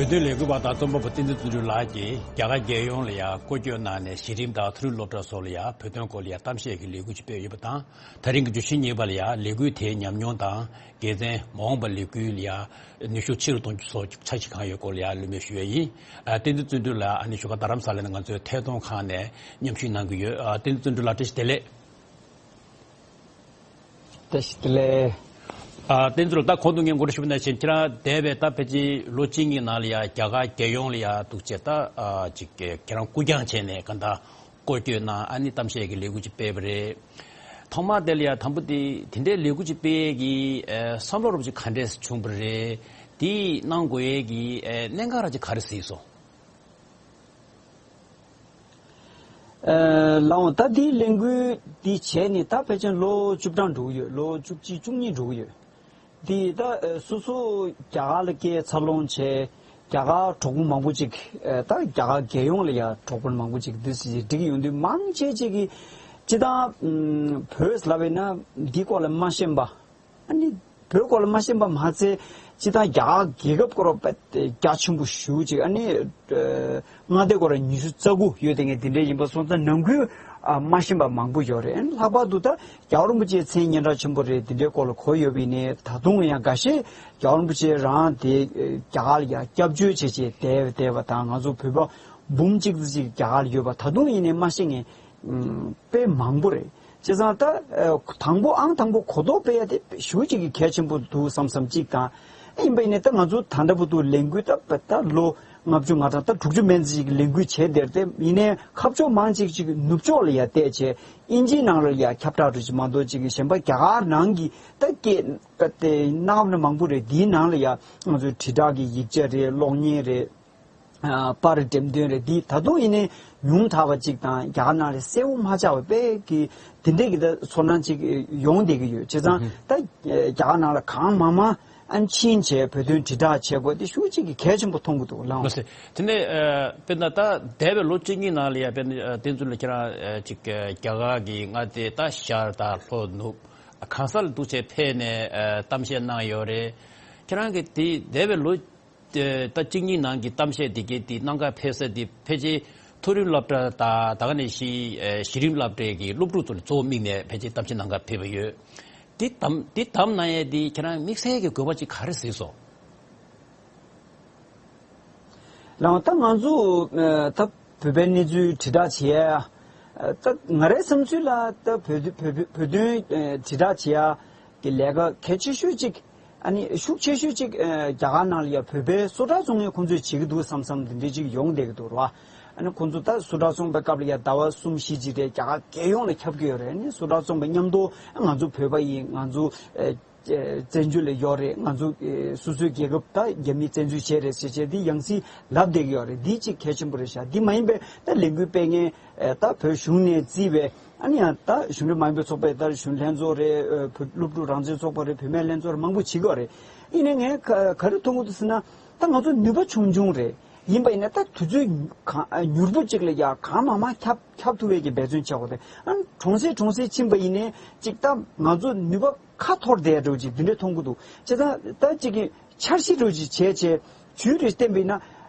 བོད་དོན་ལས་འགུལ་བ་དང་རྩོམ་པ་པོ་བསྟན་འཛིན་བརྩོན་འགྲུས་ལགས་ཀྱིས་རྒྱ་གར་རྒྱལ་ཡོངས་ལ་ཡང་སྐོར་སྐྱོད་གནང་ནས་གཞི་རིམ་དང་མཐོ་རིམ་སློབ་གྲྭ་སོགས་ལ་ཡང་བོད་དོན་སྐོར་ལ་ཡང་གཏམ་བཤད་ཀྱི་ལས་འགུལ་ཅིག་སྤེལ་ཡོད་པ་དང་། ད་རིང་གི་བརྗོད་གཞི་གཉིས་པ་ལ་ཡང་ལས་འགུལ་དེའི་ཉམས་མྱོང་དང་དགེ་མཚན། མ་འོངས་པར་ལས་འགུལ་ལ་ཡང་ནུས་ཤུགས་ཆེ་རུ་གཏོང་རྒྱུ་སོགས་འཆར་གཞི་གང་ཡོད་སྐོར་ལ་ཡང་གླེང་མོལ་ཞུ་ཡས་ཡིན། ཨ། བསྟན་འཛིན་བརྩོན་འགྲུས་ལགས་ཨ་ནི་བཞུགས་སྒར་རྡ་རམ་ས་ལ་ནས་ང་ཚོའི་ཐད་གཏོང་ཁང་ནས་མཉམ་ཞུགས་གནང་གི་ཡོད། ཨ། བསྟན་འཛིན་བརྩོན་འགྲུས་ལགས་བཀྲ་ཤིས་བདེ་ལེགས། བཀྲ་ཤིས་བདེ་ལེགས། ཨ། བསྟན་འཛིན་ལགས་ད་གོང་དུ་ངས་འགོ་འདྲི་ཞུས་པ་ནང་བཞིན་ཁྱེད་རང་འདས་པའི་ད་ཕལ་ཆེར་ལོ་གཅིག་གཉིས་ནང་ལ་ཡང་རྒྱ་གར་རྒྱལ་ཡོངས་ལ་ཡང་འདུག་བྱས་ད་ཨ་ཅིག་ཁྱེད་རང་སྐུ་རྐྱང་བྱས་ནས་གང་ལྟར་སྐོར་སྐྱོད་གནང་ཨ་ནི་གཏམ་བཤད་ཀྱི་ལས་འགུལ་ཅིག་སྤེལ་བ་རེད། ཐོག་མར་དེ་ལ་ཡང་དང་པོ་དེ་དེ་འདྲའི་ལས་འགུལ་ཅིག་སྤེལ་ཡས་ཀྱི་ཨ་བསམ་བློ་རོབ་ཅིག་ག་འདྲས་བྱུང་བ་རེད། དེ་གནང་དགོས་ཡས་ཀྱི་ཨ་གནད་འགག་ར་ཅིག་ག་རེ་གཟིགས་སོང་། ཨ། ལགས་འོང་། ད་འདིའི་ལས་འགུལ་འདི་བྱས་ནས་ད་ཕལ་ཆེར་ལོ་བཅུ་གྲངས་འགྲོ་གི་ཡོད། ལོ་བཅུ་གཅིག་བཅུ་གཉིས་འགྲོ་གི་ཡོད། འདི་ད་ཨ་སོ་སོ་རྒྱ་གར་ལ་སྐྱེས་འཚར་ལོངས་བྱས་རྒྱ་གར་གྲོགས་པོ་མང་པོ་ཅིག་ཨ་ད་རྒྱ་གར་རྒྱལ་ཡོངས་ལ་ཡང་གྲོགས་པོ་མང་པོ་ཅིག་འདི་སྒྲིག་ཡོང་དུས་མང་ཆེ་ཅིག་གིས་སྤྱིར་བཏང་ཨམ་བོད་ལབ་པས་ན་འདིའི་སྐོར་ལ་མ་ཤེས་པ། ཨ་ནི་བོད་སྐོར་ལ་མ་ཤེས་པ་མ་ཚད་སྤྱིར་བཏང་རྒྱ་གར་རྒྱལ་ཁབ་སྐོར་རྒྱ་ཆེན་པོ་ཞེ་ཅིག་ཨ་ནི་ཨ་མངའ་སྡེ་སྐོར་ཉི་ཤུ་རྩ་དགུ་ཡོད་དེ་ངས་འདི་འདྲའི་ཡིན་པ་སོང་ཙང་ནང་ཁུལ་ཨ་མ་ཤེས་པ་མང་པོ་ཡོད་རེད། ཨ་ནི་ལྷག་པར་དུ་ད་རྒྱལ་བ་རིན་པོ་ཆེའི་མཚན་སྙན་གྲགས་ཆེན་པོ་རེད། འདི་འདྲའི་སྐོར་ལ་གོ་ཡོད་པ་ཡིན་ནའི་ད་དུང་ཡང་འགའ་ཤས་རྒྱལ་བ་རིན་པོ་ཆེ་རང་དེ་རྒྱ་གར་ལ་ཡང་སྐྱབས་བཅོལ་བྱས་བྱས་བསྡད་བསྡད་པ་དང་ང་ཚོ་བོད་པ་འབུམ་གཅིག་ཙམ་ཅིག་རྒྱ་གར་ལ་ཡོད་པ་ད་དུང་ཡིན་ནའི་མ་ཤེས་མཁན་དཔེ་མང་པོ་རེད། བྱས་ཙང་ད་ཨ་དང་པོ་ཨང་དང་པོ་གོ་རྟོགས་སྤེལ་ཡ་དེ་ཞེ་ཅིག་གི་གལ་ཆེན་པོ་འདུག་བསམ་བསམ་གཅིག་དང་། ཡིན་པ་ཡིན་ནའི་ད་ང་ཚོ་ད་ལྟ་བར་དུ་ལས་འགུལ་ད་ད་ལོ་ལྔ་བཅུ་ང་གྲངས་ད་དྲུག་ཅུ་མན་ཙམ་ཅིག་གི་ལས་འགུལ་བྱས་བསྡད་དེ་ཡིན་ནའི་ཁ་ཕྱོགས་མང་ཅིག་ཅིག་ནུབ་ཕྱོགས་ལ་ཡ་བལྟས་བྱས་དབྱིན་ཇིའི་ནང་ལ་ཡ་ཁྱབ་བསྒྲགས་འགྲོ་ཅིག་མ་གཏོགས་ཅིག་གཞན་པ་རྒྱ་གར་ནང་གི་ད་སྐད་ད་དེ་གནའ་བོའི་མང་པོ་རེད། དེའི་ནང་ལ་ཡ་ང་ཚོའི་དྲིལ་བསྒྲགས་ཀྱི་ཡིག་ཆ་རེད། གློག་བརྙན་རེད། ཨ་པར་འགྲེམས་སྟོན་རེད། འདི་ད་དུང་ཡིན་ནའི་ཉུང་མཐའ་བ་ཅིག་དང་རྒྱ་གར་ནང་ལ་གསལ་བོ་མ་ཆགས་པ་དཔེ་གི་དེ་འདྲས་ཀྱི་ད་ཚོར་སྣང་ཅིག་ཡོང་བསྡད་ཀྱི་ཡོད། བྱས་ཙང་ད་རྒྱ་གར་ནང་ལ་གང་མང་མང་ཨ་ཕྱིན་བྱས་བོད་དོན་དྲིལ་བསྒྲགས་བྱེད་དགོས་དེ་ཞེ་ཅིག་གི་གལ་ཆེན་པོ་མཐོང་གི་འདུག་ལགས། མ་ཟད་དེ་ནས་ཨ་དཔེར་ན་ད་འདས་པའི་ལོ་གཅིག་གཉིས་ནང་ལ་ཡ་དཔེར་ན་ཨ་བསྟན་འཛིན་ལགས་ཁྱེད་རང་ཨ་ཅིག་ཨ་རྒྱ་གར་གྱི་མངའ་སྡེ་ད་ཤར་དང་ལྷོ་ནུབ་གང་ས་ལ་འདུག་བྱས་ཕེབས་ནས་ཨ་གཏམ་བཤད་གནང་ཡོད་རེད། ཁྱེད་རང་གིས་དེ་འདས་པའི་ལོ་ད་གཅིག་གཉིས་ནང་གི་གཏམ་བཤད་དེ་གའི་དེ་གནང་ག་ཕེབས་ས་དེ་ཕལ་ཆེར་མཐོ་རིམ་སློབ་གྲྭ་དང་ད་ག་ནང་བཞིན་ཨེ་གཞི་རིམ་སློབ་གྲྭའི་གི་སློབ་ཕྲུག་ཚོ་ལ་གཙོ་བོ་དམིགས་ནས་ཕལ་ཆེར་གཏམ་བཤད་གནང་ག་ཕེབས་པ་ཡོད། དེ་གཏམ་དེ་གཏམ་གནང་ཡས་དེ་ཁྱེད་རང་དམིགས་བསལ་གྱི་དགོས་པ་ཅིག་ག་རེ་གཟིགས་སོང་། ལགས། ད་ང་ཚོ་ཨེ་ད་བོད་པའི་གནས་ཚུལ་དྲིལ་བསྒྲགས་བྱེད་ཡ། ཨེ་ད་ང་རའི་བསམ་ཚུལ་ལ་ད་བོད་བོད་བོད་དོན་ཨེ་དྲིལ་བསྒྲགས་བྱེད་ཡ་གི་ལས་ཀ་གལ་ཆེ་ཤོས་གཅིག་ཨ་ནི་ཤུགས་ཆེ་ཤོས་གཅིག་ཨེ་རྒྱ་གར་ནང་ལ་ཡ་བོད་པའི་སོ་ཊར་བཙོང་མཁན་ཁོང་ཚོས་བྱེད་ཀྱི་འདུག་བསམ་བསམ་དེ་འདྲའི་གཅིག་ཡོང་བསྡད་ཀྱི་འདུག་ར། ཨ་ནི་ཁོང་ཚོ་ད་སོ་ཊར་བཙོང་པའི་སྐབས་ལ་ཡ་ཟླ་བ་གསུམ་བཞི་གཅིག་རེ་རྒྱ་གར་རྒྱལ་ཡོངས་ལ་ཁྱབ་ཀྱི་ཡོད་རེད། ཨ་ནི་སོ་ཊར་བཙོང་པ་མཉམ་དུ་ང་ཚོ་བོད་པ་ཡིན། ང་ཚོ་ཨེ་བཙན་བྱོལ་ལ་ཡོད་རེད། ང་ཚོ་ཨེ་སོ་སོའི་རྒྱལ་ཁབ་ད་རྒྱ་མིས་བཙན་འཛུལ་བྱས་རེད་ཟེར་བྱས་འདི་ཡང་སྲིད་ལབ་བསྡད་ཀྱི་ཡོད་རེད། འདི་གཅིག་གལ་ཆེན་པོ་རེད་ཤག་འདི་མ་ཡིན་པའི་ད་ལས་འགུལ་སྤེལ་མཁན་ཨེ་ད་བོད་གཞུང་ནས་བརྩིས་པའི་ཨ་ནི་ཡང་ད་གཞུང་འབྲེལ་མ་ཡིན་པའི་ཚོགས་པའི་ད་གཞོན་ལྷན་ཚོགས་རེད། ཨེ་བོད་སློབ་ཕྲུག་རང་བཙན་ཚོགས་པ་རེད། བུད་མེད་ལྷན་ཚོགས་རེད། མང་པོ་བྱེད་ཀྱི་ཡོད་རེད། ཡིན་ནའི་ངས་ག་ག་རེ་མཐོང་གི་འདུག་ཟེར་ན་ད་ང་ཚོ་ནུས་པ་ཆུང་ཆུང་རེད། ཡིན་པ་ཡིན་ན་ད་དུས་ཚོད་གང་མྱུར་པོ་གཅིག་ལ་ཡ་གང་མང་མང་ཁྱབ་ཁྱབ་ཐུབ་པའི་གི་འབད་བརྩོན་བྱ་དགོས་ཏེ། ཨ་གྲོང་གསེབ་གྲོང་གསེབ་ཕྱིན་པ་ཡིན་ནའི་གཅིག་ད་ང་ཚོ་ནུས་པ་ཁ་འཐོར་བསྡད་འགྲོ་ཅིག་འདི་འདྲ་མཐོང་གི་འདུག་བྱས་ཙང་ད་གཅིག་གི་འཆར་གཞི་འགྲོ་ཅིག་བྱས་བྱས་ཇུས་རེ་བསྟན་པ་ཡིན་ན། ཨ་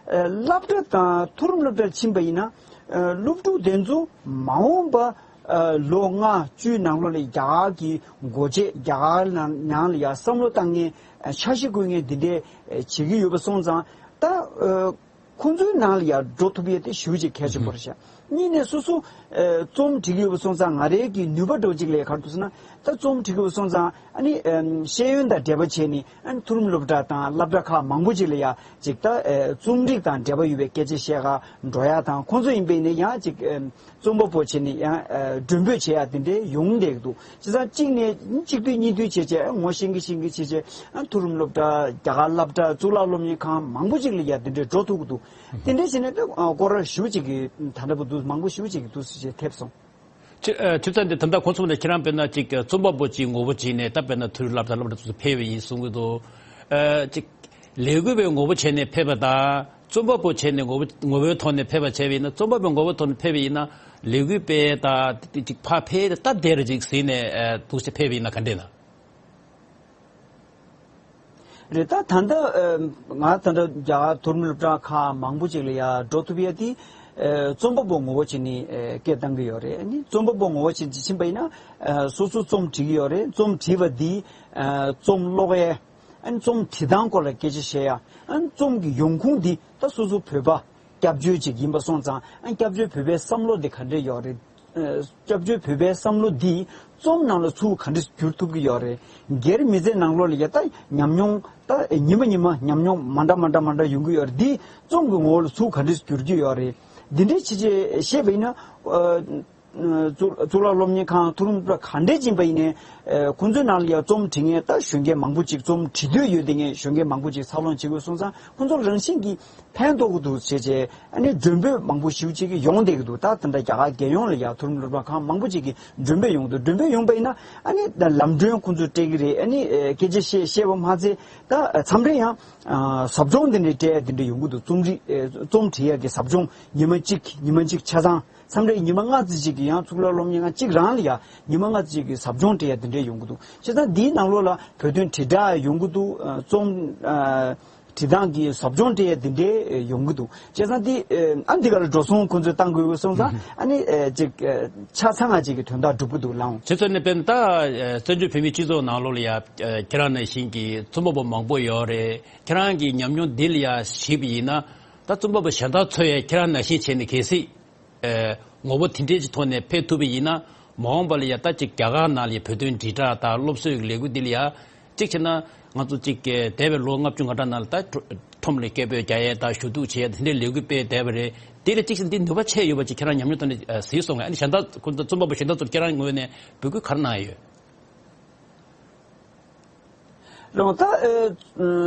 སློབ་གྲྭ་དང་མཐོ་རིམ་སློབ་གྲྭར་ཕྱིན་པ་ཡིན་ན། ཨ་སློབ་ཕྲུག་དེ་ཚོ་མ་འོངས་པ་ཨ་ལོ་ལྔ་བཅུའི་ནང་ལོགས་ལ་རྒྱ་གར་གྱི་སྒོ་འབྱེད་རྒྱ་གར་ནང་ནང་ལ་ཡ་བསམ་བློ་བཏང་མཁན་ཨ་འཆར་གཞི་བཀོད་མཁན་འདི་འདྲའི་ཨ་བྱེད་ཀྱི་ཡོད་པ་སོང་ཙང་ད་ཨ། ཁོང་ཚོའི་ནང་ལ་ཡང་འགྲོ་ཐུབ་ཡས་དེ་ཞེ་ཅིག་གལ་ཆེན་པོ་རེད་ཤག་གཉིས་ནས་སོ་སོ་ཨ་རྩོམ་འབྲི་གི་ཡོད་པ་སོང་ཙང་ང་རའི་གི་ནུས་པ་འདྲ་བོ་ཅིག་ལས་ག་རེ་འདུག་ཟེར་ན། ད་རྩོམ་འབྲི་གི་ཡོད་པ་སོང་ཙང་ཨ་ནི་ཨམ་ཤེས་ཡོན་དང་འབྲེལ་བ་བྱས་ནས་ཨ་ནི་མཐོ་རིམ་སློབ་གྲྭ་དང་སློབ་གྲྭ་ཁག་མང་པོ་ཅིག་ལ་ཡ་ཅིག་ད་ཨ་རྩོམ་རིག་དང་འབྲེལ་བ་ཡོད་པའི་སྐད་ཆ་བཤད་ག་འགྲོ་ཡ་དང་། ཁོང་ཚོ་ཡིན་པས་ནི་ཡང་ཅིག་ཨམ་རྩོམ་པ་པོ་བྱས་ནས་ཡང་ཨ་མགྲོན་འབོད་བྱེད་ཡ་དེ་འདྲའི་ཡོང་བསྡད་ཀྱི་འདུག་བྱས་ཙང་གཅིག་ནས་གཅིག་དུས་གཉིས་དུས་བྱས་བྱས་ངོ་ཤེས་ཀྱི་ཤེས་ཀྱི་བྱས་བྱས་ཨ་མཐོ་རིམ་སློབ་གྲྭ། རྒྱ་གར་སློབ་གྲྭ། གཙུག་ལག་སློབ་གཉེར་ཁང་མང་པོ་ཅིག་ལ་ཡ་དེ་འདྲའི་འགྲོ་ཐུབ་ཀྱི་འདུག་དེ་འདྲའི་བྱས་ནས་ད་སྐོར་ར་ཞེ་པོ་ཅིག་གི་ད་ལྟ་བུ་འདུག་མང་པོ་ཞེ་པོ་ཅིག་གི་འདུག་ཟེར་བྱས་ཐེབས་སོང་། ཁྱེད་ཨ་ཁྱེད་ཚོ་འདི་ད་ལྟ་ཁོང་ཚོ་ནས་ཁྱེད་རང་དཔེར་ན་ཅིག་རྩོམ་པ་པོ་ཅིག་ངོ་བོ་བྱས་ནས་ད་དཔེར་ན་མཐོ་རིམ་སློབ་གྲྭ་སློབ་གྲྭ་ཚོ་ཕེབས་པ་ཡིན་གསུང་གི་འདུག་ཨ་ཅིག་ལས་འགུལ་བའི་ངོ་བོ་བྱས་ནས་ཕེབས་པ་དང་རྩོམ་པ་པོ་བྱས་ནས་ངོ་བོ་ངོ་བོའི་ཐོག་ནས་ཕེབས་པ་བྱས་པ་ཡིན་ན། རྩོམ་པ་པོའི་ངོ་བོའི་ཐོག་ནས་ཕེབས་པ་ཡིན་ན་ལས་འགུལ་སྤེལ་དང་ཅིག་ཕར་ཕེབས་ད་དེ་རུ་ཅིག་ཟིན་ནས་ཨ་འདུག་སེ་ཕེབས་པ་ཡིན་ན་ག་འདྲས་ན། རེད། ད་ད་ལྟ་ཨ་ང་ད་ལྟ་རྒྱ་གར་མཐོ་རིམ་སློབ་གྲྭ་ཁག་མང་པོ་ཅིག་ལ་ཡ་འགྲོ་ཐུབ་ཡ་དེ་ཨ་རྩོམ་པ་པོ་ངོ་བོ་བྱས་ནས་ཨ་སྐད་བཏང་གི་ཡོད་རེད། ཨ་ནི་རྩོམ་པ་པོ་ངོ་བོ་བྱས་ནས་ཕྱིན་པ་ཡིན་ན་ཨ་སོ་སོ་རྩོམ་བྲིས་ཀྱི་ཡོད་རེད། རྩོམ་བྲིས་པ་འདི་ཨ་རྩོམ་ཀློག་ཡ། ཨ་ནི་རྩོམ་བྲིས་སྟངས་སྐོར་ལ་སྐད་ཆ་བཤད་ཡ། ཨ་ནི་རྩོམ་གྱི་ཡོང་ཁུངས་འདི་ད་སོ་སོ་བོད་པ་སྐྱབས་བཅོལ་ཅིག་ཡིན་པ་སོང་ཙང་། ཨ་ནི་སྐྱབས་བཅོལ་བོད་པའི་བསམ་བློ་འདི་ག་འདྲས་ཡོད་རེད། ཨ་སྐྱབས་བཅོལ་བོད་པའི་བསམ་བློ་འདི་རྩོམ་ནང་ལ་ཚུར་ག་འདྲས་བསྒྱུར་ཐུབ་ཀྱི་ཡོད་རེད། སྒེར་མི་ཚེ་ནང་ལོགས་ལ་ཡ་ད་ཉམས་མྱོང་ད་ཉི་མ་ཉི་མ་ཉམས་མྱོང་མ་འདྲ་མ་འདྲ་མ་འདྲ་ཡོང་གི་ཡོད་རེད། འདི་རྩོམ་གྱི་ངོ་བོ་ལ་ཚུར་ག་འདྲས་བསྒྱུར་གྱི་ཡོད་རེད། འདི་འདྲས་ཅིག་ཅིག་བཤད་པ་ཡིན་ན། ཨ་གཙུག་གཙུག་ལག་སློབ་གཉེར་ཁང་མཐོ་རིམ་སློབ་གྲྭ་ག་འདྲས་ཡིན་པ་ཡིན་ནའི་ཨ་ཁོང་ཚོའི་ནང་ལ་ཡང་རྩོམ་འབྲི་མཁན་ད་གཞོན་སྐྱེས་མང་པོ་ཅིག་རྩོམ་འབྲི་འདོད་ཡོད་དེ་ངས་གཞོན་སྐྱེས་མང་པོ་ཅིག་འཚར་ལོངས་བྱེད་དགོས་སོང་ཙང་ཁོང་ཚོ་རང་བཞིན་གྱིས་ཕན་ཐོགས་ཀྱི་འདུག་བྱས་བྱས། ཨ་ནི་མགྲོན་འབོད་མང་པོ་ཞེ་པོ་ཅིག་ཡོང་བསྡད་ཀྱི་འདུག་ད་དེ་འདྲ་རྒྱ་གར་རྒྱལ་ཡོངས་ལ་ཡང་མཐོ་རིམ་སློབ་གྲྭ་ཁང་མང་པོ་ཅིག་གིས་མགྲོན་འབོད་ཡོང་གི་འདུག་མགྲོན་འབོད་ཡོང་པ་ཡིན་ན་ཨ་ནི་ད་ལམ་གྲོན་ཁོང་ཚོས་སྤྲད་ཀྱི་རེད། ཨ་ནི་ཨ་སྐད་ཆ་བཤད་བཤད་པ་མ་ཚད་ད་མཚམས་རེ་ཡང་ཨ་ཟབ་སྦྱོང་དེ་འདྲའི་སྤྲད་ཡ་དེ་འདྲ་ཡོང་གི་འདུག་རྩོམ་རིག་ཨ་རྩོམ་འབྲི་ཡ་གི་ཟབ་སྦྱོང་ཉི་མ་གཅིག་ཉི་མ་གཅིག་ཆ་ཚང་། མཚམས་རེ་ཉི་མ་ལྔ་ཙམ་ཅིག་གི་ཡང་གཙུག་ལག་སློབ་གཉེར་ཁང་གཅིག་རང་ལ་ཡང་ཉི་མ་ལྔ་ཙམ་ཅིག་གི་ཟབ་སྦྱོང་སྤྲད་ཡ་དེ་འདྲས་ཡོང་གི་འདུག་བྱས་ཙང་འདིའི་ནང་ལོགས་ལ་བོད་དོན་དྲིལ་བསྒྲགས་ཡོང་གི་འདུག་ཨ་རྩོམ་ཨ་བྲིས་སྟངས་ཀྱི་ཟབ་སྦྱོང་སྤྲད་ཡ་དེ་འདྲས་ཡོང་གི་འདུག་བྱས་ཙང་འདི་ཨ་འདི་ག་ལ་འགྲོ་སོང་ཁོང་ཚོས་བཏང་དགོས་སོང་ཙང་ཨ་ནི་ཨ་ཅིག་ཨ་ཆ་ཚང་ང་ཅིག་གི་དོན་དག་འགྲུབ་ཀྱི་འདུག་ལགས། དེ་ཚོ་ནི་དཔེར་ན་ད་ཨ་བཙན་བྱོལ་བོད་མིའི་སྤྱི་ཚོགས་ནང་ལོགས་ལ་ཡ་ཨ་ཁྱེད་རང་ནང་བཞིན་གྱི་རྩོམ་པ་པོ་མང་པོ་ཡོད་རེད། ཁྱེད་རང་གི་ཉམས་མྱོང་འདི་ལ་ཡ་གཞིགས་པ་ཡིན་ན་ད་རྩོམ་པ་པོ་གཞན་དག་ཚོ་ཡ་ཁྱེད་རང་ནང་བཞིན་བྱས་ནས་གལ་སྲིད། ཨེ་ངོ་བོ་དེ་འདྲའི་ཅིག་ཐོག་ནས་ཕེབས་ཐུབ་པ་ཡིན་ན། མ་འོངས་པ་ལ་ཡ་ད་ཅིག་རྒྱ་གར་ནང་ལ་ཡ་བོད་དོན་དྲིལ་བསྒྲགས་དང་སློབ་གསོའི་ལས་འགུལ་འདི་ལ་ཡ་གཅིག་བྱས་ན་ང་ཚོ་ཅིག་འདས་པའི་ལོ་ལྔ་བཅུ་ང་གྲངས་ནང་ལ་ད་ཁྲོམ་ལ་སྐད་འབོད་རྒྱག་ཡས་དང་ཞུ་གཏུག་བྱེད་ཡས་དེ་འདྲའི་ལས་འགུལ་སྤེལ་བསྡད་པ་རེད། དེ་ལ་གཅིག་བྱས་ན་འདི་ནུས་པ་ཆེ་ཡོད་པ་ཅིག་ཁྱེད་རང་ཉམས་མྱོང་ཐོག་ནས་ཨ་གཟིགས་སོང་ངས། ཨ་ནི་གཞན་དག་ཁོང་ཚོ་རྩོམ་པ་པོ་གཞན་དག་ཚོར་ཁྱེད་རང་ངོས་ནས་འབོད་སྐུལ་ག་རེ་གནང་ཡས་ཡོད། རང་ད་ཨེ་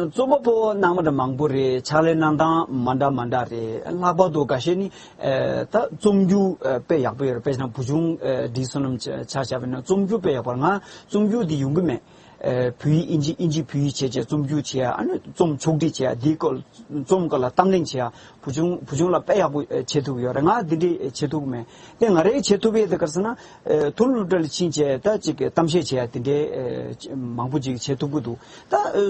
རྩོམ་པ་པོ་སྣང་མ་འདྲ་མང་པོ་རེད། ཕྱག་ལས་གནང་སྟངས་མ་འདྲ་མ་འདྲ་རེད། ལྷག་པར་དུ་འགའ་ཤས་ནི་ཨེ་ད་རྩོམ་རྒྱུགས་ཨེ་དཔེ་ཡག་པོ་ཡོད་རེད། དཔེ་བཞག་ན་བུ་ཆུང་ཨེ་བཀྲིས་བསོད་ནམས་ཆ་བཞག་པ་ཡིན་ན་རྩོམ་རྒྱུགས་དཔེ་ཡག་པོ་རེད། ང་རྩོམ་རྒྱུགས་འདི་ཡོང་གི་མེད། ཨེ་བོད་ཡིག་ཨིན་ཇི་ཨིན་ཇི་བོད་ཡིག་བྱས་བྱས་རྩོམ་རྒྱུགས་བྱས། ཨ་ནི་རྩོམ་ཕྱོགས་སྒྲིག་བྱས། འདིའི་སྐོར་རྩོམ་སྐོར་ལ་གཏམ་གླེང་བྱས། བུ་ཆུང་བུ་ཆུང་ལགས་དཔེ་ཡག་པོ་ཨེ་བྱེད་ཐུབ་ཀྱི་ཡོད་རེད། ང་འདི་འདྲས་བྱེད་ཐུབ་ཀྱི་མེད། དེ་ང་རའི་བྱེད་ཐུབ་ཡས་དེ་ག་རེ་ཟེར་ན། ཨེ་མཐོ་རིམ་སློབ་གྲྭ་ལ་ཕྱིན་བྱས་ད་ཅིག་གཏམ་བཤད་བྱེད་ཡ་དེ་འདྲའི་ཨེ་མང་པོ་ཅིག་བྱེད་ཐུབ་ཀྱི་འདུག་ད་ཨེ་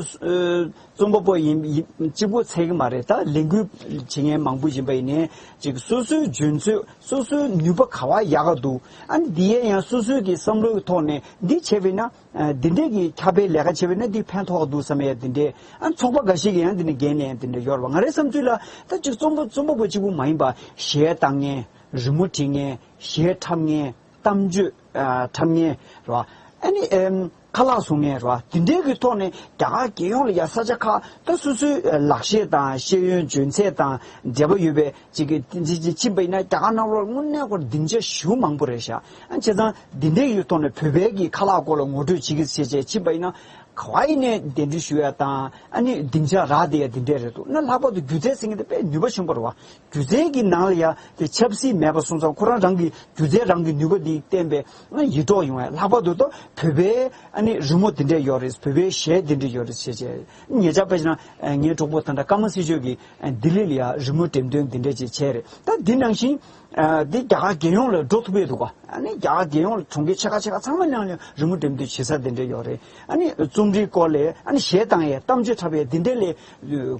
རྩོམ་པ་པོ་ཡིན་ཡིན་གཅིག་པོ་ཚད་ཀྱི་མ་རེད། ད་ལས་འགུལ་བྱེད་མཁན་མང་པོ་ཡིན་པ་ཡིན་ནའི་ཅིག་སོ་སོའི་འཇོན་ཚོད་སོ་སོའི་ནུས་པ་ག་བ་ཡག་ག་འདུག་ཨ་ནི་འདི་ཡས་ཡང་སོ་སོའི་གི་བསམ་བློའི་ཐོག་ནས་འདི་བྱས་པ་ཡིན་ན། ཨ་འདི་འདྲས་ཀྱི་ཁྱབ་སྤེལ་ལས་ཀ་བྱས་པ་ཡིན་ན་འདི་ཕན་ཐོགས་འདུག་བསམ་ཡས་འདི་འདྲས། ཨ་ཚོགས་པ་འགའ་ཞིག་གིས་ཡང་འདི་ནས་འགན་ལེན་འདི་འདྲས་ཡོད་རེད་པ། ང་རའི་བསམ་ཚུལ་ལ་ད་ཅིག་རྩོམ་པ་རྩོམ་པ་པོ་གཅིག་པུ་མ་ཡིན་པ། གཞས་བཏང་མཁན། རི་མོ་འབྲི་མཁན། གཞས་འཁྲབ་མཁན། གཏམ་བརྗོད་ཨ་འཁྲབ་མཁན་རེད་པ། ཨ་ནི་ཨེམ་ཁ་ལག་བཟོ་མཁན་རེད་པ། འདི་འདྲས་ཀྱི་ཐོག་ནས་རྒྱ་གར་རྒྱལ་ཡོངས་ལ་ཡ་ས་ཆ་ཁག་ད་སོ་སོའི་ཨ་ལག་ཤེས་དང་ཤེས་ཡོན་འཇོན་ཚད་དང་འབྲེལ་བ་ཡོད་པའི་ཅིག་གི་དེ་འདྲས་ཅིག་ཕྱིན་པ་ཡིན་ན་རྒྱ་གར་ནང་ལོགས་དངོས་གནས་ཁོ་སྡིངས་ཆ་ཞེ་པོ་མང་པོ་རེད་ཤག་ཨ་བྱས་ཙང་འདི་འདྲའི་ཡོད་ཐོག་ནས་བོད་པའི་གི་ཁ་ལག་སྐོར་ལ་ངོ་སྤྲོད་བྱེད་ཀྱི་བྱས་བྱས་ཕྱིན་པ་ཡིན་ན་ག་བ་ཡིན་ནའི་གདན་འདྲེན་ཞུ་ཡ་དང་། ཨ་ནི་སྡིངས་ཆ་རག་བསྡད་ཡ་འདི་འདྲས་རེད་འདུག་ན་ལྷག་པར་དུ་སྒྱུ་རྩལ་ཟེར་མཁན་དེ་དཔེ་ནུས་པ་ཆེན་པོ་རེད་པ། སྒྱུ་རྩལ་གྱི་ནང་ལ་ཡ་དེ་ཆབ་སྲིད་མེད་པ་སོང་ཙང་ཁོ་རང་རང་གི་སྒྱུ་རྩལ་རང་གི་ནུས་པ་འདི་བསྟན་པའི་ཨ་ཡིད་འཕྲོག་ཡོང་བས། ལྷག་པར་དུ་ད་བོད་པའི་ཨ་ནི་རི་མོ་འདི་འདྲས་ཡོད་རེད། བོད་པའི་གཞས་འདི་འདྲས་ཡོད་རེད་ཟེར་བྱས། ཉེ་ཆར་དཔེ་བཞག་ན་ངའི་གྲོགས་པོ་ད་ལྟ་ཀརྨ་སྲིད་ཆོས་ཀྱིས་ལྡི་ལི་ལ་ཡ་རི་མོ་འགྲེམས་སྟོན་འདི་འདྲས་ཅིག་བྱས་རེད། ད་འདི་ནང་བཞིན་འདི་རྒྱ་གར་རྒྱལ་ཡོངས་ལ་འགྲོ་ཐུབ་ཡས་འདུག་ག་ཨ་ནི་རྒྱ་གར་རྒྱལ་ཡོངས་ལ་གྲོང་ཁྱེར་ཆེ་ཁག་ཆེ་ཁག་ཚང་མ་ནང་ལ་རི་མོ་འགྲེམས་སྟོན་བྱེད་ས་འདི་འདྲས་ཡོད་རེད། ཨ་ནི་རྩོམ་རིག་སྐོར་ལ་ཨ་ནི་གཞས་བཏང་ཡས་གཏམ་བརྗོད་འཁྲབ་ཡས་འདི་འདྲས་ལ་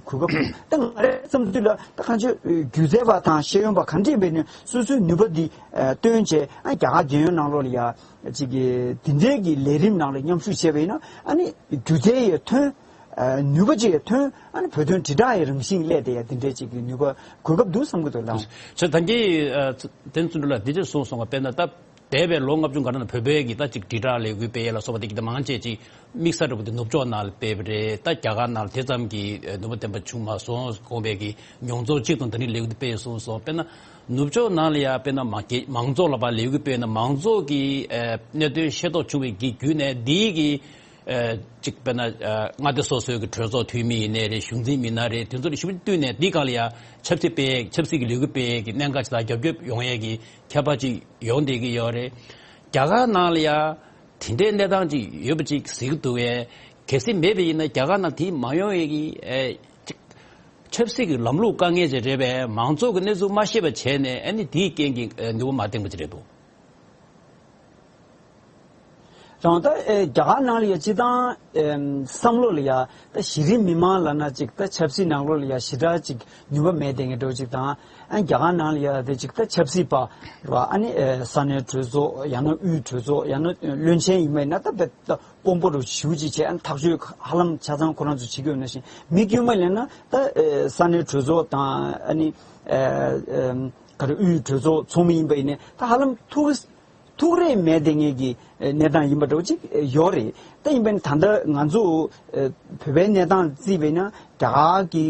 གོ་སྐབས་འདུག་ད་ང་རའི་བསམ་ཚུལ་ལ་ད་གང་ཅི་སྒྱུ་རྩལ་པ་དང་ཤེས་ཡོན་པ་ག་འདྲས་ཡིན་པ་ཡིན་ནའི་སོ་སོའི་ནུས་པ་འདི་བཏོན་བྱས། ཨ་རྒྱ་གར་རྒྱལ་ཡོངས་ནང་ལོགས་ལ་ཡ་ཅིག་གི་འདི་འདྲས་ཀྱི་ལས་རིམ་ནང་ལ་མཉམ་ཞུགས་བྱས་པ་ཡིན་ན་ཨ་ནི་སྒྱུ་རྩལ་ཡས་ཐོན། ནུས་པ་ཅིག་ཐོན། ཨ་ནི་བོད་དོན་དྲིལ་བསྒྲགས་ཀྱི་རང་བཞིན་སླེབས་དེ་ཡ་དེ་འདྲའི་ཅིག་གི་ནུས་པ་གོ་སྐབས་འདུག་བསམ་གྱི་འདུག་ལགས། ཚོད་ད་གིན་བསྟན་ཚུལ་ལ་འདི་ཅིག་གསུངས་སོང་བ། དཔེར་ན་ད་འདས་པའི་ལོ་ལྔ་བཅུ་ང་གྲངས་ནང་བོད་པའི་གི་ད་ཅིག་དྲིལ་བསྒྲགས་ལས་འགུལ་སྤེལ་ཡས་ལ་སོགས་པ་དེ་གི་ད་མང་ཆེ་ཅིག་དམིགས་ས་འདྲ་པོ་དེ་ནུབ་ཕྱོགས་ནང་ལ་སྤེལ་བ་རེད། ད་རྒྱ་གར་ནང་ལ་དེ་ཙམ་གྱི་ནུས་པ་ལྡན་པ་བྱུང་མ་སོང་དགོངས་པའི་གི་མྱོང་ཚོར་གཅིག་དང་། ད་ནི་ལས་འགུལ་དེ་སྤེལ་སོང་སོང་། དཔེར་ན་ནུབ་ཕྱོགས་ནང་ལ་ཡ་དཔེར་ན་མང་གི་མང་ཚོགས་ལ་ཕར་ལས་འགུལ་སྤེལ་ན་མང་ཚོགས་ཀྱི་གནད་དོན་ཤེས་རྟོགས་བྱུང་བའི་གི་བརྒྱུད་ནས་འདིའི་གི་ཨ་གཅིག་དཔེར་ན་ཨ་མངའ་སྡེ་སོ་སོའི་གི་གྲོས་ཚོགས་འཐུས་མི་ཡིན་ནའི་རེད། གཞུང་འཛིན་མི་སྣ་རེད། དེ་ཚོ་ལ་ཞུ་བཏུས་ནས་འདི་སྒང་ལ་ཡ་ཆབ་སྲིད་སྤེལ། ཆབ་སྲིད་ཀྱི་ལས་འགུལ་སྤེལ་གི་གནད་འགག་ཅིག་དང་རྒྱབ་སྐྱོར་ཡོང་ཡས་ཀྱི་ཁྱད་པར་ཅིག་ཡོང་བསྡད་ཀྱི་ཡོད་རེད། རྒྱ་གར་ནང་ལ་ཡ་དེ་འདྲའི་གནས་སྟངས་ཅིག་ཡོད་པ་ཅིག་གཟིགས་འདུག་གས། གལ་སྲིད་མེད་པ་ཡིན་ན་རྒྱ་གར་ནང་དེ་མ་ཡོང་ཡས་ཀྱི་ཨ་ཅིག་ཆབ་སྲིད་ཀྱི་ལམ་ལུགས་དཀའ་ངལ་ཅིག་རེད་པས། མང་ཚོགས་ཀྱི་གནས་ཚུལ་མ་ཤེས་པ་བྱས་ནས་ཨ་ནི་དེའི་རྐྱེན་གྱིས་ཨ་ནུས་པ་མ་ལྡན་པ་ཅིག་རེད་འདུག་རང་ད་ཨེ་རྒྱ་གར་ནང་ལ་ཡ་སྤྱི་བཏང་ཨེམ་བསམ་བློ་ལ་ཡ་ད་གཞི་རིམ་མི་མང་ལབ་ན་ཅིག་ད་ཆབ་སྲིད་ནང་ལོགས་ལ་ཡ་ཞེ་དྲག་ཅིག་ནུས་པ་མེད་བསྡད་མཁན་འདྲ་བོ་ཅིག་དང་། ཨ་རྒྱ་གར་ནང་ལ་ཡ་དེ་ཅིག་ད་ཆབ་སྲིད་པ་རེད་བ། ཨ་ནི་ཨེ་ས་གནས་གྲོས་ཚོགས་ཡང་ན་དབུས་གྲོས་ཚོགས་ཡང་ན་བློན་ཆེན་ཡིན་པ་ཡིན་ན་ད་དཔེ་ད་དཔོན་པོ་རུ་ཞེ་པོ་ཅིག་བྱས། ཨ་ནི་ཐག་གཅོད་ཧ་ལམ་ཆ་ཚང་ཁོ་རང་ཚོ་བྱེད་ཀྱི་ཡོད་ནང་བཞིན། མི་དཀྱུས་མ་ལབ་ན་ད་ཨེ་ས་གནས་གྲོས་ཚོགས་དང་ཨ་ནི་ཨེ་ཨེམ་ག་རེ་དབུས་གྲོས་ཚོགས་ཚོགས་མི་ཡིན་པ་ཡིན་ནའི་ད་ཧ་ལམ་ཐུགས་ཐུགས་རེ་མེད་བསྡད་མཁན་གྱི་གནས་སྟངས་ཡིན་པ་འདྲ་བོ་ཅིག་ཡོད་རེད། ད་ཡིན་པ་ཡིན་ད་ལྟ་ང་ཚོ་བོད་པའི་གནས་སྟངས་བརྩིས་པ་ཡིན་ན་རྒྱ་གར་གྱི་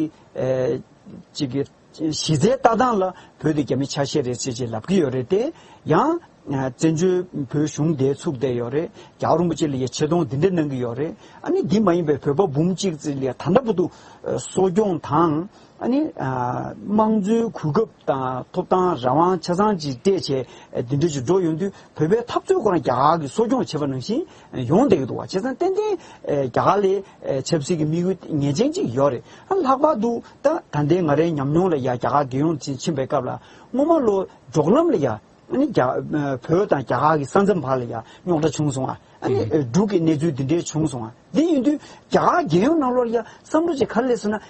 ཅིག་གི་གཞི་རྩའི་ལྟ་སྟངས་ལ་བོད་དེ་རྒྱ་མི་ཆ་ཤས་རེད་ཅེས་ཅེས་ལབ་ཀྱི་ཡོད་རེད་དེ། ཡང་བཙན་བྱོལ་བོད་གཞུང་དེ་ཚུགས་བསྡད་ཡོད་རེད། རྒྱལ་བ་རིན་པོ་ཆེ་ལ་ཡ་ཆེ་མཐོང་འདི་འདྲ་གནང་གི་ཡོད་རེད། ཨ་ནི་འདི་མ་ཡིན་པའི་བོད་པ་འབུམ་གཅིག་ཙམ་ལ་ཡ་ད་ལྟ་བར་དུ་གསོ་སྐྱོང་དང་། ཨ་ནི་དམངས་གཙོའི་གོ་སྐབས་དང་ཐོབ་ཐང་རང་དབང་ཆ་ཚང་ཅིག་སྤྲད་བྱས་འདི་འདྲ་ཅིག་འགྲོ་ཡོང་དུས་བོད་པའི་འཐབ་རྩོད་ཁོ་རང་རྒྱ་གར་གྱིས་གསོ་སྐྱོང་བྱས་པ་ནང་བཞིན་ཡོང་བསྡད་ཀྱི་འདུག་བ། བྱས་ཙང་ཏན་ཏན་རྒྱ་གར་ལ་ཆབ་སྲིད་ཀྱི་དམིགས་ཡུལ་ངེས་ཅན་ཅིག་ཡོད་རེད། ཨ་ལྷག་པར་དུ་ད་ད་ལྟའི་ང་རའི་ཉམས་མྱོང་ལ་ཡ་རྒྱ་གར་རྒྱལ་ཡོངས་ཕྱིན་པའི་སྐབས་ལ་སྔོན་མ་ལོ་འབྲོག་ལམ་ལ་ཡ་ཨ་ནི་རྒྱ་བོད་དང་རྒྱ་གར་གྱི་ས་མཚམས་བར་ལ་ཡ་རྙོག་དྲ་བྱུང་སོང་ང་། ཨ་ནི་འབྲུག་གི་གནས་ཚུལ་འདི་འདྲའི་བྱུང་སོང་ང་། འདི་ཡིན་དུས་རྒྱ་གར་རྒྱལ་ཡོངས་ནང་ལོགས་ལ་ཡ་བསམ་བློ་ཅིག་ག་རེ་སླེབས་སོང་ན།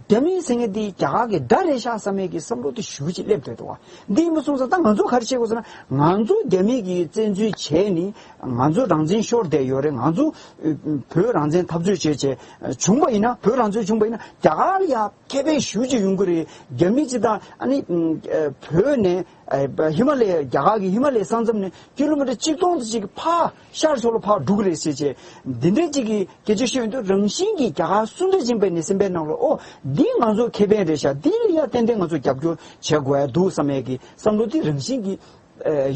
རྒྱ་མི་ཟེར་མཁན་འདི་རྒྱ་གར་གྱི་དགྲ་རེད་ཤག་བསམ་མཁན་གྱི་བསམ་བློ་དེ་ཞེ་པོ་ཅིག་སླེབས་བསྡད་འདུག་བ། འདི་ཡིན་པ་སོང་ཙང་ད་ང་ཚོ་ག་རེ་བྱེད་དགོས་ཟེར་ན། ང་ཚོ་རྒྱ་མི་གིས་བཙན་འཛུལ་བྱས་ནི་ང་ཚོ་རང་བཙན་ཤོར་བསྡད་ཡོད་རེད། ང་ཚོ་བོད་རང་བཙན་འཐབ་རྩོད་བྱས་བྱས་བྱུང་པ་ཡིན་ན། བོད་རང་བཙན་བྱུང་པ་ཡིན་ན་རྒྱ་གར་ལ་ཡ་ཁེ་ཕན་ཞེ་པོ་ཅིག་ཡོང་གི་རེད། རྒྱ་མི་སྤྱི་དང་ཨ་ནི་བོད་ནས་ཧི་མ་ལ་ཡ་རྒྱ་གར་གྱི་ཧི་མ་ལ་ཡའི་ས་མཚམས་ནས་ཀི་ལོ་མི་ཊར་གཅིག་སྟོང་ཙམ་ཅིག་ཕར་ཤར་ཕྱོགས་ལ་ཕར་འགྲོ་གི་རེད་ཟེར་བྱས་འདི་འདྲའི་ཅིག་གི་སྐད་ཆ་ཤོད་དུས། རང་བཞིན་གྱིས་རྒྱ་གར་སུ་འདྲ་ཡིན་པའི་ནས་སེམས་པའི་ནང་ལ་ཨོ་འདི་ང་ཚོ་ཁེ་ཕན་རེད་ཤག་འདི་ལ་ཡ་ཏན་ཏན་ང་ཚོ་རྒྱབ་སྐྱོར་བྱེད་དགོས་ཡ་འདུག་བསམ་ཡས་ཀྱི་བསམ་བློ་དེ་རང་བཞིན་གྱིས་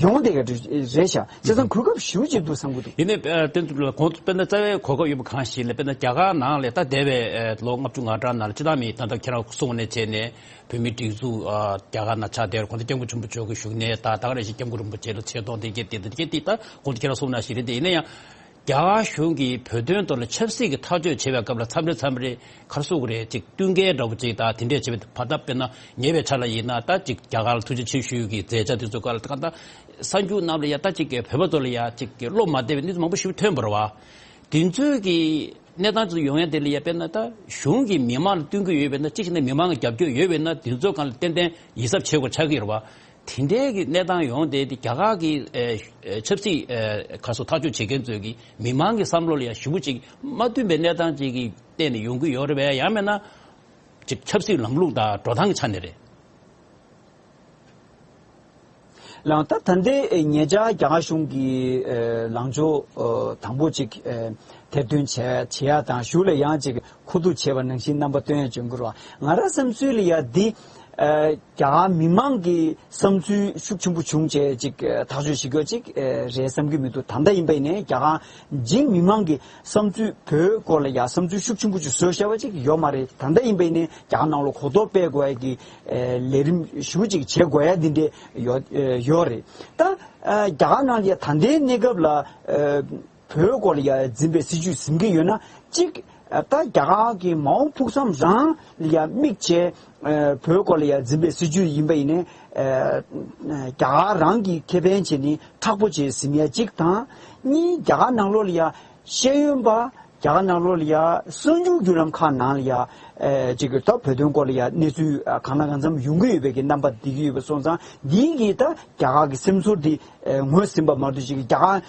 ཡོང་བསྡད་ཡ་རེད་ཤག་བྱས་ཙང་གོ་སྐབས་ཞེ་པོ་ཅིག་འདུག་བསམ་གྱི་འདུག་ཡིན་ནའི་བསྟན་འཛིན་ལགས་གོང་དུ་དཔེར་ན་རྩ་བའི་གོ་སྐབས་ཡོད་པ་གང་ཞིག་ལ། དཔེར་ན་རྒྱ་གར་ནང་ལ་ད་འདས་པའི་ལོ་ལྔ་བཅུ་ང་གྲངས་ནང་ལ་སྤྱི་བཏང་མི་ད་ལྟ་ཁྱེད་རང་གསུངས་ནས་བྱས་ནས། བོད་མིའི་སྒྲིག་འཛུགས་ཨ་རྒྱ་གར་ནང་ཆགས་བསྡད་རེད། གོང་དུ་སྐྱབས་མགོན་ཆེན་པོ་མཆོག་གི་བཞུགས་གནས་དང་། ད་ག་ནང་བཞིན་སྐྱབས་མགོན་རིན་པོ་ཆེ་ལ་ཆེ་མཐོང་དེ་གས་དེ་ད་གས་དེ་ད་གོང་དུ་ཁྱེད་རང་གསུངས་ནང་བཞིན་རེད་དེ། ཡིན་ན་ཡང་རྒྱ་གར་གཞུང་གིས་བོད་དོན་ཐོག་ལ་ཆབ་སྲིད་ཀྱི་ཐག་གཅོད་བྱེད་པའི་སྐབས་ལ་མཚམས་རེ་མཚམས་རེ་ག་རེ་ཟེར་དགོས་རེད། ཅིག་བསྟུན་མཁས་འདྲ་པོ་ཅིག་དང་དེ་འདྲས་བྱེད་པའི་བར་ཐག་དཔེར་ན་ཉེ་བའི་ཆར་ལ་ཡིན་ན་ད་ཅིག་རྒྱ་གར་ལ་ཐུགས་རྗེ་ཆེ་ཞུ་གི་མཛད་འཆར་དེ་ཚོ་སྐབས་ལ་ད་ག་ད་གསར་འགྱུར་རྣམས་ལ་ཡ་ད་ཅིག་གི་བོད་པ་ཚོ་ལ་ཡ་ཅིག་གི་བློ་མ་བདེ་བའི་གནས་ཚུལ་མང་པོ་ཞིག་ཐོན་པ་རེད་བ། དེ་ཚོའི་གི་གནས་སྟངས་ཚོ་ཡོང་ཡ་དེ་ལ་ཡ་དཔེར་ན་ད་གཞུང་གིས་མི་མང་ལ་བསྟུན་གྱི་ཡོད་པས་ན། གཅིག་བྱས་ན་མི་མང་གི་རྒྱབ་སྐྱོར་ཡོད་པས་ན་དེ་ཚོ་སྒང་ལ་ཏན་ཏན་ཡིད་གཟབ་བྱེད་དགོས་ཆགས་ཀྱི་རེད་བ། དེ་འདྲའི་གི་གནས་སྟངས་ཡོང་དེ་དེ་རྒྱ་གར་གི་ཨེ་ཨེ་ཆབ་སྲིད་ཨེ་ག་སོ་ཐག་གཅོད་བྱེད་མཁན་ཚོས་གི་མི་མང་གི་བསམ་བློ་ལ་ཡ་ཞེ་པོ་ཅིག་མ་བསྟུན་པའི་གནས་སྟངས་ཅིག་གི་སྟེང་ནས་ཡོང་གི་ཡོད་རེད་བས། ཡང་མིན་ན་ཅིག་ཆབ་སྲིད་ལམ་ལུགས་དང་འགྲོ་སྟངས་ཀྱི་ཆ་ནས་རེད། ལགས། ད་ད་ལྟའི་ཉེ་ཆར་རྒྱ་གར་གཞུང་གིས་ལངས་ཕྱོགས་དང་པོ་ཅིག་ཐེར་འདོན་བྱས་བྱེད་ཡ་དང་གཞུག་ལ་ཡང་ཅིག་མཁོ་བསྡུ་བྱས་པ་ནང་བཞིན་རྣམ་པ་སྟོན་ཡ་བྱུང་གི་རེད་བ། ང་རང་བསམ་ཚུལ་ལ་ཡ་འདི་རྒྱ་གར་མི་མང་གི་བསམ་ཚུལ་ཤུགས་ཆེན་པོ་བྱུང་བྱས་ཅིག་ཐག་གཅོད་བྱེད་དགོས་ཅིག་རེད་བསམ་གྱི་མི་འདུག་ད་ལྟ་ཡིན་པ་ཡིན་ནའི་རྒྱ་གར་འཇིག་མི་མང་གི་བསམ་ཚུལ་བོད་སྐོར་ལ་ཡ་བསམ་ཚུལ་ཤུགས་ཆེན་པོ་ཅིག་བཟོས་བཞག་པ་ཅིག་ཡོད་མ་རེད། ད་ལྟ་ཡིན་པ་ཡིན་ནའི་རྒྱ་གར་ནང་ལ་གོ་རྟོགས་སྤེལ་དགོས་ཡ་གི་ལས་རིམ་ཞེ་པོ་ཅིག་བྱེད་དགོས་ཡ་འདི་འདྲས་ཡོད་ཡོད་རེད། ད་རྒྱ་གར་ནང་ལ་ཡ་ད་ལྟའི་གནས་སྐབས་ལ་བོད་སྐོར་ལ་ཡ་འཛིན་པའི་སྲིད་བྱུས་ཟིན་གྱི་ཡོད་ན་གཅིག་ད་རྒྱ་གར་གྱི་མ་འོངས་ཕུགས་བསམ་རང་ལ་ཡ་དམིགས་བྱས་བོད་སྐོར་ལ་ཡ་འཛིན་པའི་སྲིད་བྱུས་ཡིན་པ་ཡིན་ནའི་རྒྱ་གར་རང་གི་ཁེ་ཕན་བྱས་ནས་མཁྲེགས་པོ་བྱས་ཟིན་ཡ་གཅིག་དང་། གཉིས་རྒྱ་གར་ནང་ལོགས་ལ་ཡ་ཤེས་ཡོན་པ། རྒྱ་གར་ནང་ལོགས་ལ་ཡ་གསར་འགྱུར་བརྒྱུད་ལམ་ཁག་ནང་ལ་ཡ་ཨེ་ཅིག་ད་བོད་དོན་སྐོར་ལ་ཡ་གནས་ཚུལ་ཨ་གང་ལ་གང་འཚམ་ཡོང་གི་ཡོད་པའི་གི་རྣམ་པ་འདི་གི་ཡོད་པ་སོང་ཙང་འདིའི་གི་ད་རྒྱ་གར་གི་སེམས་ཚོར་འདི་ཨེ་ངོས་ཟིན་པ་མ་གཏོགས་ཅིག་རྒྱ་གར་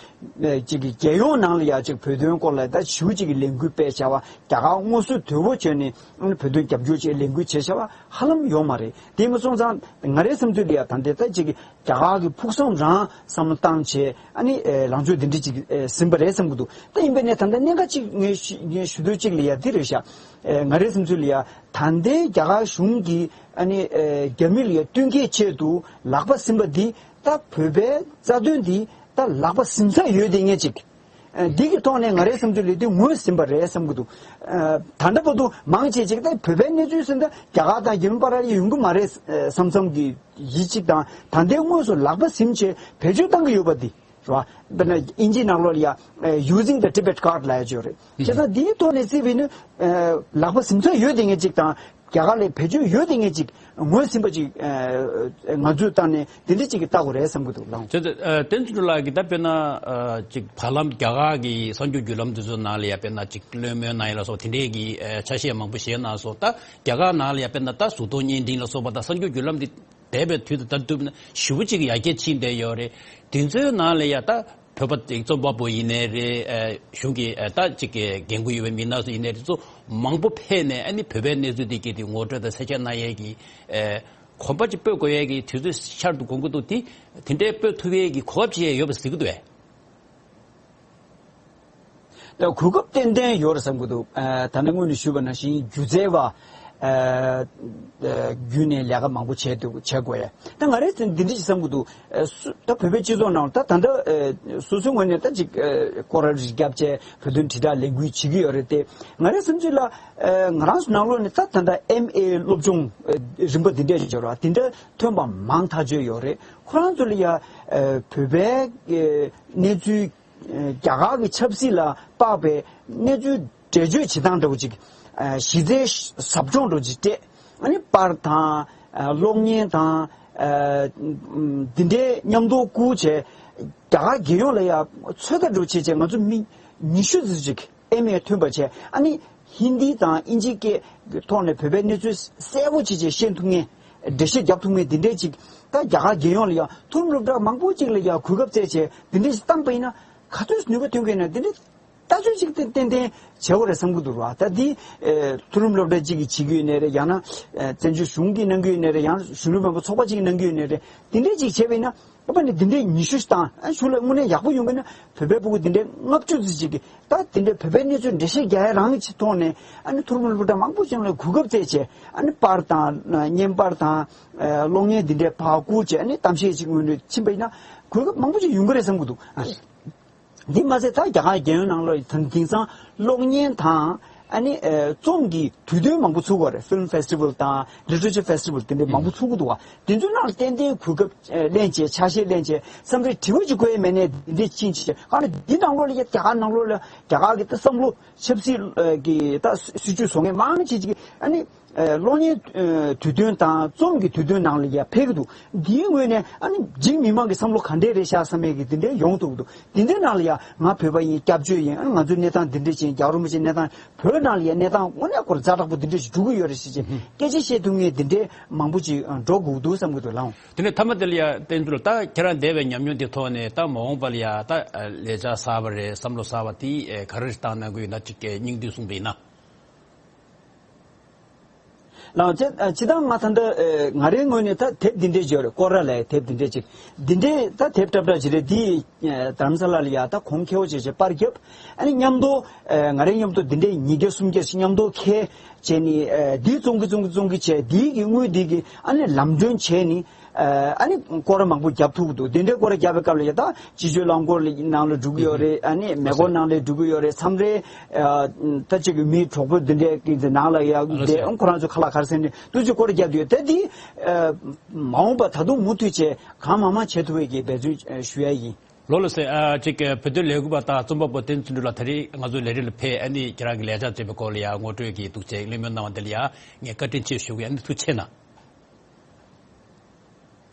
ཨེ་ཅིག་གི་རྒྱལ་ཡོངས་ནང་ལ་ཡ་ཅིག་བོད་དོན་སྐོར་ལ་ད་ཞེ་པོ་ཅིག་གི་ལས་འགུལ་སྤེལ་བྱ་བ་རྒྱ་གར་དངོས་སུ་དོ་ཕོག་བྱས་ནས་ཨ་ནི་བོད་དོན་རྒྱབ་སྐྱོར་བྱེད་ལས་འགུལ་བྱེད་བྱ་བ་ཧ་ལམ་ཡོད་མ་རེད། དེ་མ་སོང་ཙང་ང་རའི་བསམ་ཚུལ་ལ་ཡ་ད་ལྟའི་ད་ཅིག་གི་རྒྱ་གར་གྱི་ཕུགས་བསམ་རང་བསམ་བློ་བཏང་བྱས་ཨ་ནི་ཨེ་ལངས་ཕྱོགས་འདི་འདྲ་ཅིག་ཨེ་ཟིན་པ་རེད་བསམ་གྱི་འདུག་ད་ཡིན་པས་ནས་ད་ལྟ་གནད་འགག་ཅིག་ངས་ཞུ་ངས་ཞུ་འདོད་ཅིག་ལ་ཡ་འདི་རེད་ཤག་ཨེ་ང་རའི་བསམ་ཚུལ་ལ་ཡ་ད་ལྟའི་རྒྱ་གར་གཞུང་གིས་ཨ་ནི་ཨེ་རྒྱ་མི་ལ་ཡ་བསྟུན་མཁས་ཆེད་དུ་ལག་པ་ཟིན་པ་འདི་ད་བོད་པའི་རྩ་དོན་འདི་ད་ལག་པ་ཟིན་ཚར་ཡོད་དེ་ངས་ཅིག་ཨ་འདི་གི་ཐོག་ནས་ང་རའི་བསམ་ཚུལ་ལ་འདི་ངོས་ཟིན་པ་རེད་བསམ་གྱི་འདུག་ཨ་ད་ལྟ་བར་དུ་མང་ཆེ་ཅིག་ད་བོད་པའི་གནས་ཚུལ་ཟིན་ད་རྒྱ་གར་དང་རྒྱ་མི་བར་ཡོང་གི་མ་རེད་བསམ་བསམ་གྱི་ཡིད་ཅིག་དང་ད་ལྟའི་དངོས་སུ་ལག་པ་ཟིན་བྱས་བེད་སྤྱོད་བཏང་གི་ཡོད་པ་འདི་རེད་བ། དཔེར་ན་ཨིན་ཇིའི་ནང་ལོགས་ལ་ཡ་using the Tibet card ལབ་ཡ་ཅིག་ཡོད་རེད། བྱས་ཙང་འདིའི་ཐོག་ནས་བརྩིས་པ་ཡིན་ན་ལག་པ་ཟིན་ཚར་ཡོད་དེ་ངས་ཅིག་དང་རྒྱ་གར་ལ་བེད་སྤྱོད་ཡོད་དེ་ངས་ཅིག་ངོས་ཟིན་པ་ཅིག་ང་ཚོས་བཏང་ནས་འདི་འདྲ་ཅིག་གི་ལྟ་དགོས་རེད་བསམ་གྱི་འདུག་ལགས། བྱས་ཙང་ཨ་བསྟན་འཛིན་ལགས་ཀྱིས་ད་དཔེར་ན་ཨ་ཅིག་བར་ལམ་རྒྱ་གར་གྱི་གསར་འགྱུར་བརྒྱུད་ལམ་འདི་ཚོའི་ནང་ལ་ཡ་དཔེར་ན་ཅིག་གློད་མོལ་གནང་ཡ་ལ་སོགས་དེ་འདྲའི་གི་ཨ་ཆ་ཤས་མང་པོ་བཤད་གནང་སོང་། ད་རྒྱ་གར་ནང་ལ་ཡ་དཔེར་ན་ད་གཟུགས་མཐོང་བརྙན་འཕྲིན་ལ་སོགས་པ་ད་གསར་འགྱུར་བརྒྱུད་ལམ་འདི་འདས་པའི་དུས་དང་ད་བསྡུར་ན་ཞེ་པོ་ཅིག་ཡར་རྒྱས་ཕྱིན་བསྡད་ཡོད་རེད། དེ་ཚོའི་ནང་ལ་ཡ་ད་བོད་པ་དེ་རྩོམ་པ་པོ་ཡིན་ནའི་རེད། ཨ་གཞུང་གི་ཨ་ད་ཅིག་གི་འགན་ཁུར་ཡོད་པའི་མི་སྣ་ཚོ་ཡིན་ནའི་རེད། ཚོ་མང་པོ་ཕེབས་ནས་ཨ་ནི་བོད་པའི་གནས་ཚུལ་དེ་གི་དེ་ངོ་སྤྲོད་དང་གསལ་བཤད་གནང་ཡས་ཀྱི་ཨ་གོམ་པ་ཅིག་སྤོས་དགོས་ཡས་ཀྱི་དུས་ཚོད་ཤར་དུ་འགོང་གི་འདུག་དེ་དེ་འདྲའི་སྤོས་ཐུབ་ཡས་ཀྱི་གོ་སྐབས་ཅིག་ཡོད་པ་གཟིགས་ཀྱི་འདུག་ཨེ། ད་གོ་སྐབས་ཏན་ཏན་ཡོད་རེད་བསམ་གྱི་འདུག་ཨ་ད་ནི་སྔོན་ནས་ཞུས་པ་ནང་བཞིན་སྒྱུ་རྩལ་བ་ཨ་བརྒྱུད་ནས་ལས་ཀ་མང་པོ་བྱས་འདུག་བྱེད་དགོས་ཡ། ད་ང་རས་འདི་འདྲ་ཞིག་བསམ་གྱི་འདུག་ཨ་སུ་ད་བོད་པའི་སྤྱི་ཚོགས་ནང་ད་ད་ལྟ་ཨ་སོ་སོའི་ངོས་ནས་ད་ཅིག་ཨ་སྐོར་ར་རེ་བརྒྱབ་བྱས་བོད་དོན་དྲིལ་བསྒྲགས་ལས་འགུལ་བྱེད་ཀྱི་ཡོད་རེད་དེ། ང་རའི་བསམ་ཚུལ་ལ་ཨ་ང་རང་ཚོ་ནང་ལོགས་ནས་ད་ད་ལྟ་ཨེམ་ཨེ་སློབ་སྦྱོང་ཨ་རིམ་པ་འདི་འདྲ་ཞིག་འབྱོར་བ་འདི་འདྲ་ཐོན་པ་མང་ཐག་ཆོད་ཡོད་རེད། ཁོ་རང་ཚོ་ལ་ཡ་ཨ་བོད་པའི་ཨ་གནས་ཚུལ། རྒྱ་གར་གྱི་ཆབ་སྲིད་ལ་དཔག་པའི་གནས་ཚུལ་འགྲེལ་བརྗོད་བྱེད་སྟངས་འདྲ་བོ་ཅིག་ཨ་གཞི་རྩའི་ཟབ་སྦྱོང་འདྲ་བོ་ཅིག་སྤྲད། ཨ་ནི་པར་དང་ཨ་གློག་བརྙན་དང་ཨ་འདི་འདྲའི་མཉམ་དུ་བསྐུར་བྱས་རྒྱ་གར་རྒྱལ་ཡོངས་ལ་ཡ་ཚོད་ལྟ་འདྲ་བོ་བྱས་བྱས་ང་ཚོ་མི་ཉི་ཤུ་ཙམ་ཅིག་ཨེམ་ཨེ་ཐོན་པ་བྱས། ཨ་ནི་ཧིན་དི་དང་ཨིན་ཇི་སྐད་ཀྱི་ཐོག་ནས་བོད་པའི་གནས་ཚུལ་གསལ་པོ་བྱས་བྱས་ཤེས་ཐུབ་མཁན། འགྲེལ་བཤད་རྒྱབ་ཐུབ་མཁན་འདི་འདྲའི་ཅིག་ད་རྒྱ་གར་རྒྱལ་ཡོངས་ལ་ཡང་མཐོ་རིམ་སློབ་གྲྭ་མང་པོ་ཅིག་ལ་ཡང་གོ་སྐབས་བཙལ་བྱས་འདི་འདྲའི་ཅིག་བཏང་པ་ཡིན་ན་ག་ཚོད་ནུས་པ་ཐོན་གི་ཡོད་ན་འདི་འདྲའི་ལྟ་ཚུལ་ཅིག་ཏན་ཏན་ཏན་བྱེད་དགོས་རེད་བསམ་གི་འདུག་ར། ད་འདི་ཨེ་མཐོ་རིམ་སློབ་གྲྭ་གཅིག་གིས་བྱེད་ཀྱི་ཡོད་ནའི་རེད། ཡང་ན་ཨེ་བཙན་བྱོལ་གཞུང་གིས་གནང་གི་ཡོད་ནའི་རེད། ཡང་གཞུང་ལུགས་མེད་པའི་ཚོགས་པ་གཅིག་གིས་གནང་གི་ཡོད་ནའི་རེད། འདི་འདྲའི་ཅིག་བྱས་པ་ཡིན་ན། ཨ་ཕ་ནི་འདི་འདྲའི་ཉི་ཤུ་ཞིག་བཏང་། ཨ་གཞུང་ལ་དངོས་གནས་ཡག་པོ་ཡོང་གི་ན་བོད་པའི་ཕྲུ་གུ་འདི་འདྲའི་ལྔ་བཅུ་ཙམ་ཅིག་གིས་ད་འདི་འདྲའི་བོད་པའི་གནས་ཚུལ་འགྲེལ་བཤད་རྒྱག་ཡ་རང་གི་ཐོག་ནས་ཨ་ནི་མཐོ་རིམ་སློབ་གྲྭ་མང་པོ་ཅིག་ལ་གོ་སྐབས་བཙལ་བྱས། ཨ་ནི་པར་དང་བརྙན་པར་དང་གློག་བརྙན་འདི་འདྲའི་ཕར་བསྐུར་བྱས། ཨ་ནི་གཏམ་བཤད་ཅིག་སྔོན་འགྲོ་ཕྱིན་པ་ཡིན་ན་གོ་སྐབས་མང་པོ་ཅིག་ཡོང་གི་རེད་བསམ་གི་འདུག་ཨ། འདི་མ་ཟད་ད་རྒྱ་གར་རྒྱལ་ཡོངས་ནང་ལ་ད་དེང་སང་གློག་བརྙན་དང་ཨ་ནི་ཨེ་རྩོམ་གྱི་དུས་སྟོན་མང་པོ་ཚུགས་པ་རེད། Film Festival དང་Literature Festival དེ་འདྲའི་མང་པོ་ཚུགས་ཀྱི་འདུག་བ། དེ་ཚོའི་ནང་ལ་ཏན་ཏན་གོ་སྐབས་ཨེ་ལེན་བྱས། ཆ་ཤས་ལེན་བྱས། བསམ་ཚུལ་དྲི་བ་ཅིག་བཀོད་ཡས་མེད་ནའི་འདི་འདྲའི་ཕྱིན་ཅི་བྱས། གང་ལ་འདི་ནང་ལོགས་ལ་ཡ་རྒྱ་གར་ནང་ལོགས་ལ་རྒྱ་གར་གྱི་ད་བསམ་བློ་ཆབ་སྲིད་ཨེ་གི་ད་སྲིད་ཇུས་བཟོ་མཁན་མང་ཆེ་ཅིག་ཨ་ནི། ཨེ་གློག་བརྙན་ཨེ་དུས་སྟོན་དང་རྩོམ་གྱི་དུས་སྟོན་ནང་ལ་ཡ་ཕེབས་ཀྱི་འདུག་འདིའི་ངོས་ནས་ཨ་ནི་འཇིགས་མི་མང་གི་བསམ་བློ་ག་འདྲས་རེད་ཤག་བསམ་ཡས་ཀྱི་འདི་འདྲས་ཡོང་ཐུབ་ཀྱི་འདུག་འདི་འདྲའི་ནང་ལ་ཡ་ང་བོད་པ་ཡིན། སྐྱབས་བཅོལ་ཡིན། ཨ་ནི་ང་ཚོའི་གནས་སྟངས་འདི་འདྲས་ཅིག་ཡིན། རྒྱལ་བ་རིན་པོ་ཆེའི་གནས་སྟངས་དངོས་གནས་ཁོ་རང་ཛ་དྲག་པོ་འདི་འདྲས་ཞིག་འགྲོ་གི་ཡོད་རེད་ཟེར་བྱས་སྐད་ཆ་བཤད་ཐུབ་མཁན་འདི་འདྲས་མང་པོ་ཅིག་འགྲོ་དགོས་ཀྱི་འདུག་བསམ་གྱི་འདུག་ལགས། དེ་ནས་མཐའ་མ་དེ་ལ་ཡ་བསྟན་འཛིན་ལགས། ད་ཁྱེད་རང་འདས་པའི་ཉམས་མྱོང་འདི་ཐོག་ནས་ད་མ་འོངས་པ་ལ་ཡ་ད་ལས་འཆར་གསར་པ་རེད། བསམ་བློ་གསར་པ་དེ་ག་རེ་བཏང་གནང་གི་ཡོད་ན་ཅིག་སྙིང་བསྡུས་གསུངས་པ་ཡིན་ན། ལགས། སྤྱི་སྤྱི་བཏང་ང་ད་ལྟ་ཨེ་ང་རའི་ངོས་ནས་ད་དེབ་འདི་འདྲས་ཅིག་ཡོད་རེད། སྐོར་ར་ལབ་ཡའི་དེབ་འདི་འདྲས་ཅིག་འདི་འདྲས་ད་དེབ་སྲབ་སྲབ་ཅིག་རེད། འདི་ཨེ་རྡ་རམ་ས་ལ་ལ་ཡ་ད་གོང་ཁེ་པོ་བྱས་བྱས་པར་བརྒྱབ། ཨ་ནི་མཉམ་དུ་ཨེ་ང་རའི་མཉམ་དུ་འདི་འདྲས་ཉིས་བརྒྱ་སུམ་བརྒྱ་ཞིག་མཉམ་དུ་འཁྱེར་བྱས་ནས་ཨེ་འདི་བཙོང་གི་བཙོང་གི་བཙོང་གི་བྱས། འདི་གི་དངུལ་འདི་གི་ཨ་ནི་ལམ་གྲོན་བྱས་ནས། ཨ་ནི་སྐོར་ར་མང་པོ་བརྒྱབ་ཐུབ་ཀྱི་འདུག་དེ་འདྲའི་སྐོར་ར་བརྒྱབ་པའི་སྐབས་ལ་ཡ་ད་སྤྱི་སྤྱོད་རླངས་འཁོར་ནང་ལ་འགྲོ་གི་ཡོད་རེད། ཨ་ནི་མེ་འཁོར་ནང་ལ་འགྲོ་གི་ཡོད་རེད། མཚམས་རེ་ཨ་ད་ཅིག་མི་གྲོགས་པོ་འདི་འདྲའི་གི་ནང་ལ་ཡ་ཨ་ལ་བསྡད། ཁོ་རང་ཚོ་ཁ་ལག་ག་རེ་ཟ་ནས་འདུག་ཅིག་སྐོར་ར་བརྒྱབ་ཡོད། ད་འདི་ཨ་མ་འོངས་པ་ད་དུང་མུ་མཐུད་བྱས་གང་མང་མང་བྱེད་ཐུབ་པའི་གི་འབད་བརྩོན་ཞུ་ཡ་ཡིན། ལགས་ལགས་སེ། ཨ་ཅིག་བོད་དོན་ལས་འགུལ་བ་དང་རྩོམ་པ་པོ་བསྟན་འཛིན་ལགས། ད་རེས་ང་ཚོའི་ལས་རིམ་ལ་ཕེབས། ཨ་ནི་ཁྱེད་རང་གི་ལས་འཆར་ཅེས་པའི་སྐོར་ལ་ཡ་ངོ་སྤྲོད་ཀྱི་འདུག་ཅེས་གླེང་མོལ་གནང་བ་དེ་ལ་ཡ་ངས་བཀའ་དྲིན་ཆེ་ཞུ་གི་ཡིན། ཨ་ནི་ཐུགས་རྗེ་གནང་།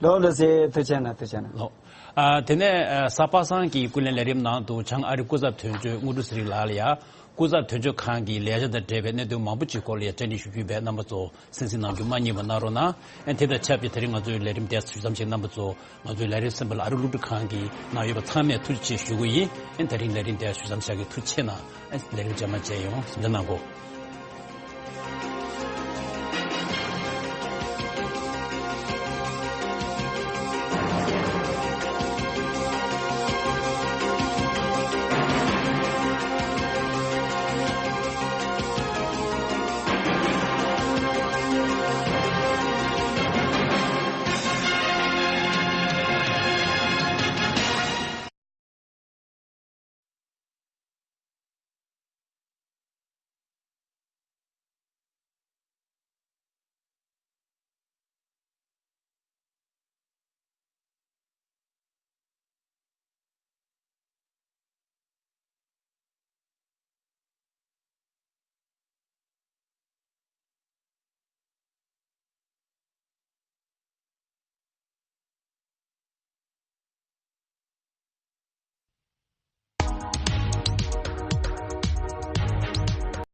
ལགས་ལགས་སེ། ཐུགས་རྗེ་གནང་། ཐུགས་རྗེ་གནང་། ལགས། ཨ་དེ་ནས་ཨ་གཟའ་པ་སངས་ཀྱི་ཀུན་གླེང་ལས་རིམ་ནང་དུ་བྱང་ཨ་རི་སྐུ་ཚབ་དོན་གཅོད་དངོས་གྲུབ་ཚེ་རིང་ལགས་ལ་ཡ་ སྐུ་ཚབ་དོན་གཅོད་ཁང་གི་ལས་བྱ་དང་འབྲེལ་བའི་གནད་དོན་མང་པོ་ཅིག་སྐོར་ལ་ཡང་བཀྲ་འདྲི་ཞུ་རྒྱུ་ཡིན་པས། རྣམ་པ་ཚོ་གསན་གཟིགས་གནང་རྒྱུ་མ་བསྙེལ་བ་གནང་རོགས་གནང་། ཨ་ནི་དེ་དང་ཆབས་ཅིག་དེ་རིང་ང་ཚོའི་ལས་རིམ་དེ་ཞུ་མཚམས་ཤིག་རྣམ་པ་ཚོ་ང་ཚོའི་ལས་རིམ་གསན་པ་ལ་ཨ་རི་སློབ་ཕྲུག་ཁང་གི་ནང་ཡོད་པ་ཚང་མས་ཐུགས་རྗེ་ཆེ་ཞུ་གི་ཡིན། ཨ་ནི་དེ་རིང་ལས་རིམ་དེ་ཞུ་མཚམས་བཞག་གི། ཐུགས་རྗེ་ཆེ་གནང་། ཨ་ནི་ལས་རིམ་རྗེས་མ་མཇལ་ཡོང་། གཟིམ་འཇགས་གནང་གོ།